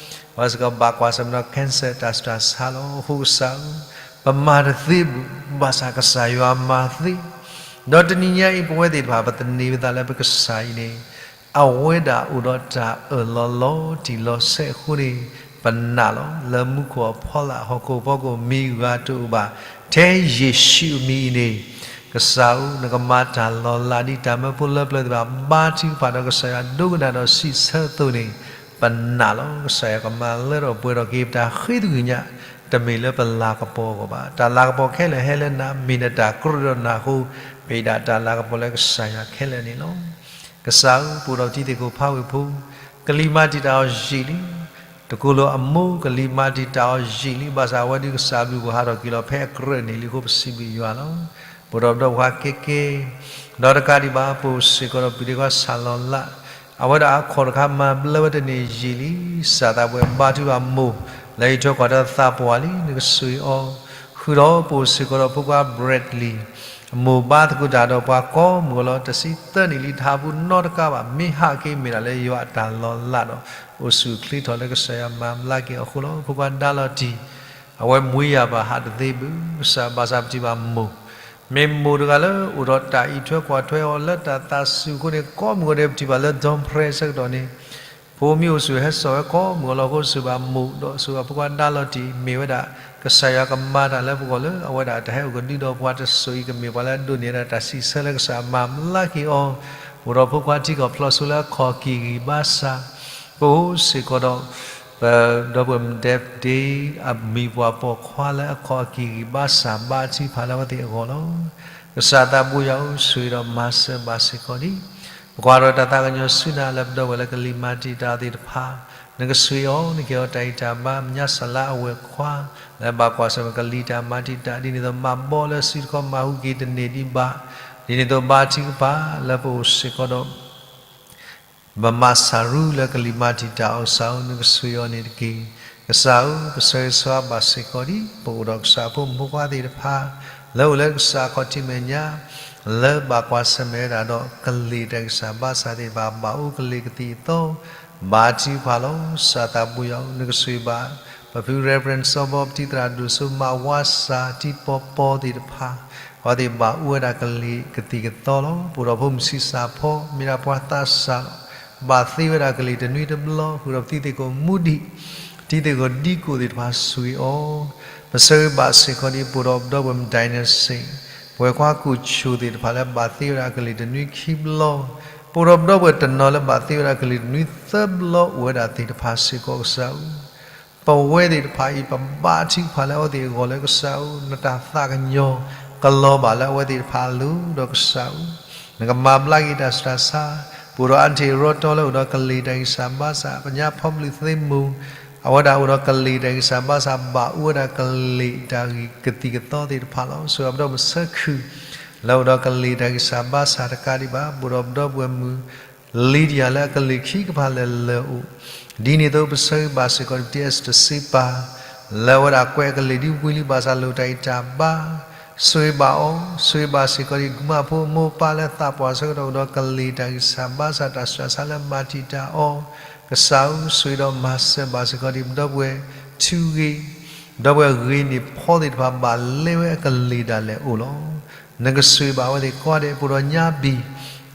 အဝဲစ့ၢ်ကီးဘၣ်ကွၢ်ဆၢၣ်မဲာ်ဒီး cancer တၢ်ဆူးတၢ်ဆါလီၤ. အဃိကစၢ်ဧၢ, ပမၤတသ့ဘူး, ဘၣ်ဆၣ်ကစၢ်ယွၤမၤသ့, ဒီးတနံၤညါအံၤ ပဝဲသ့ၣ်တဖၣ် ပသန့ၤပသးလၢပကစၢ်အံၤန့ၣ် အဝဲဒၣ်အိၣ်ဒီးတၢ်အၢၣ်လီၤလီၤတံၢ်လီၤဆဲးအဃိန့ၣ် ပနာ်လီၤ. လၢမူခိၣ်အဖီလာ် ဟီၣ်ခိၣ်ဖီခိၣ် မံၤဂၤတအိၣ်ဘၣ် ထဲယ့ၣ်ၡူးအမံၤအံၤန့ၣ်, ကစၢ်ဧၢ, နကမၤတၢ်လီၤလးဒ်တၢ်မၢဖိလၢပျၢၤသ့ၣ်တဖၣ် ဘါထုကဖၣ်ဒီးကစၢ်ယွၤဒိကနၣ်ဒီးစံးဆၢအသိးန့ၣ်, ပနာ်လီၤ. ကစၢ်ယွၤကမၤလၢထီၣ်ပှဲၤထီၣ်က့ၤပတၢ်ဃ့တဂ့ၤညါ, တမ့ၢ်လၢပလၤကပီၤအဂီၢ်ဘၣ်. တၢ်လၤကပီၤခဲလၢာ်ဟဲလၢနၤ, မ့ၢ်နတၢ်ကြၢးဒီးနၤအဃိ, ပအိၣ်ဒၣ်တၢ်လၤကပီၤလၢကစၢ်ယွၤခဲလၢာ်န့ၣ်လီၤ. ကစၢ်ဧၢ, ပအိၣ်ဒီးပတံၤသကိးဖးဝ့ၢ်ဖိ, ကလံၤမၤတံာ်တာ်အီၤယံာ်လံ. တကိးလိာ်အမိၢ် ကလံၤမၤတံာ်တာ်အီၤယံာ်လံ, ဘၣ်ဆၣ်အဝဲဒုးကစၢ်ဘျုးပဟးထီၣ်က့ၤလီၤ ဖဲအကြၢးန့ၣ်လံအဃိ ပစံးဘျုးယွၤလီၤ. ပအိၣ်ဒီးပဒီပုၢ်ဝဲၢ်ခွါကဲကဲ, ဒီးတကးဒံးဘၣ် ပအိၣ်စ့ၢ်ကီးဒီးပုၢ်ဒ့ခွါဆၣ်လီၤလး, အဝဲဒၣ်အခီၣ်တခါမၤဘျါဝဲတန့ၢ်ယံာ်လံ, ကစၢ်သးပှဲၤဘါထုကဖၣ်မိၢ်, လၢအံးထွဲကွၢ်ထွဲသးပှၢ်လံ, နကဆှ့ၣ်အီၤ, ဃုာ်ဒီးပအိၣ်စ့ၢ်ကီးဒီးဖိခွါ Bradley အမိၢ်ဘါသကိးတၢ်ဒီးပှၤကိးမုၢ်ဂီၤလီၤ တဆံသၢနံၣ်လံ တဟးပူၤနီတကါဘၣ်, မ့ၢ်ဟးက့ၤမ့ၢ်ဒၣ်လၢယွၤအတၢ်လီၤလးဒီး အိၣ်ဆူၣ်အိၣ်ချ့ထီၣ်လၢကစၢ်ယွၤမၤဘျါက့ၤအီၤအဃိလီၤ. ဖိခွါဒါလီၤတံၢ်, အဝဲမွေးရာပါ ဟးတသ့ဘၣ်, ကစၢ်ဘၣ်ဆၣ်ပထံၣ်ဘၣ်မိၢ်, မ့ၢ်မိၢ်တဂၤလၢအိၣ်ဒီးတၢ်အံးထွဲကွၢ်ထွဲအီၤလၢတၢ်သးစူၤအဃိန့ၣ် ကိးမုၢ်ဂီၤဒဲးပထံၣ်ဘၣ်လၢ Don Prayer ဆၢကတီၢ်န့ၣ် ဖိမ့ၢ်အိၣ်ဆူၣ်ဟဲစိာ်ဝဲကိးမုၢ်ဂီၤလီၤအဃိ ဆူၣ်ဘၣ်မိၢ်ဒီးဆူၣ်ဘၣ်ဖိခွါဒါလီၤတံၢ် မ့ၢ်ဝဲဒၣ် ကစၢ်ယွၤကမၤတၢ်လၢပဂီၢ်လၢအဝဲဒၣ်တဟဲအိၣ်ကဒုဒီးပှၤတစိၤအံၤ ကမ့ၢ်ပှၤလၢအဒိးန့ၢ်ဝဲဒၣ်တၢ်စံးဆၢလၢကစၢ်မၤဘျါက့ၤအီၤ, အိၣ်ဒီးဖိခွါထံကီၢ်ဖျိးစိလၢအခီၣ်ကံၢ်ဂံၢ်ဘါစၢ်, ပအိၣ်စ့ၢ်ကီးဒီး ပဒီပုၢ်ဝဲၢ် Dave Day အမံၤပှၢ်ပိာ်ခွါလၢအခီၣ်အကံၢ်ဂံၢ်ဘါစၢ် ဘါထုကဖၣ်လၢအဝဲသ့ၣ်အဂီၢ်လီၤ. ကစၢ်သးဘိယွၤဧၢ, ဆိၣ်ဂ့ၤဒီးမၤစၢၤဘၣ်စ့ၢ်ကီးန့ၣ်, ပကွၢ်ဒီးတၢ်သးကညီၤဆူနၤလၢပဒီပုၢ်ဝဲၢ်လၢကလံၤမၤတံာ်တာ်သ့ၣ်တဖၣ်, နကဆှ့ၣ်အီၤ, နကဟ့ၣ်အီၤတၢ်ဂံၢ်တၢ်ဘါ, မညါစၢ်လါအဝဲၢ်ခွါ လၢဘၣ်ကွၢ်ဆၢၣ်မဲာ်ကလံၤတၢ်မၤတံာ်တာ် ဒ်န့ၣ်အသိးမၤဘီလၢစုတခီမၤဟူက့ၤတန့ၢ်ဒံးဘၣ်, ဒ်န့ၣ်အသိးဘါထုကဖၣ်လၢပအိၣ်စ့ၢ်ကီးဒီး ပမၤစၢ်ရူလၢကလံၤမၤတံာ်တာ်အီၤ ကစၢ်ဧၢ, နကဆှ့ၣ်အီၤန့ၣ်တက့ၢ်. ကစၢ်ဧၢ, ပဆၢဂ့ၤဆၢဝါဘၣ်စ့ၢ်ကီးဒ် ပအိၣ်ဒီးကစၢ်အဖိမုၣ်ဖိခွါသ့ၣ်တဖၣ် လၢအိၣ်လၢကစၢ်အခီၣ်ထံးမဲာ်ညါ, လၢဘၣ်ကွၢ်ဆၢၣ်မဲာ်ဝဲဒၣ်ဒီးကလံၤတၢ်ဂံၢ်စၢ်ဘါစၢ်သ့ၣ်တဖၣ် ဘၣ်အိၣ်ကလံၤကသံၣ်ကသီ, ဘါထုကဖၣ်လီၤ. ကစၢ်သးဘိယွၤဧၢ, နကဆိၣ်ဂ့ၤဘၣ် ပဖု Reverend စီၤဘီ ပတံၤသရၣ်ဒိၣ်စိမး ဝါစၢ် တံၤပီပီသ့ၣ်တဖၣ်, အဝဲသ့ၣ်ဘၣ်အိၣ်ဝဲဒၣ်ကလံၤကသံၣ်ကသီလီၤ. ပအိၣ်ဒီးဖိမုၣ်ဆံးစၢ်ဖီ မ့ၢ်ဒၣ်ပှၤသးစၢ်လီၤ. ဘၣ်သ့ဝဲဒၣ်ကလံၤတနွံတဘျီ, ဃုာ်ဒီးပတံၤသကိးမူဒံး, တံၤသကိးဒံကိးသ့ၣ်တဖၣ်ဆိၣ်ဂ့ၤအီၤ, ပဆၢဂ့ၤဘၣ်စ့ၢ်ကီးဒ် ပအိၣ်ဒီးပဒီပုၢ်ဝဲၢ်မုၣ် Dynasty, ပဝဲၢ်ခွါကူၣ်ဆိၣ်သ့ၣ်တဖၣ်လၢဘၣ်သ့ဝဲဒၣ်ကလံၤတနွံခံဘျီ, ပအိၣ်ဒီးပဒီပုၢ်ဝဲၢ်တနီၤလၢဘၣ်သ့ဝဲဒၣ်ကလံၤတနွံသၢဘျီအိၣ်ဝဲဒၣ်သ့ၣ်တဖၣ်စ့ၢ်ကီးကစၢ်ဧၢ ပဝဲသ့ၣ်တဖၣ်အံၤ ပဘါထုကဖၣ်လၢအဝဲသ့ၣ်အဂီၢ်လၢကစၢ်ဧၢ, နတၢ်သးကညီၤကလီၤဘၣ်လၢအဝဲသ့ၣ်တဖၣ်အလိၤဒီးကစၢ်ဧၢ, နကမၤဘျါက့ၤတၢ်ဆူးတၢ်ဆါ, ပအိၣ်ဒီးအါထံၣ်ရီတီလၢအိၣ်ဒီးကလံၤတၢ်ဂံၢ်စၢ်ဘါစၢ်, ပညါဖီဘျုးသ့မိၢ်, အဝဲဒၣ်အိၣ်ဒီးကလံၤတၢ်ဂံၢ်စၢ်ဘါစၢ် ဘၣ်အိၣ်ဝဲဒၣ်ကလံၤတၢ်ဂံၢ်ကသံၣ်ကသီသ့ၣ်တဖၣ်လီၤ. ဆိၣ်ဂ့ၤပဒီပုၢ်ဝဲၢ်မုၣ်ဆၢခုၣ် လၢအိၣ်ဒီးကလံၤတၢ်ဂံၢ်စၢ်ဘါစၢ်တကးဒံးဘၣ်, ပအိၣ်ဒီးပဒီပုၢ်ဝဲၢ်မုၣ် Lydia လၢအကလံၤခံကပၤလၢာ်လၢာ်အိၣ်, ဒ်န့ၣ်အသိးပဆၢဂ့ၤဘၣ်စ့ၢ်ကီး ပတံၤ Esther စ့ပၤ လၢအဝဲဒၣ်ကွဲးအကလံၤဒ်ဝံၤလံဘၣ်ဆၣ်လိၣ်တၢ်ဂံၢ်တၢ်ဘါ, ဆိၣ်ဂ့ၤဘၣ်အီၤ, ဆိၣ်ဂ့ၤဘၣ်စ့ၢ်ကီးဒ်ကုၢ်မးဖိမိၢ်ပၢ်လၢသးပှၢ်ဆၢကတီၢ်အိၣ်ဒီးကလံၤတၢ်ဂံၢ်စၢ်ဘါစၢ် တၢ်ဆူးတၢ်ဆါလၢမၤတံာ်တာ်အီၤ, ကစၢ်ဧၢ, ဆိၣ်ဂ့ၤဒီးမၤစၢၤဘၣ်စ့ၢ်ကီးဒ်ပဒီပုၢ်ဝဲၢ် ထူဂ့ၤ, ဒီပုၢ်ဝဲၢ်ဂ့ၤန့ၢ်ဖီသ့ၣ်တဖၣ် ဘၣ်လဲဝဲအကလံၤဒၣ်လဲာ်အိၣ်လီၤ. နကဆိၣ်ဂ့ၤဘၣ်အဝဲသ့ၣ်ကိးဂၤဒဲး, ပအိၣ်ဒီးညါဘံၣ်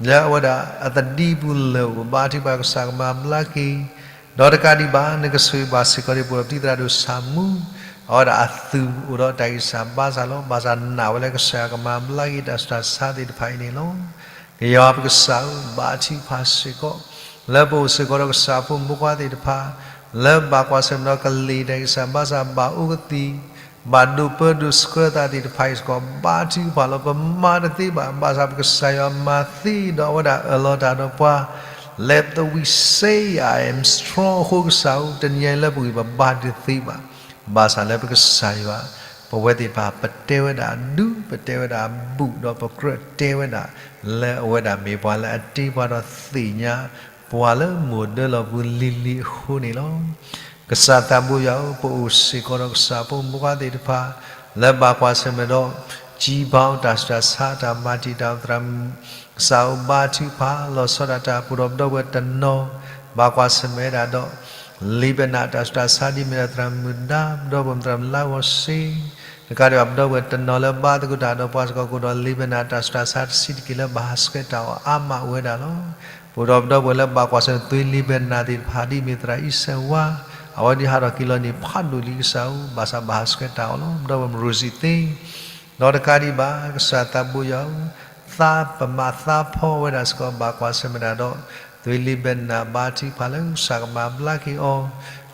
လၢအဝဲဒၣ်အသဒံပူၤလၢာ်အိၣ်, ဘါထုကဖၣ်ကစၢ်ကမၤဘျါက့ၤ, ဒီးတကးဒံးဘၣ် နကဆိၣ်ဂ့ၤဘၣ်စ့ၢ်ကီးဒ်ပအိၣ်ဒီးပတံၤသရၣ်ဒိၣ်ဆၣ်မူ, အဝဲဒၣ်အသုးအိၣ်ဒီးတၢ်ဂံၢ်စၢ်ဘါစၢ်လီၤ. ဘၣ်ဆၣ်နာ်ဝဲလၢကစၢ်ယွၤကမၤဘျါက့ၤတၢ်ဆူးတၢ်ဆါသ့ၣ်တဖၣ်အံၤန့ၣ်လီၤ. ကယွၤပကစၢ်ဧၢ, ဘါထုကဖၣ်စ့ၢ်ကီး လၢပအိၣ်စ့ၢ်ကီးဒီးကစၢ်ဖိမုၣ်ဖိခွါသ့ၣ်တဖၣ် လၢဘၣ်ကွၢ်ဆၢၣ်မဲာ်ဒီးကလံၤတၢ်ဂံၢ်စၢ်ဘါစၢ် ဘၣ်အိၣ်ကသံၣ် ဘၣ်ဒိးပၢဒိးဆှၢသးသ့ၣ်တဖၣ်အံၤစ့ၢ်ကီး ဘါထုကဖၣ်လီၤ. ပမၤတသ့ဘၣ်, ဘၣ်ဆၣ်ပကစၢ်ယွၤမၤသ့ဒီးအဝဲဒၣ်အၢၣ်လီၤတၢ်ဒီးပှၤ, Let the weak say, I am strong. အဃိကစၢ်ဧၢ, တနံၤအံၤလၢပဂံၢ်ပဘါတသ့ဘၣ်, ဘၣ်ဆၣ်လၢပကစၢ်ယွၤ ပဝဲသ့ၣ်တဖၣ် ပတဲဝဲဒၣ်အဒူ, ပတဲဝဲဒၣ်အဘူး, ဒီးပကြၢးတဲဝဲဒၣ် လၢအဝဲဒၣ်မ့ၢ်ပှၤလၢအတ့ပှၤဒီးသ့ၣ်ညါ ပှၤလၢမိၢ်ဒၢလီၢ်ပူၤလံၤလံၤအဃိန့ၣ်လီၤ. ကစၢ်သးဘိယွၤဧၢ, ပအိၣ်စ့ၢ်ကီးဒီးကစၢ်ဖိမုၣ်ဖိခွါသ့ၣ်တဖၣ် လၢဘၣ်ကွၢ်ဆၢၣ်မဲာ်ဒီး ကံဘါ တၢ်ဆူးတၢ်ဆါတၢ်မၤတံာ်တာ်သရၣ်မုၣ်, ကစၢ်ဧၢဘါထုကဖၣ် လီၤဆီဒၣ်တၢ် ပအိၣ်ဒီးပဒီပုၢ်ဝဲၢ်တနီၤ ဘၣ်ကွၢ်ဆၢၣ်မဲာ်ဝဲဒၣ်ဒီး လံာ်ဘဲးနး တၢ်ဆူးတၢ်ဆါဒ်မ့ၢ်ဒၣ်သရၣ်မုၣ်ဒါ ပဒီပုၢ်ဝဲၢ်မုၣ်သရၣ်မုၣ်လါဂီၤစ့ တကးဒံးဘၣ်ပဒီပုၢ်ဝဲၢ်တနီၤလၢဘါသကိးတၢ်ဒီးပှၤစ့ၢ်ကီး ကအိၣ်ဒီးလံာ်ဘဲးနး တၢ်ဆူးတၢ်ဆါတဆံးတက့ၢ်လၢဘၣ်ဟးဆှဲးတၢ်အီၤအါမးအိၣ်ဝဲဒၣ်လီၤ. ပအိၣ်ဒီးပဒီပုၢ်ဝဲၢ်လၢဘၣ်ကွၢ်ဆၢၣ်မဲာ်သွ့လံာ်ဘဲးနးသ့ၣ်တဖၣ်ဒ်မ့ၢ်သရၣ်အံၣ်စၢၣ်ဝါ အဝဲဒၣ်ဟးထီၣ်က့ၤလီၤန့ၣ်ဖးဒိၣ်လံကစၢ်ဧၢ ဘၣ်ဆၣ်ဘၣ်ဟးဆှဲးတၢ်အီၤလီၤ. ပဒီပုၢ်ဝဲၢ်မုၣ်ရိၤစံၣ်သ့ ဒီးတကးဒံးဘၣ် ကစၢ်သးဘိယွၤဧၢ, သးပမၤသးဖီဝဲဒၣ်စ့ၢ်ကီး ဘၣ်ကွၢ်ဆၢၣ်မဲာ်ဒၣ်ဒီး သွ့လံာ်ဘဲးနး ဘါထုကဖၣ်လၢကစၢ်ကမၤဘျါက့ၤအီၤ,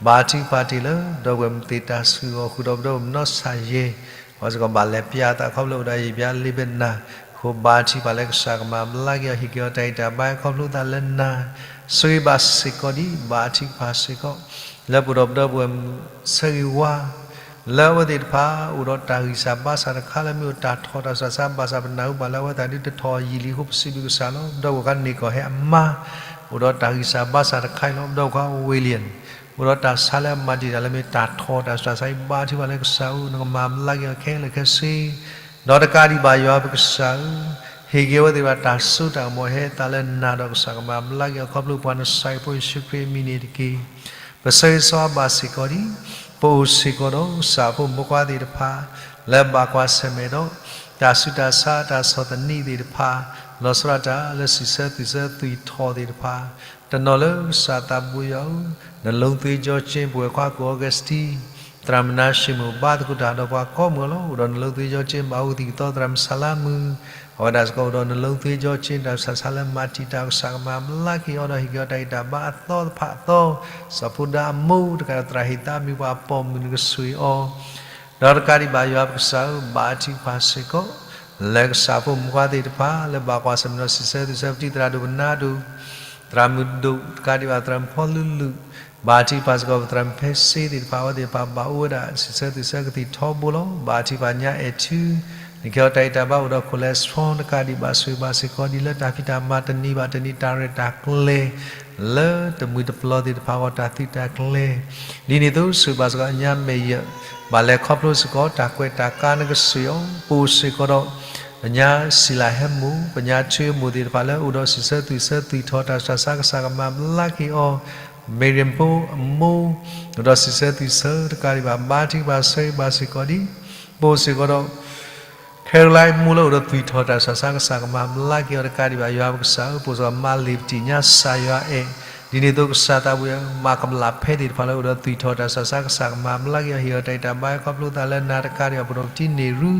ဘါထုကဖၣ်တ့ၢ်လၢဒီပုၢ်ဝဲၢ်မုၣ်သ့ၣ်တၢ်ဆှုၣ်အီၤဃုာ်ဒီးပဒီပုၢ်ဝဲၢ်မုၣ်နီၢ်ဆၣ်ယဲၢ်, အဝဲစ့ၢ်ကီးဘၣ်လဲၤပျးသးခီဖျိဝဲဒၣ်ယံာ်ပျးလံာ်ဘဲးနး, အဃိဘါထုကဖၣ်လၢကစၢ်ကမၤဘျါက့ၤအီၤ ဟ့ၣ်က့ၤအီၤတၢ်ဂံၢ်တၢ်ဘါခီဖျိသးလၢနၤ, ဆိၣ်ဂ့ၤဘၣ်စ့ၢ်ကီးဒ် ဘါထုကဖၣ်စ့ၢ်ကီး လၢပအိၣ်ဒီးပဒီပုၢ်ဝဲၢ်မုၣ်ဆၢဂ့ၤဝါ လၢအဝဲသ့ၣ်တဖၣ် အိၣ်ဒီးတၢ်ဂံၢ်စၢ်ဘါစၢ်တခါလၢမ့ၢ်အိၣ်တၢ်ထီၣ်တၢ်ဆူးတၢ်ဆါ ဘၣ်ဆၣ်ပနၢ်ဟူဘၣ်လၢအဝဲသ့ၣ်ဒုးတထီၣ်ယံာ်လံအဃိ ပစံးဘျုးကစၢ်လီၤ. ပဒီပုၢ်ဝဲၢ်ခါန့ၢ်ကီၢ်ဟဲအမါ အိၣ်ဒီးတၢ်ဂံၢ်စၢ်ဘါစၢ်တခါအံၤလီၤ. ပဒီပုၢ်ဝဲၢ်ခါ William အိၣ်ဒီးတၢ်ဆါလၢအမၤတံာ်တာ်လၢမ့ၢ်တၢ်ထီၣ်တၢ်ဆူးတၢ်ဆါအံၤ ဘါထုကဖၣ်လၢကစၢ်ဧၢ နကမၤဘျါက့ၤအီၤခဲလၢာ်ခဲဆ့ ဒီးတကးဒံးဘၣ်ယွၤပကစၢ်ဧၢ, ဟ့ၣ်က့ၤအဝဲသ့ၣ်တဖၣ်တၢ်စိတၢ်ကမီၤ ဟဲသးလၢနၤဒီးကစၢ်ကမၤဘျါက့ၤအီၤ ခီဖျိပှၤနဆၣ်ဖိယ့ၣ်ၡူးခရံာ်အမံၤန့ၣ်တက့ၢ်. ပဆၢဂ့ၤဆၢဝါဘၣ်စ့ၢ်ကီးဒ် ပအိၣ်စ့ၢ်ကီးဒီးကစၢ်ဖိမုၣ်ဖိခွါသ့ၣ်တဖၣ် လၢဘၣ်ကွၢ်ဆၢၣ်မဲာ်ဒီး တၢ်ဆူးတၢ်ဆါတၢ်ဆီၣ်သနံးသ့ၣ်တဖၣ် လီၤဆီဒၣ်တၢ်လၢစံးဆၢသူၣ်ဆၢသွံၣ်ထီၣ်သ့ၣ်တဖၣ် တနီၤလၢကစၢ်သးဘိယွၤဧၢ, နလူင်းသွ့ကၠီကၠ့ ပဝဲၢ်ခွါကူၣ်အီကူးစတံ သရၣ်မုၣ်နါၡ့မုၣ် ဘါသကိးတၢ်ဒီးပှၤကိးမုၢ်လီၤ. အိၣ်ဒီးနလူင်းသွ့ကၠီကၠ့ ဘၣ်အိၣ်ကသံၣ်ကသီသရၣ်မုၣ်စၤလါမုၣ်, အဝဲဒၣ်စ့ၢ်ကီးအိၣ်ဒီးနလူင်းသွ့ကၠီကၠ့ တၢ်ဆူးတၢ်ဆါလၢမၤတံာ်တာ် ကစၢ်ကမၤဘျါက့ၤအီၤဒီး ဟ့ၣ်က့ၤအီၤတၢ်ဂံၢ်တၢ်ဘါအသီတဖၣ်အသီ, စီၤဖိဒါအမိၢ်တကးဒီးသရၣ်ဟ့ၣ်သးမံၤပှၤအပိာ်မုၣ် နကဆိၣ်ဂ့ၤအီၤ ဒီးတကးဒံးဘၣ်ယွၤပကစၢ်ဧၢ, ဘါထုကဖၣ်စ့ၢ်ကီး လၢကစၢ်ဖိမုၣ်ဖိခွါသ့ၣ်တဖၣ် လၢဘၣ်ကွၢ်ဆၢၣ်မဲာ်ဒီးစံးဆၢသူၣ်ဆၢ ပတံၤသရၣ်ဒိၣ်ပနါဒိၣ်, သရၣ်မုၣ်ဒိၣ် တကးဒံးဘၣ်သရၣ်မုၣ်ဖီလူလူ, ဘါထုကဖၣ်စ့ၢ်ကီးပသရၣ်မုၣ်ဖဲစ့သ့ၣ်တဖၣ် အဝဲသ့ၣ်တဖၣ်ဘၣ်အိၣ်ဝဲဒၣ်စံးဆၢသူၣ်ဆၢကသံၣ်ထီဘိလီၤ. ဘါထုကဖၣ်ညါအဲၣ်ထူ နကဲအီၤတၢ်ဂံၢ်တၢ်ဘါအိၣ်ဒီး cholesterol တကးဒံးဘၣ် ဆိၣ်ဂ့ၤဘၣ်စ့ၢ်ကီးဒ်လၢတၢ်ဖံးတၢ်မၤတနံၤဘၣ်တနံၤ တၢ်ရဲၣ်တၢ်ကျဲၤ လၢတမှံၤတပျီၤသ့ၣ်တဖၣ်အဂီၢ် တၢ်သုးတၢ်ကျဲၤ ဒ်န့ၣ်အသိး ဆိၣ်ဂ့ၤဘၣ်စ့ၢ်ကီးအညါမဲာ်ယၢၢ် ဘၣ်လဲၤခီဖျိစ့ၢ်ကီး တၢ်ကွဲးတၢ်ကါ နကဆိၣ်ဂ့ၤအီၤ ပအိၣ်စ့ၢ်ကီးဒီး ပညါစံလးဟဲမိၢ်, ပညါထွ့အမိၢ်သ့ၣ်တဖၣ်လၢအိၣ်ဒီးစံးဆၢသွံၣ်ဆၢ သွံၣ်ထီၣ်တၢ်စှၤဆါ ကစၢ်ကမၤဘျါက့ၤအီၤ, မ့ၢ်ရ့ၣ်ဖိအမိၢ်, အိၣ်ဒီးစံးဆၢသွံၣ်ဆၢတကးဒံးဘၣ် ဘါထုကဖၣ်ဆၢဂ့ၤဘၣ်စ့ၢ်ကီးဒံး, ပအိၣ်စ့ၢ်ကီးဒီး ခဲရလါမိၢ်လၢအိၣ်ဒီးသွံၣ်ထီၣ်တၢ်စှၤဆါ ကစၢ်ကမၤဘျါက့ၤအီၤတကးဒံးဘၣ် ယွၤပကစၢ်ဧၢ, ပအိၣ်စ့ၢ်ကီးမၤလ့ၤပတံၣ်ညါစၢ်ယွၤအဲၣ်, ဒ်န့ၣ်အသိးကစၢ်သးဘိယွၤ မၤကမျၢ်ဖဲသ့ၣ်တဖၣ်လၢအိၣ်ဒီးသွံၣ်ထီၣ်တၢ်စှၤဆါ ကစၢ်ကမၤဘျါက့ၤအီၤ ဟ့ၣ်အီၤတၢ်ဂံၢ်တၢ်ဘါ ခီဖျိသးလၢနၤတကးဒံးဘၣ် ပဒီးပတံၢ်န့ၢ်ရူ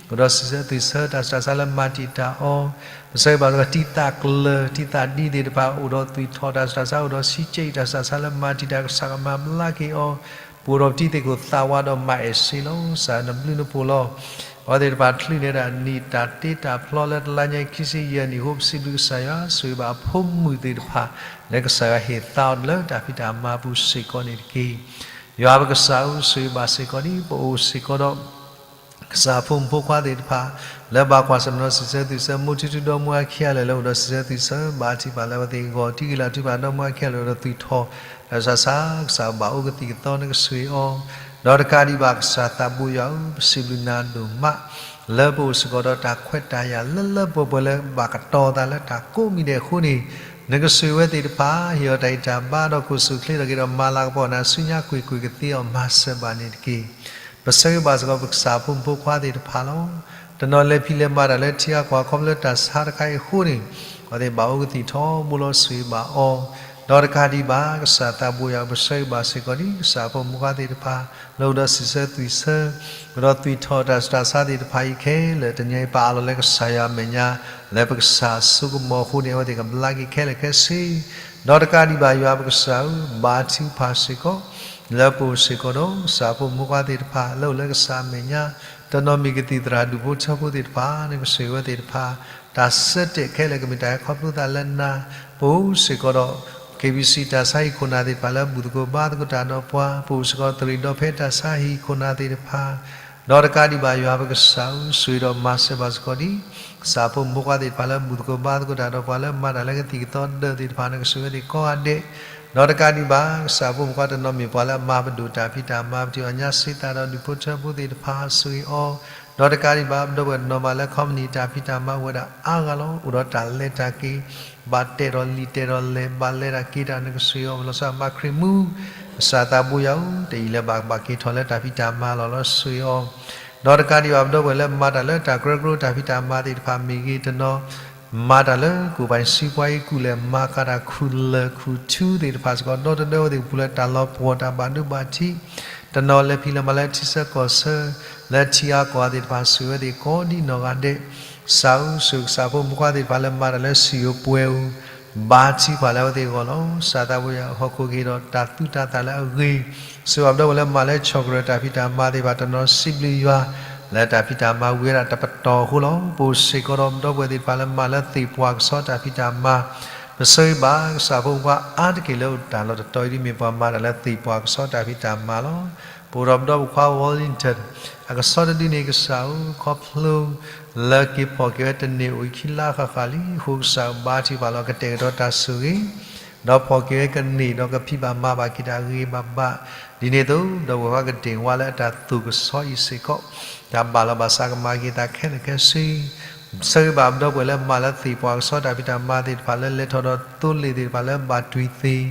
အိၣ်ဒီးစံးဆၢသွံၣ်ဆၢတၢ်စှၤဆါလၢမၤတံာ်တာ်အီၤ, ပဆၢဂ့ၤဘၣ်စ့ၢ်ကီးတံၢ်သးကျၢၤ တံၢ်သးဒံသ့ၣ်တဖၣ် အိၣ်ဒီးသွံၣ်ထီၣ်တၢ်စှၤဆါ အိၣ်ဒီးဆံးကဲအံၤတၢ်စှၤဆါလၢမၤတံာ်တာ် ကစၢ်ကမၤဘျါက့ၤအီၤ, ပအိၣ်ဒီးပတံၢ်သ့ၣ်ခိၣ်သးဝးဒီးမၤအဲၣ်စ့လီၤ. ကစၢ်နဘျုးနဖှိၣ်လီၤ. အဝဲသ့ၣ်တဖၣ်ချုးန့ၢ်ဒၣ်နံၣ်တၢ်တ့တၢ်ဖျီလၢတလါညါအံၤ ခံဆံယဲၢ်နံၣ်အဃိ ပစံးဘျုးကစၢ်ယွၤ ဆိၣ်ဂ့ၤဘၣ်အဖိမုၣ်သ့ၣ်တဖၣ် လၢကစၢ်ယွၤဟ့ၣ်သါအီၤလၢတၢ်ဖံးတၢ်မၤပူၤစ့ၢ်ကီးန့ၣ်တက့ၢ်. ယွၤပကစၢ်ဧၢ ဆိၣ်ဂ့ၤဘၣ်စ့ၢ်ကီးဒံး ပအိၣ်စ့ၢ်ကီးဒီး ကစၢ်ဖိမုၣ်ဖိခွါသ့ၣ်တဖၣ် လၢဘၣ်ကွၢ်ဆၢၣ်မဲာ်ဒီးစံးဆၢသွံၣ်ဆၢ မိၢ်ထူထူဒီမါဝၤခံဂၤလၢာ်လၢအိၣ်ဒီးစံးဆၢသွံၣ်ဆၢ ဘါထုကဖၣ်လၢအဝဲသ့ၣ်ဂီၢ် ထံဂ့ၢ်လၤထူဖၣ်ဒီမါဝၤခံဂၤလၢာ်အိၣ်ဒီးသွံၣ်ထီၣ် တၢ်စှၤဆါ ကစၢ်ဘၣ်အိၣ်ကသံၣ်ကသီနကစၢ်အီၤ, ဒီးတကးဒံးဘၣ်ကစၢ်သးဘိယွၤဧၢ ပစံးဘျုးနၤဒိၣ်မး လၢပအိၣ်စ့ၢ်ကီးဒီးတၢ်ခွဲးတၢ်ယာ်လၢလၢပှဲၤပှဲၤလၢဘၣ်ကတီၤသးလၢတၢ်ကိးမံၤဒဲးအဃိန့ၣ် နကစၢ်ဝဲသ့ၣ်တဖၣ် ဟ့ၣ်အီၤတၢ်ဂံၢ်တၢ်ဘါဒီးကိၢ်ဆူၣ်ချ့ထီၣ်က့ၤဒီးမၤလၤကပီၤနၤဆူညါကွ့ၢ်ကွ့ၢ်ကသ့အီၤမၤစၢၤဘၣ်န့ၣ်တက့ၢ်. ပဆၢဂ့ၤဘၣ်စ့ၢ်ကီးပကစၢ်ဖိမုၣ်ဖိခွါသ့ၣ်တဖၣ်လီၤ. တနီၤလဲၤဖံးလဲၤမၤတၢ်လၢထံအါကီၢ်အခီဖျိလၢတၢ်ဆါတခါအံၤအဃိန့ၣ် အဝဲသ့ၣ်ဘၣ်အိၣ်ကသံၣ်ထီဘိလီၤ ဆိၣ်ဂ့ၤဘၣ်အီၤ, ဒီးတကးဒံးဘၣ် ကစၢ်သးဘိယွၤဧၢ ပဆၢဂ့ၤဘၣ်စ့ၢ်ကီးဒံး ကစၢ်ဖိမုၣ်ဖိခွါသ့ၣ်တဖၣ် လၢအိၣ်ဒီးစံးဆၢသွံၣ်ဆၢ ဒီးသွံၣ်ထီၣ်တၢ်စှၤဆါသ့ၣ်တဖၣ်အံၤခဲလၢာ် တနံၤအံၤပာ်အးလီၤလၢကစၢ်ယွၤအမဲာ်ညါ လၢပကစၢ်အစိကမီၤအဃိန့ၣ် အဝဲသ့ၣ်ကဘျါက့ၤခဲလၢာ်ခဲဆ့ ဒီးတကးဒံးဘၣ်ယွၤပကစၢ်ဧၢ ဘါထုကဖၣ်စ့ၢ်ကီး လၢပအိၣ်စ့ၢ်ကီးဒီး ကစၢ်ဖိမုၣ်ဖိခွါသ့ၣ်တဖၣ် လၢအိၣ်လၢကစၢ်အမဲာ်ညါ တနီၤမ့ၢ်ကသံၣ်သရၣ်ဒူၣ်ဖိထၢဖိသ့ၣ်တဖၣ် နကစၢ်ဝဲသ့ၣ်တဖၣ် တၢ်ဆၢတဲာ်ခဲလၢာ်ကမ့ၢ်တၢ်ဟဲခီဖျိသးလၢနၤ ပအိၣ်စ့ၢ်ကီးဒီး KBC တၢ်ဆါဟံၣ်ခိၣ်နၢ်သ့ၣ်တဖၣ်လၢဘူၣ်သကိးဘါသကိးတၢ်ဒီးပှၤ ပအိၣ်စ့ၢ်ကီးသရံးဒီဖဲတၢ်ဆါဟံၣ်ခိၣ်နၢ်သ့ၣ်တဖၣ် ဒီးတကးဒံးဘၣ်ယွၤပကစၢ်ဧၢ ဆိၣ်ဂ့ၤဒီးမၤစၢၤဘၣ်စ့ၢ်ကီးဒံး ကစၢ်ဖိမုၣ်ဖိခွါသ့ၣ်တဖၣ်လၢဘူၣ်သကိးဘါသကိးတၢ်ဒီးပှၤလၢမၤတၢ်လၢကသံၣ်ကသီဒၢးသ့ၣ်တဖၣ် နကစၢ်ဝဲသ့ၣ်ကိးဂၤဒဲး ဒီးတကးဒံးဘၣ် ကစၢ်ဖိမုၣ်ဖိခွါတနီၤမ့ၢ်ပှၤလၢအမၤပဒိၣ်တၢ်ဖံးတၢ်မၤ ပထံၣ်အီၣ်ညါစ့သးဒီးဒူၣ်ဖိထၢဖိသ့ၣ်တဖၣ် ဆိၣ်ဂ့ၤအီၤ ဒီးတကးဒံးဘၣ် ပဒီပုၢ်ဝဲၢ်တနီၤမးလၢ ခီပနံၣ်တၢ်ဖံးတၢ်မၤအိၣ်ဝဲဒၣ်အါဂၤလီၤ. အိၣ်ဒီးတၢ်လဲၤတၢ်က့ၤ ဘၣ်တဲာ်ဒီးလံာ်တဲာ်ဒီးလဲၤ ဘၣ်လဲၤတၢ်က့ၤတၢ် နကစၢ်အီၤ ပလီၤဆီမၤခရံာ်မူ ကစၢ်သးဘိယွၤဧၢ တအံၤလၢဘၣ်ကဘၣ်က့ၤထီၣ်လၢတၢ်ဖံးတၢ်မၤလီၤလီၤ ဆိၣ်ဂ့ၤအီၤ ဒီးတကးဒံးဘၣ် ပဒီပုၢ်ဝဲၢ်လၢမၤတၢ်လၢတၢ်ကရၢကရိတၢ်ဖံးတၢ်မၤသ့ၣ်တဖၣ်မ့ၢ်ဂ့ၤ တနီၤ မၤတၢ်လၢကိၣ်ပၤစံပှၤအံၤ ကူၣ်လဲၤမၤကၤတၢ်ခူၣ်လၢာ်ခူၣ်ထူသ့ၣ်တဖၣ်စ့ၢ်ကီး ဒီတဒၢဝဲသ့ၣ်ပူၤလၢတၢ်လီၤပှီၢ်တၢ်ဘၣ်ဒိဘၣ်ထံး တနီၤလဲၤဖံးလဲၤမၤလၢထံဆၢကီၢ်ဆၢ လၢထံအါကီၢ်အါသ့ၣ်တဖၣ် ဆိၣ်ဂ့ၤဝဲသ့ၣ်ကိးဒံနီၢ်ဂၤဒဲး ကစၢ်ဧၢ ဆိၣ်ဂ့ၤကစၢ်ဖိမုၣ်ဖိခွါသ့ၣ်တဖၣ်လၢမၤတၢ်လၢစံၣ်ဧိၤပှဲၤဧိၤ ဘါထုကဖၣ်လၢအဝဲသ့ၣ်အဂီၢ်လီၤ. ကစၢ်သးဘိယွၤဟီၣ်ခိၣ်ကဟ့ၣ်ဒီးတၢ်သူတၢ်သၣ်လၢအဂ့ၤ ဆိၣ်ဂ့ၤဘၣ်ပဒီပုၢ်ဝဲၢ်လၢမၤလၢဆီၣ်ကရၢၢ်တၢ်ဖံးတၢ်မၤသ့ၣ်တဖၣ် တနီၤစံးဘျုးယွၤ လၢတၢ်ဖံးတၢ်မၤဝံၤဝဲဒၣ်တပတီၢ်အဃိလီၤ. ပအိၣ်စ့ၢ်ကီးဒီးပဒီပုၢ်ဝဲၢ်သ့ၣ်တဖၣ်လၢမၤလၢသ့ၣ်ပှၢ်ကဆီတၢ်ဖံးတၢ်မၤ ပဆၢဂ့ၤဘၣ် ကစၢ်ဖိမုၣ်ဖိခွါအါတက့ၢ်လၢအိၣ်တၢ်လီၢ်တတီၤအံၤဒ်မ့ၢ်ပှၤမၤတၢ်လၢသ့ၣ်ပှၢ်ကဆီတၢ်ဖံးတၢ်မၤလီၤ. ပအိၣ်ဒီးပဒီပုၢ်ဝဲၢ်ခွါ Wellington အကဆီတဒုန့ၣ် ကစၢ်ဧၢ ခီဖျိ လၢက့ၤဖီၣ်က့ၤဝဲတန့ၢ်အိၣ်ခံလါဃၣ်ဃၣ်လံအဃိ ကစၢ်ဘါထုကဖၣ်လီၤ ကတဲာ်ကတီၤတၢ်ဆိၣ်ဂ့ၤ ဒီးဖီၣ်က့ၤဝဲကန့ၢ်ဒီးကဖံးဘၣ်မၤဘၣ်က့ၤတၢ်ဂ့ၤဂ့ၤဘၣ်ဘၣ် ဒ်န့ၣ်အသိး ဒီပုၢ်ဝဲၢ်ခွါကဒ့ၣ်ဝါလၢအတၢ်သူၣ်ကဆီအံၤစ့ၢ်ကီး တၢ်ဘၣ်လီၤဘၣ်စးကမၤက့ၤသးခဲလၢာ်ခဲဆ့ ဆၢဂ့ၤဘၣ်ပဒီပုၢ်ဝဲၢ်လၢမၤလၢသ့ၣ်ပှၢ်ကဆီတၢ်ဖံးတၢ်မၤသ့ၣ်တဖၣ် လၢလဲၤထီၣ်ဒီးသိလ့ၣ်သ့ၣ်တဖၣ်လၢဘၣ်တွံၢ်သ့ၣ်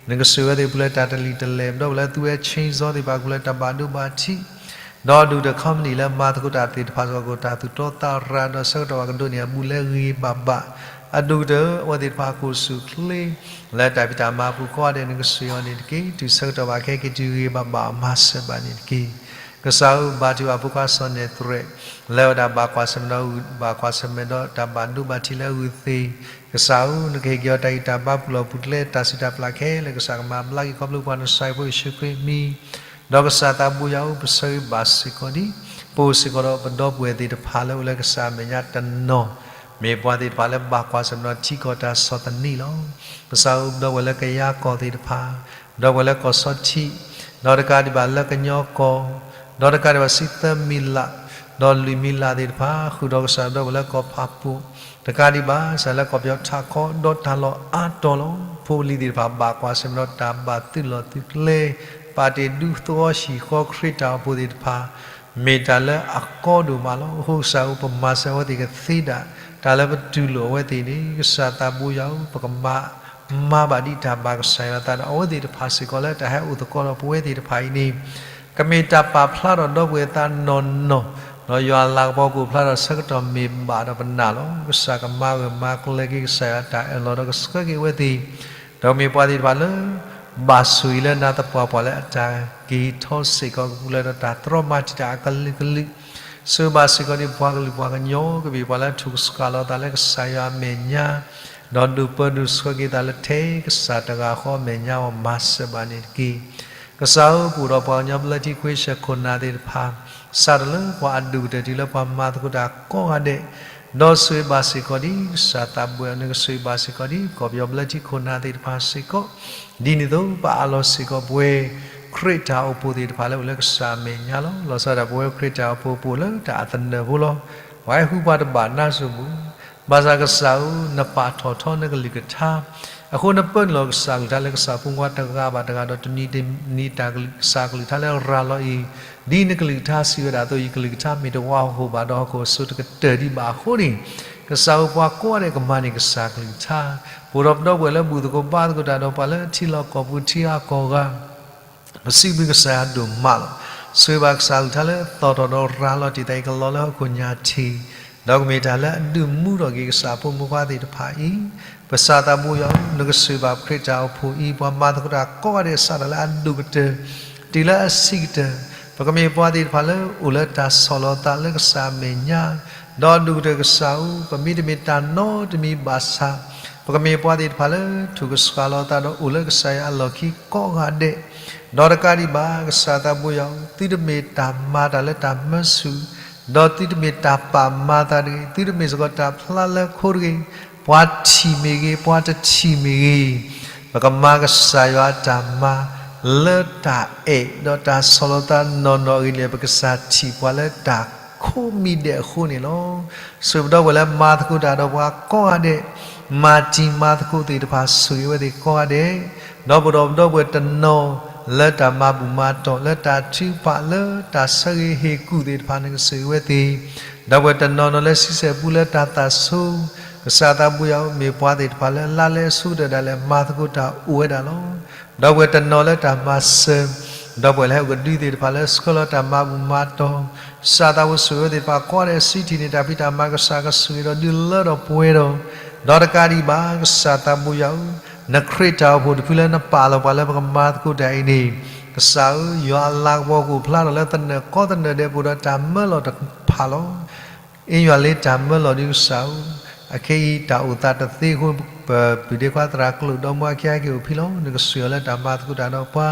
နကစၢ်ဝဲသ့ၣ်ပူၤလၢတၢ်တလံာ်တလဲၢ် ပဒီပုၢ်ဝဲၢ်လၢသူဝဲ chainsaw သ့ၣ်တဖၣ်ပူၤလၢတၢ်ဘၣ်ဒိဘၣ်ထံး ဒီးဒုၣ်ဒီး company လၢမၤသကိးတၢ်သ့ၣ်တဖၣ်စ့ၢ်ကီး တၢ်သူၣ်တီသးရၤဒီးဆၢကတီၢ်ဘၣ်ကဒိးန့ၢ်အဘူးလၢဂ့ၤဂ့ၤဘၣ်ဘၣ် အဒိၣ်ကတၢၢ် အဝဲသ့ၣ်တဖၣ်ကိၢ်ဆူၣ်ချ့ လၢတၢ်ဖံးတၢ်မၤအပူၤကိးဂၤဒဲး နကစၢ်အီၤန့ၣ်တက့ၢ်. တုၤဆၢကတီၢ်ဘၣ်ကဟဲက့ၤတုၤဂ့ၤဂ့ၤဘၣ်ဘၣ်အမၤစၢၤဘၣ်န့ၣ်တက့ၢ်. ကစၢ်ဧၢ ဘါထုကဖၣ်ဖိခွါစီၤနဲၣ်သရဲး လၢဝဲဒၣ်ဘၣ်ကွၢ်ဆၢၣ်မဲာ်ဒီး ဘၣ်ကွၢ်ဆၢၣ်မဲာ်ဒီးတၢ်ဘၣ်ဒိဘၣ်ထံးလၢအဂုာ်သ့ၣ် ကစၢ်ဧၢ နကဟ့ၣ်က့ၤအီၤတၢ်ဂံၢ်တၢ်ဘါပူၤလီၢ်ပူၤကျဲ တၢ်စံးတၢ်ပျၢ်ခဲလၢာ် ကစၢ်ကမၤဘျါက့ၤခီဖျိပှၤ နကစၢ်ဖိယ့ၣ်ၡူးခရံာ်အမံၤ ဒီးကစၢ်သးဘိယွၤဧၢ ပဆၢဂ့ၤဘၣ်စ့ၢ်ကီးဒံး ပအိၣ်စ့ၢ်ကီးဒီးပဒီပုၢ်ဝဲၢ်သ့ၣ်တဖၣ်လၢအိၣ်လၢကစၢ်အမဲာ်ညါတနီၤ မ့ၢ်ပှၤသ့ၣ်တဖၣ်လၢဘၣ်ကွၢ်ဆၢၣ်မဲာ်ဒီးထံကီၢ်တၢ်ဆီၣ်သနံးလီၤ. ကစၢ်ဧၢ ပဒီပုၢ်ဝဲၢ်လၢကယၤကီၢ်သ့ၣ်တဖၣ် ပဒီပုၢ်ဝဲၢ်လၢကီၢ်ဆီထံး ဒီးတကးဒံးဘၣ်လၢကညီကီၢ် ဒီးတကးဒံးဘၣ်ဆံသၢမံၤလး ဒီးလွံၢ်မံၤလးသ့ၣ်တဖၣ် ဃုာ်ဒီးကစၢ်ပဒီပုၢ်ဝဲၢ်လၢကီၢ်ဖးပိာ် တကးဒံးဘၣ် ကစၢ်လၢကီၢ်ပယီၤထးခီ ဒီးတၢ်လီၢ်အါတီၤလီၤ. ဖိပလံၤသ့ၣ်တဖၣ် ဘၣ်ကွၢ်ဆၢၣ်မဲာ်ဒီးတၢ်ဘၣ်သုးလီၢ်သုးကျဲ ပာ်တ့ၢ်ဒူသဝီဟံၣ်ဃီခရံာ်တၢ်အိၣ်ဖှိၣ်သ့ၣ်တဖၣ် မ့ၢ်တၢ်လၢအကီဒိၣ်မးလီၤ. အဃိကစၢ်ဧၢ, ပမၤစၢၤအဝဲသ့ၣ်ကသ့ဒၣ် တၢ်လၢပတူၢ်လိာ်အဝဲသ့ၣ်န့ၣ် ကစၢ်သးဘိယွၤဧၢ, ပကမၤမါဘၣ်ဒံးတၢ်ဘၣ်ကစၢ်ယွၤအသးဒီး အဝဲသ့ၣ်တဖၣ်စ့ၢ်ကီးလၢတၢ်ဟဲအိၣ်သကိးဒီးပဝဲသ့ၣ်တဖၣ်အံၤန့ၣ် ကမ့ၢ်တၢ်ပာ်ဖျါထီၣ်ဒီပုၢ်ဝဲၢ်သးနီၢ်နီၢ်, ဒီးယွၤအလၤကပီၤကအိၣ်ဖျါထီၣ်ဆၢကတီၢ်မ့ၢ်ဘၣ်ဒီးပနာ်လီၤ. ကစၢ်ကမၤဂၢၢ်မၤကျၢၤက့ၤကစၢ်ယွၤအတၢ်အၢၣ်လီၤဒီးကဆှၢက့ၤအဝဲသ့ၣ် ဒီးမ့ၢ်ပှၤသ့ၣ်တဖၣ်လၢ ဘၣ်ဆိၣ်ဂ့ၤလၢနၤသပှၢ်ပှၢ်လၢအတၢ်က့ၤထီစ့ၢ်ကီးကပူၤလၢ ဒီးတၢ်တြီမၤတံာ်တာ်အကလုာ်ကလုာ်, ဆိၣ်ဂ့ၤဘၣ်စ့ၢ်ကီးဒ်ပှၤကလုာ်ပှၤကညီ ကမ့ၢ်ပှၤလၢထုးကဆှၣ်လီၤသးလၢကစၢ်ယွၤအမဲာ်ညါ, ဒီးဒိၣ်ပၢဒိၣ်ဆှၢက့ၤသးလၢထဲကစၢ်တဂၤဃီအမဲာ်ညါအဂီၢ် မၤစၢၤဘၣ်န့ၣ်တက့ၢ်. ကစၢ်ဧၢ, ပအိၣ်ဒီးပှၤကညီဘျၢထံခွ့ဆၢၣ်ခိၣ်နၢ်သ့ၣ်တဖၣ် စးထီၣ်လၢပှၤအဒိၣ်ကတၢၢ်တုၤလၢပှၤမၤသကိးတၢ်ကိးဂၤဒဲး, ဒီးဆိၣ်ဂ့ၤဘၣ်စ့ၢ်ကီးဒ်ကစၢ်သးဘိယွၤ နကဆိၣ်ဂ့ၤဘၣ်စ့ၢ်ကီးဒ်ကီၢ်ပယီၤဘျၢထံခိၣ်နၢ်သ့ၣ်တဖၣ်စ့ၢ်ကီး, ဒ်န့ၣ်အသိး ပအးလီၤစ့ၢ်ကီးပဝဲ ခရံာ်တၢ်အိၣ်ဖှိၣ်သ့ၣ်တဖၣ်လၢအိၣ်လၢကစၢ်အမဲာ်ညါလီၤ. လီၤဆီဒၣ်တၢ် ပဝဲခရံာ်တၢ်အိၣ်ဖှိၣ်ပအိၣ်လၢတၢ်အသနၢၣ်ဖိလီၤ. ပှၤဟဲဃုပှၤတဘၣ်နါစိၤမုၣ်, ဘၣ်ဆၣ်ကစၢ်ဧၢ, နပာ်ထီၣ်ထီနကလုၢ်ကထါ, အဃိနပၢနုာ်လီၤကစၢ်ကလုၢ်ကထါလၢကစၢ်ဖိမုၣ်ဖိခွါတဂၤဘၣ်တဂၤဒီး တနံၤတနံၤတၢ်ကလုၢ်ကစၢ်ကလုၢ်ကထါလၢရၤလီၤအံၤ, ဒ်နကလုၢ်ကထါစံးဝဲဒၣ်အသိး ယကလုၢ်ကထါမ့ၢ်တဝါဟီၣ်ခိၣ်ဘၣ်ဒီးဟီၣ်ခိၣ်အစိၤတကတၢၢ်ဒံးဘၣ်အဃိန့ၣ်, ကစၢ်ဧၢ, ပှၤကိးဂၤဒဲးကမၤန့ၢ်ကစၢ်ကလုၢ်ကထါ, ပအိၣ်ဒီးပဒီပုၢ်ဝဲၢ်လၢဘူၣ်သကိးဘါသကိးတၢ်ဒီးပှၤလၢထံလီၢ်ကီၢ်ပူၤထံဂၤကီၢ်ဂၤ ပစံးဘျုးကစၢ်ယွၤဒိၣ်မးလီၤ. ဆိၣ်ဂ့ၤဘၣ်ကစၢ်ကလုၢ်ကထါလၢသီၣ်ထီၣ်ဒီးရၤလီၤတံာ်တာ်အံၤကလီလၢဟီၣ်ခိၣ်ညါထံး, ဒီးကမ့ၢ်တၢ်လၢအဒုးမူထီၣ်က့ၤကစၢ်အဖိမုၣ်ဖိခွါသ့ၣ်တဖၣ်အံၤ, ပကစၢ်သးဘိယွၤဧၢ, နကဆိၣ်ဂ့ၤဘၣ်ခရံာ်တၢ်အိၣ်ဖှိၣ်အံၤ ပှၤမၤသကိးတၢ်ကိးဂၤဒဲးစးထီၣ်လၢအဒိၣ်ကတၢၢ် တုၤလၢအဆံးကတၢၢ်, ပကမ့ၢ်ပှၤသ့ၣ်တဖၣ်လၢအိၣ်လၢတၢ်ဆီၣ်လီၤသးလၢကစၢ်အမဲာ်ညါ, ဒီးဒိၣ်ကတၢၢ်ကစၢ်ဧၢ, ပမ့တမ့ၢ်တၢ်နီတမံၤဘၣ်ဆၣ်, ပကမ့ၢ်ပှၤသ့ၣ်တဖၣ်လၢထုးကဆှၣ်လီၤသးဒီးအိၣ်လၢကစၢ်ယွၤအလီၢ်ခံကိးဂၤဒဲး, ဒီးတကးဒံးဘၣ် ကစၢ်သးဘိယွၤဧၢ, သုတမ့ၢ်တၢ်မၤတၢ်လၢတၢ်မၢဆူၣ်, ဒီးသုတမ့ၢ်တၢ်ပာ်မၤသးတဂ့ၤ, သုတမ့ၢ်စ့ၢ်ကီးတၢ်ဖျါလၢခိတဂ့ၤ, ပှၤထံၣ်မ့ၢ်ဂ့ၤ, ပှၤတထံၣ်မ့ၢ်ဂ့ၤ, ပကမၤကစၢ်ယွၤအတၢ်မၤ လၢတၢ်အဲၣ်ဒီးတၢ်ဆီၣ်လီၤသးနီၢ်နီၢ်အဂ့ၢ်န့ၣ် ပကစၢ်ထံၣ်ပှၤလၢတၢ်ခိးမံၤဒဲးအဃိန့ၣ်လီၤ. ဆိၣ်ဂ့ၤပဒီပုၢ်ဝဲၢ်လၢမၤသကိးတၢ်ဒီးပှၤကိးဂၤဒဲး, မၤတံၤမၤသကိးသ့ၣ်တဖၣ် ဆိၣ်ဂ့ၤဝဲသ့ၣ်ကိးဂၤဒဲး, ဒီးပအိၣ်ဒီးပဒီပုၢ်ဝဲၢ်တနီၤ လၢတၢ်မၤဘူၣ်မၤတီၢ် လၢတၢ်ထုကဖၣ်လၢတၢ်ဆၢဂ့ၤဟ့ၣ်ကူၣ်သ့ၣ်တဖၣ် နကဆိၣ်ဂ့ၤဝဲသ့ၣ်, ဒီပုၢ်ဝဲၢ်တနီၤနီၤလၢဆံဆဲၣ်ပူလၢတၢ်သးဆိ ကစၢ်သးဘိယွၤဧၢ, မ့ၢ်ပှၤသ့ၣ်တဖၣ်လၢအလါလဲအဆိကတၢၢ်ဒၣ်လဲာ် မၤသကိးတၢ်အိၣ်ဝဲဒၣ်လီၤ. ဒီပုၢ်ဝဲၢ်တနီၤလၢတၢ်မၤစၢၤ, ဒီပုၢ်ဝဲၢ်လၢဟဲအိၣ်ကဒုသ့ၣ်တဖၣ်လၢဆှၢလီၤတၢ်မၤဘူၣ်မၤတီၢ်, ကစၢ်သးဘိဆိၣ်ဂ့ၤဝဲသ့ၣ်တဖၣ်ကိးဂၤဒဲး စံးထံၣ်န့ၢ်တၢ်ဖံးတၢ်မၤ ကစၢ်ကဆိၣ်ဂ့ၤဒီးဒုးလၢထီၣ်ပှဲၤထီၣ်, ဒီးတကးဒံးဘၣ် ကစၢ်သးဘိယွၤဧၢ, နခရံာ်တၢ်အိၣ်ဖှိၣ်တဖုလၢနပာ်လီၤပှၤလၢပကမၤသကိးတၢ်အံၤန့ၣ်, ကစၢ်ဧၢ, ယွၤအလၤကပီၤကအိၣ်ဖျါထီၣ်လၢသနၢၣ်ကိးသနၢၣ်ဒဲး ပအိၣ်ဒီးတၢ်မၢလီၤတဖၣ်လီၤ. အ့ ယွၤလ့တၢ်မၢလီၤဒုးကစၢ်ဧၢ, အခဲအံၤတၢ်အိၣ်သးတသ့အဃိ ပပုၢ်ဒ့ခွါသရၣ်ကျိာ်ဒီးမါအခံအါက့ၤအိၣ်ဖဲလီၤ. နကဆိၣ်ဂ့ၤအီၤလၢတၢ်မၤသကိးတၢ်ဒီးပှၤ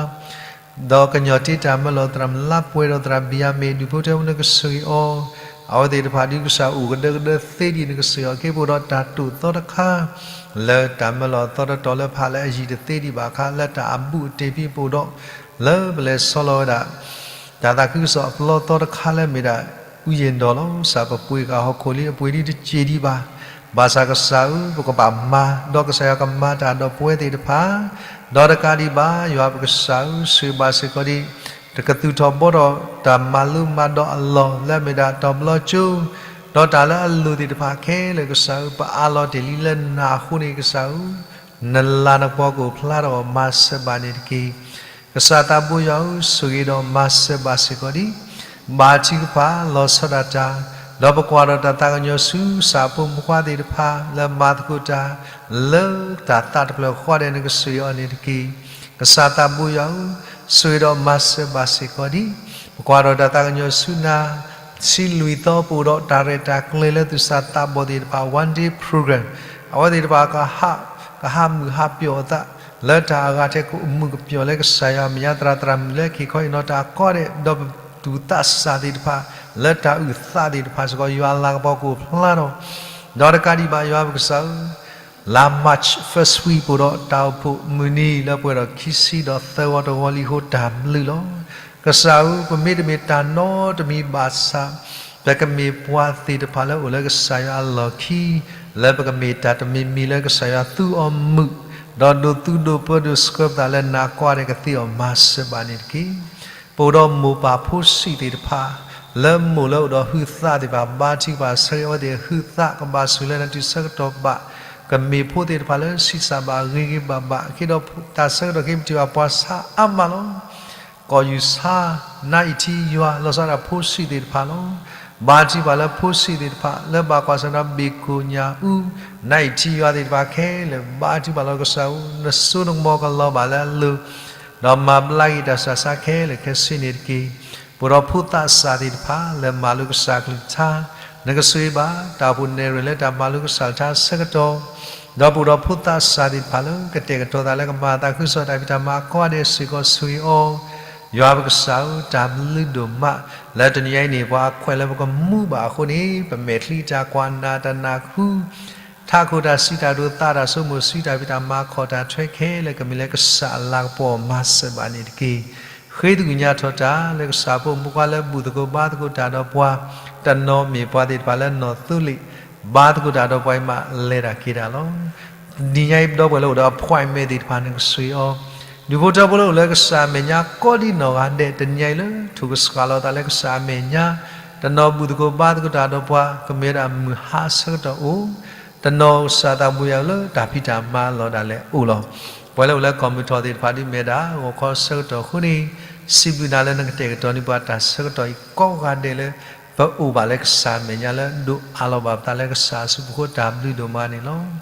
ဒီးကညီၤတ့တၢ်မၢလီၤ သရၣ်မလါပှဲၤဒီးသရၣ်ဘံယၤမ့ၣ် ဒူၣ်ဖိထၢဖိ နကဆိၣ်ဂ့ၤအီၤ, အဝဲသ့ၣ်တဖၣ်ဒုးကစၢ်အိၣ်ကဒၢကဒၢသ့ဒံး နကဆိၣ်ဂ့ၤအီၤ က့ၤပအိၣ်ဒီးတၢ်တိာ်သီတခါ လၢတၢ်မၢလီၤသီတတီၤလၢဖးလၢအယံၤတသ့ဒံးဘၣ်အခါ လၢတၢ်အဘူးအတံၢ်ဖဲပအိၣ်ဒီး လၢပလဲၤဆီလီၤဝဲဒၣ် တၢ်သးခုကစီၣ်အပျီသီတခါလၢမ့ၢ်ဒၣ် အူယ့ၣ်ဒီးလီၤ. ကစၢ်ပပှ့ၤဃာ်ဟီၣ်ခိၣ်လံ အပှ့ၤဒံးတစ့ၢ်ဒံးဘၣ်. ဘၣ်ဆၣ်ကစၢ်ဧၢ, ပကဘၣ်မၤ ဒီးကစၢ်ယွၤကမၤတၢ်ဒီးပဝဲသ့ၣ်တဖၣ်, ဒီးတကးဒံးဘၣ် ယွၤပကစၢ်ဧၢ, ဆိၣ်ဂ့ၤဘၣ်စ့ၢ်ကီးဒံး တကသူၣ်ထီၣ်ဘှီထီၣ်တၢ်မၤလိမၤဒိးအလီၢ် လၢအမ့ၢ်ဒၣ်တၢ်ဘျီကၠိ ဒီးတၢ်လၢအလိၤသ့ၣ်တဖၣ်ခဲလၢာ် ကစၢ်ဧၢ, ပအးလီၤတ့ၢ်လံလၢနၤအဃိန့ၣ် ကစၢ်ဧၢ, နလၤနကပီၤကအိၣ်ဖျါထီၣ် မၤစၢၤဘၣ်န့ၣ်တက့ၢ်. ကစၢ်သးဘိယွၤဧၢ, ဆိၣ်ဂ့ၤဒီးမၤစၢၤဘၣ်စ့ၢ်ကီးဒံး ဘါထုကဖၣ်လီၤဆီဒၣ်တၢ်, ဒီးပကွၢ်ထီၣ်တၢ်သးကညီၤဆူကစၢ်အဖိမုၣ်ဖိခွါသ့ၣ်တဖၣ် လၢမၤသကိးတၢ် လၢတၢ်သးတဖျၢၣ်ဃီဒဲး နကဆိၣ်ဂ့ၤအီၤန့ၣ်တက့ၢ်. ကစၢ်သးဘိယွၤဧၢ, ဆိၣ်ဂ့ၤဒီးမၤစၢၤဘၣ်စ့ၢ်ကီးဒံး ပကွၢ်ထီၣ်တၢ်သးကညီၤဆူနၤ ဆံလွံၢ်သီ ပအိၣ်ဒီးတၢ်ရဲၣ်တၢ်ကျဲၤလၢသူၣ်စၢ်သးဘီၣ်သ့ၣ်တဖၣ် one day program အဝဲသ့ၣ်တဖၣ် ကဟးမုာ်ဟးပျီၣ်အသး လၢတၢ်အဂၤထဲကမုာ်ကပျီၣ်လၢကစၢ်ယွၤအမဲာ်ညါ သရၣ်သရၣ်မုၣ်လၢက့ၤခီအံၤနီၤ တၢ်ကိးဂၤဒဲး ဒီးပသူၣ်သးစၢ်သ့ၣ်တဖၣ် လၢတၢ်အုၣ်သးသ့ၣ်တဖၣ်စ့ၢ်ကီး ယွၤအလၤကပီၤကအိၣ်ဖျါထီၣ် ဒီးတကးဒံးဘၣ် ယွၤပကစၢ်ဧၢ, လါ March first week ပအိၣ်ဒီးတၢ်အိၣ်ဖှိၣ်မုၢ်နံၤ လၢပှဲၤဒီးခံဆံဒီးသၢဂီၤတဂီၤလံအဃိ တၢ်ဘျုးလီၤ. ကစၢ်ဧၢ, ပမ့တမ့ၢ်တၢ်နီတမံၤဘၣ်ဆၣ် ပကမ့ၢ်ပှၤသ့ၣ်တဖၣ်လၢအိၣ်လၢကစၢ်ယွၤအလီၢ်ခံ လၢပကမ့ၢ်တၢ်တမံၤမံၤလၢကစၢ်ယွၤသူအီၤမုာ်, ဒီးဒိးသူဒိးပၢဒိးဆှၢပသးလၢနၤကိးဂၤဒဲးကသ့အီၤ မၤစၢၤဘၣ်န့ၣ်တက့ၢ်. ပအိၣ်ဒီးမိၢ်ပၢ်ဖိဆံးသ့ၣ်တဖၣ် လၢမိၢ်လၢအိၣ်ဒီးဟုးသးသ့ၣ်တဖၣ် ဘါထုကဖၣ်ဆၢဂ့ၤအဝဲသ့ၣ်ဟုးသး ကဘၣ်ဆိၣ်ဂ့ၤလၢနတုၤဆၢကတီၢ်ဘၣ်, ကမ့ၢ်ဖိသ့ၣ်တဖၣ်လၢဆံးစၢ်ဘၣ်ဂ့ၤဂ့ၤဘၣ်ဘၣ်, က့ၤဒီးတၢ်ဆၢကတီၢ်က့ၤပတုာ်ဘၣ်ပှၤဆါအါမးလီၤ. ကိးယူၤဆါ နါအံၤထံယွၤ လီၤဆီဒၣ်တၢ်ဖိဆံးသ့ၣ်တဖၣ်လီၤ. ဘါထုကဖၣ်လၢဖိဆံးသ့ၣ်တဖၣ် လၢဘၣ်ကွၢ်ဆၢၣ်ဒီးဘ့ၣ်ကိၣ်ညၣ်အူ နါအံၤထံယွၤသ့ၣ်တဖၣ်ခဲလၢာ် ဘါထုကဖၣ်လီၤကစၢ်ဧၢ, နစိနကမီၤကလီၤဘၣ်လၢအလိၤ ဒီးမၤဘျါက့ၤတၢ်ဆူးတၢ်ဆါခဲလၢာ်ခဲဆ့န့ၣ်တက့ၢ်. ပအိၣ်ဒီးဖိသးစၢ်သ့ၣ်တဖၣ် လၢမၤလိကစၢ်ကလုၢ်ကထါ, နကဆိၣ်ဂ့ၤဘၣ် တၢ်အိၣ်ဖှိၣ်နဲၣ်ရွဲၣ်လၢတၢ်မၤလိကစၢ်ကလုၢ်ကထါဆၢကတီၢ်, ဒီးပအိၣ်ဒီးဖိသးစၢ်သ့ၣ်တဖၣ်လၢ ကတဲာ်ကတီၤသးလၢကမၤအသးခုကစီၣ်တၢ်ဖံးတၢ်မၤကိးဂၤဒဲးစ့ၢ်ကီးဆိၣ်ဂ့ၤအီၤ, ယွၤပကစၢ်ဧၢ, တၢ်ဘျုးဒိၣ်မး လၢတနံၤညါအံၤန့ၣ် ပှၤအခွဲးလၢပကမူဘၣ်အဃိန့ၣ် ပမဲာ်ချံတၢ်ကွၢ်နၢ်တၢ်နၢ်ဟူ ထးခိၣ်တၢ်စံးတၢ်ကတိၤ သးတၢ်ဆိကမိၣ် စုတၢ်ဖံးတၢ်မၤ ခီၣ်တၢ်ထွဲခဲလၢာ် ကမ့ၢ်လၢကစၢ်အလၤကပီၤမၤစၢၤဘၣ်န့ၣ်တက့ၢ်. ဃ့သကွံာ်ညါထီၣ်တၢ် လၢကစၢ်ဖိမူကွၢ်လၢဘူၣ်သကိးဘါသကိးတၢ်ဒီးပှၤ, တနီၤမ့ၢ်ပှၤသ့ၣ်တဖၣ်လၢနီၢ်သိလ့ၣ် ဘါသကိးတၢ်ဒီးပှၤအံၤမး လဲၤတၢ်က့ၤတၢ်လီၤ. တနံၤညါအံၤ ပဒီပုၢ်ဝဲၢ်လၢအိၣ်ဒီး appointment သ့ၣ်တဖၣ် နကဆိၣ်ဂ့ၤအီၤ, ဒူၣ်ဖိထၢဖိလၢအိၣ်လၢကစၢ်အမဲာ်ညါ ကိးဒံနီၢ်ဂၤဒဲး တနံၤညါအံၤလၢ ထိၣ်ကဆှၣ်လီၤသးလၢကစၢ်အမဲာ်ညါ, တနီၤဘူၣ်သကိးဘါသကိးတၢ်ဒီးပှၤ ကမ့ၢ်ဝဲဒၣ်မုၢ်ဟါဆၢကတီၢ်အိၣ်, တနီၤကစၢ်သးဘိယွၤလၢတၢ်ဖံးတၢ်မၤအလီၢ်ဒၣ်လဲာ်အိၣ်လီၤ. ပှၤလၢအိၣ်လၢကီၢ်မုၢ်ထီၣ်သ့ၣ်တဖၣ်ဒ်မ့ၢ်ဒၣ် ဂီၤခီဆၢကတီၢ်အဃိန့ၣ်, စံးဘျုးနၤလၢနကတဲာ်ကတီၤန့ၢ်ပှၤတၢ်ဆၢကတီၢ်အံၤကိးဂၤဒဲးလၢ ပအိၣ်ဘၣ်လၢကစၢ်အမဲာ်ညါလၢ ဒိးအးလီၤဘၣ်ပသးလၢကစၢ်အစုပူၤအဃိ တၢ်ဘျုးဒိၣ်မးန့ၣ်လီၤ. က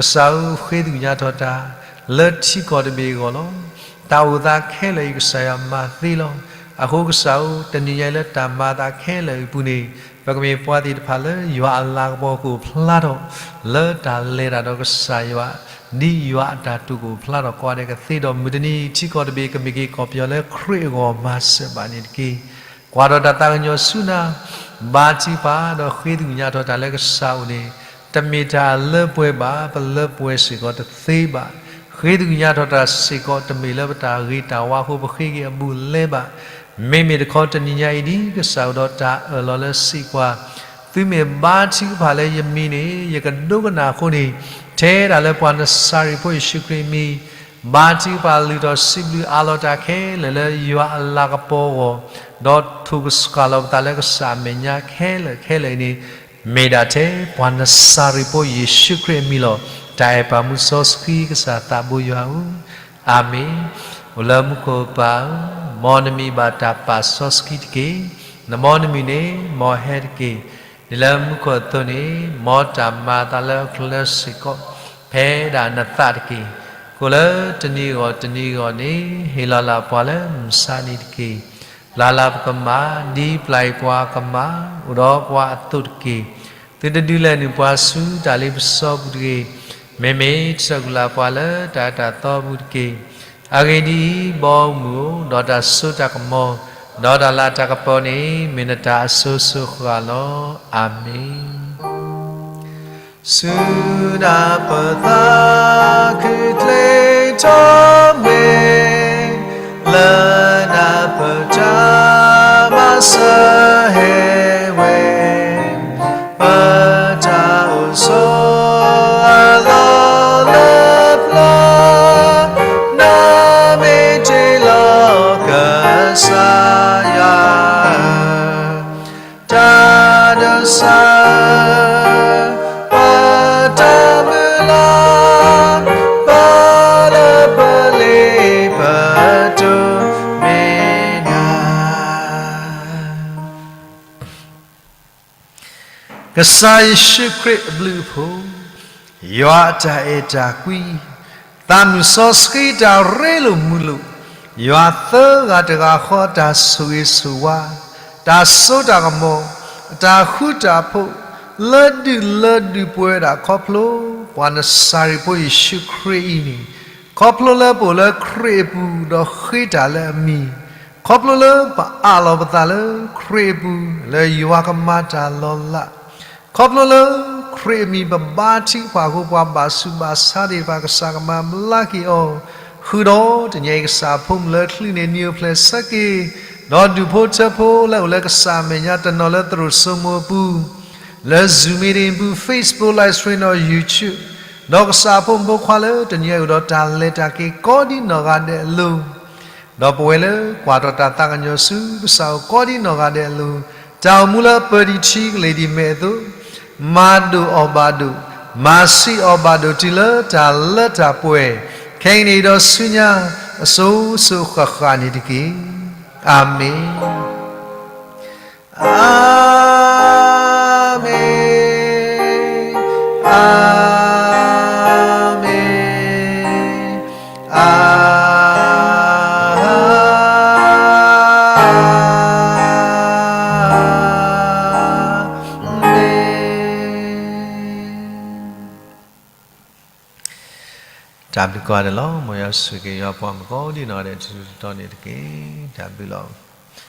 စၢ်ဧၢ, ဃ့သကွံာ်ညါထီၣ်တၢ် လၢထံကီၢ်တဘ့ၣ်အဂီၢ်လီၤ. တၢ်အိၣ်သးခဲလၢာ်အံၤ ကစၢ်ယွၤမၤသ့လီၤ. အဃိကစၢ်ဧၢ, တနံၤညါအံၤလၢတၢ်မၤအသးခဲလၢာ်အံၤအပူၤန့ၣ်, ပကမ့ၢ်ပှၤသ့ၣ်တဖၣ်လၢယွၤအလၤကပီၤကအိၣ်ဖျါထီၣ်, လၢတၢ်လဲၤတၢ်ဒီးကစၢ်ယွၤ, ဒ်ယွၤအတၢ်တိာ်ကအိၣ်ဖျါထီၣ်ကိးဂၤဒဲးကသ့ဒီး မုၢ်တနံၤထံကီၢ်တဘ့ၣ်ကမ့ၢ်က့ၤကီၢ်ပယီၤလၢခရံာ်အဂီၢ်မၤစၢၤဘၣ်န့ၣ်တက့ၢ်. ကွၢ်ထီၣ်တၢ်သးကညီၤဆူနၤ, ဘါထုကဖၣ်ဒီးဃ့သကွံာ်ညါထီၣ်တၢ်လၢကစၢ်အအိၣ်န့ၣ်, တမ့ၢ်တၢ်လၢပှဲၤဘၣ်, ပလၢပှဲၤစ့ၢ်ကီးတသ့ဘၣ်. ဃ့သကွံာ်ညါထီၣ်တၢ်စ့ၢ်ကီး တမ့ၢ်လၢပတၢ်ဂ့ၤတၢ်ဝါအဃိ ပဃ့က့ၤအဘူးအလဲဘၣ်. မ့မ့ၢ်တခီတနံၤညါအံၤဒ်ကစၢ်အိၣ်ဒီးတၢ်အၢၣ်လီၤလၢစံးကွၢ်, သုမ့ၢ်ဘါထုကဖၣ်လၢယမံၤန့ၣ် ယကဒိကနၣ်အဃိန့ၣ်, ထဲဒၣ်လၢပှၤနစၤရ့းဖိယ့ၣ်ၡူးခရံာ်အမံၤ, ဘါထုကဖၣ်လုၢ်ထီၣ်စံးဘျုးအးလီၤတၢ်ခဲလၢာ်လၢယွၤအလၤကပီၤအဂီၢ်, ဒီးထိၣ်ကဆှၣ်လီၤပသးလၢကစၢ်အမဲာ်ညါခဲလၢာ်ခဲလၢာ်အံၤန့ၣ်, မ့ၢ်ဒၣ်ထဲပှၤနစၤရ့းဖိယ့ၣ်ၡူးခရံာ်အမံၤလီၤ. တၢ်အဲၣ်ပၢ်မုၢ်စီဆှံကစၢ်သးဘိယွၤဧၢ, အၤမ့ၣ်. အိၣ်လၢမူခိၣ်ပၢ်ဧၢ, မ်နမံၤဘၣ်တၢ်ပာ်စီဆှံတက့ၢ်. နမ်နမံၤန့ၣ် မ်ဟဲတက့ၢ်. ဒ်လၢမူခိၣ်အသိးန့ၣ်, မ်တၢ်မၤအသးလၢအချၢစ့ၢ်ကီး, ဖဲဒၣ်နသးတက့ၢ်. ကိၣ်လၢတနံၤအဂီၢ်တနံၤအဂီၢ်န့ၣ်, ဟ့ၣ်လီၤလၢပှၤလၢမုၢ်ဆါနံၤတက့ၢ်. ပျၢ်လၢပကမၣ်, ဒ်ပျၢ်အံၤပှၤကမၣ်, အိၣ်ဒီးပှၤအသိးတက့ၢ်. သုတဒုးလဲၤနုာ်ပှၤဆူတၢ်လ့ပစီပူၤတဂ့ၤ. မ့မ့ၢ်တၢ်ကူၣ်လၢ်ပှၤလၢတၢ်အၢတၢ်သီပူၤတက့ၢ်. အဂ့ၢ်ဒ်အံၤ, ဘီမုၢ်ဧိၤ, ဒီးတၢ်စိတၢ်ကမီၤ, ဒီးတၢ်လၤတၢ်ကပီၤန့ၣ်, မ့ၢ်နတၢ်အစိၤစိၤဃၣ်ဃၣ်လီၤ. အၤမ့ၣ်. စူၢ်ဒၣ်ပသးခုၣ်ကျဲထီၣ်မ့ၢ်, လၢနၢ်ပၢၢ်တၢ်မၤစၢၤဟဲဝဲ, ပတၢ်အိၣ်ဆိးအလီၢ်လၢပျၢၤ, နမ့ၢ်တ့လီၤကစၢ်ယွၤဧၢ, တၢ်ဒိးစၢ် ပတၢ်မုၢ်လၢ်, ပလၢပလ့ပတိၢ်မ့ၢ်နၤ. ကစၢ်ယ့ၣ်ၡူးခရံာ်အဘျုးအဖှိၣ်, ယွၤအတၢ်အဲၣ်တၢ်ကွံ, သးမုၢ်စီဆှံတၢ်ရ့လိာ်မုာ်လိာ်, ယွၤသၢဂၤတဂၤဃီအတၢ်ဆိၣ်ဂ့ၤဆိၣ်ဝါ, တၢ်စိတၢ်ကမီၤ, အတၢ်ဃူတၢ်ဖိး, လၢဒုၣ်လၢဒုၣ်ပဝဲဒၣ်ခီဖျိ ပှၤနစၤရ့းဖိယ့ၣ်ၡူးခရံာ်အံၤန့ၣ်, ခီဖျိလၢပအိၣ်လၢခရံာ်အပူၤဒီးဃ့တၢ်လၢအမံၤ, ခီဖျိလၢပအးလီၤပသးလၢခရံာ်အပူၤ လၢယွၤကမၤတၢ်လီၤလး, ခီဖျိလၢခရံာ်အမံၤပဘါထုကဖၣ်အဃိ ပှၤဘၣ်ဆူးဘၣ်ဆါသ့ၣ်တဖၣ် ကစၢ်ကမၤဘျါက့ၤအီၤ, ဃုာ်ဒီးတနံၤအံၤကစၢ်အဖိမုၣ်လၢချံန့ၣ် နံၤအိၣ်ဖျဲၣ်ဆၢက့ၤ, ဒီးဒူၣ်ဖိထၢဖိလၢအိၣ်လၢကစၢ်အမဲာ်ညါတနီၤလၢသရိာ်စိမိၤအပူၤ, လၢ Zoom meeting အပူၤ, Facebook live stream ဒီး YouTube, ဒီးကစၢ်အဖိမုၣ်ဖိခွါလၢတနံၤအံၤအိၣ်ဒီးတၢ်လဲၤတၢ်က့ၤကိးဒံနီၢ်ဂၤဒဲးအလိၤ ဒီးပဝဲလၢကွၢ်ထီၣ်တၢ်သးကညီၤဆူကစၢ်အအိၣ်ကိးဒံနီၢ်ဂၤဒဲးအလိၤ, တၢ် တၢ်အိၣ်မူလၢအပၢၤတံၢ်ထံကလ့ၤဒ်မဲးအသိး, မၤဒိၣ်အီၣ်ဘၣ်ဒိၣ်, မၤဆံးအီၣ်ဘၣ်ဒိၣ်တုၤလၢတၢ်လၢတၢ်ပှဲၤ, ခဲအံၤန့ၣ်ဒီးဆူညါအစိၤစိၤဃၣ်ဃၣ်န့ၣ်တက့ၢ်. အၤမ့ၣ်. အၤမ့ၣ်, အၤမ့ၣ်, အၤမ့ၣ်. တၢ်ဘျုးကိးဂၤဒဲးလီၤ. မ်ယွၤဆိၣ်ဂ့ၤက့ၤယွၤပှၤမုၣ်ကိးဒံနီၢ်ဂၤဒဲး တထူၣ်တီန့ၣ်တက့ၢ်. တၢ်ဘျုးလီၤ.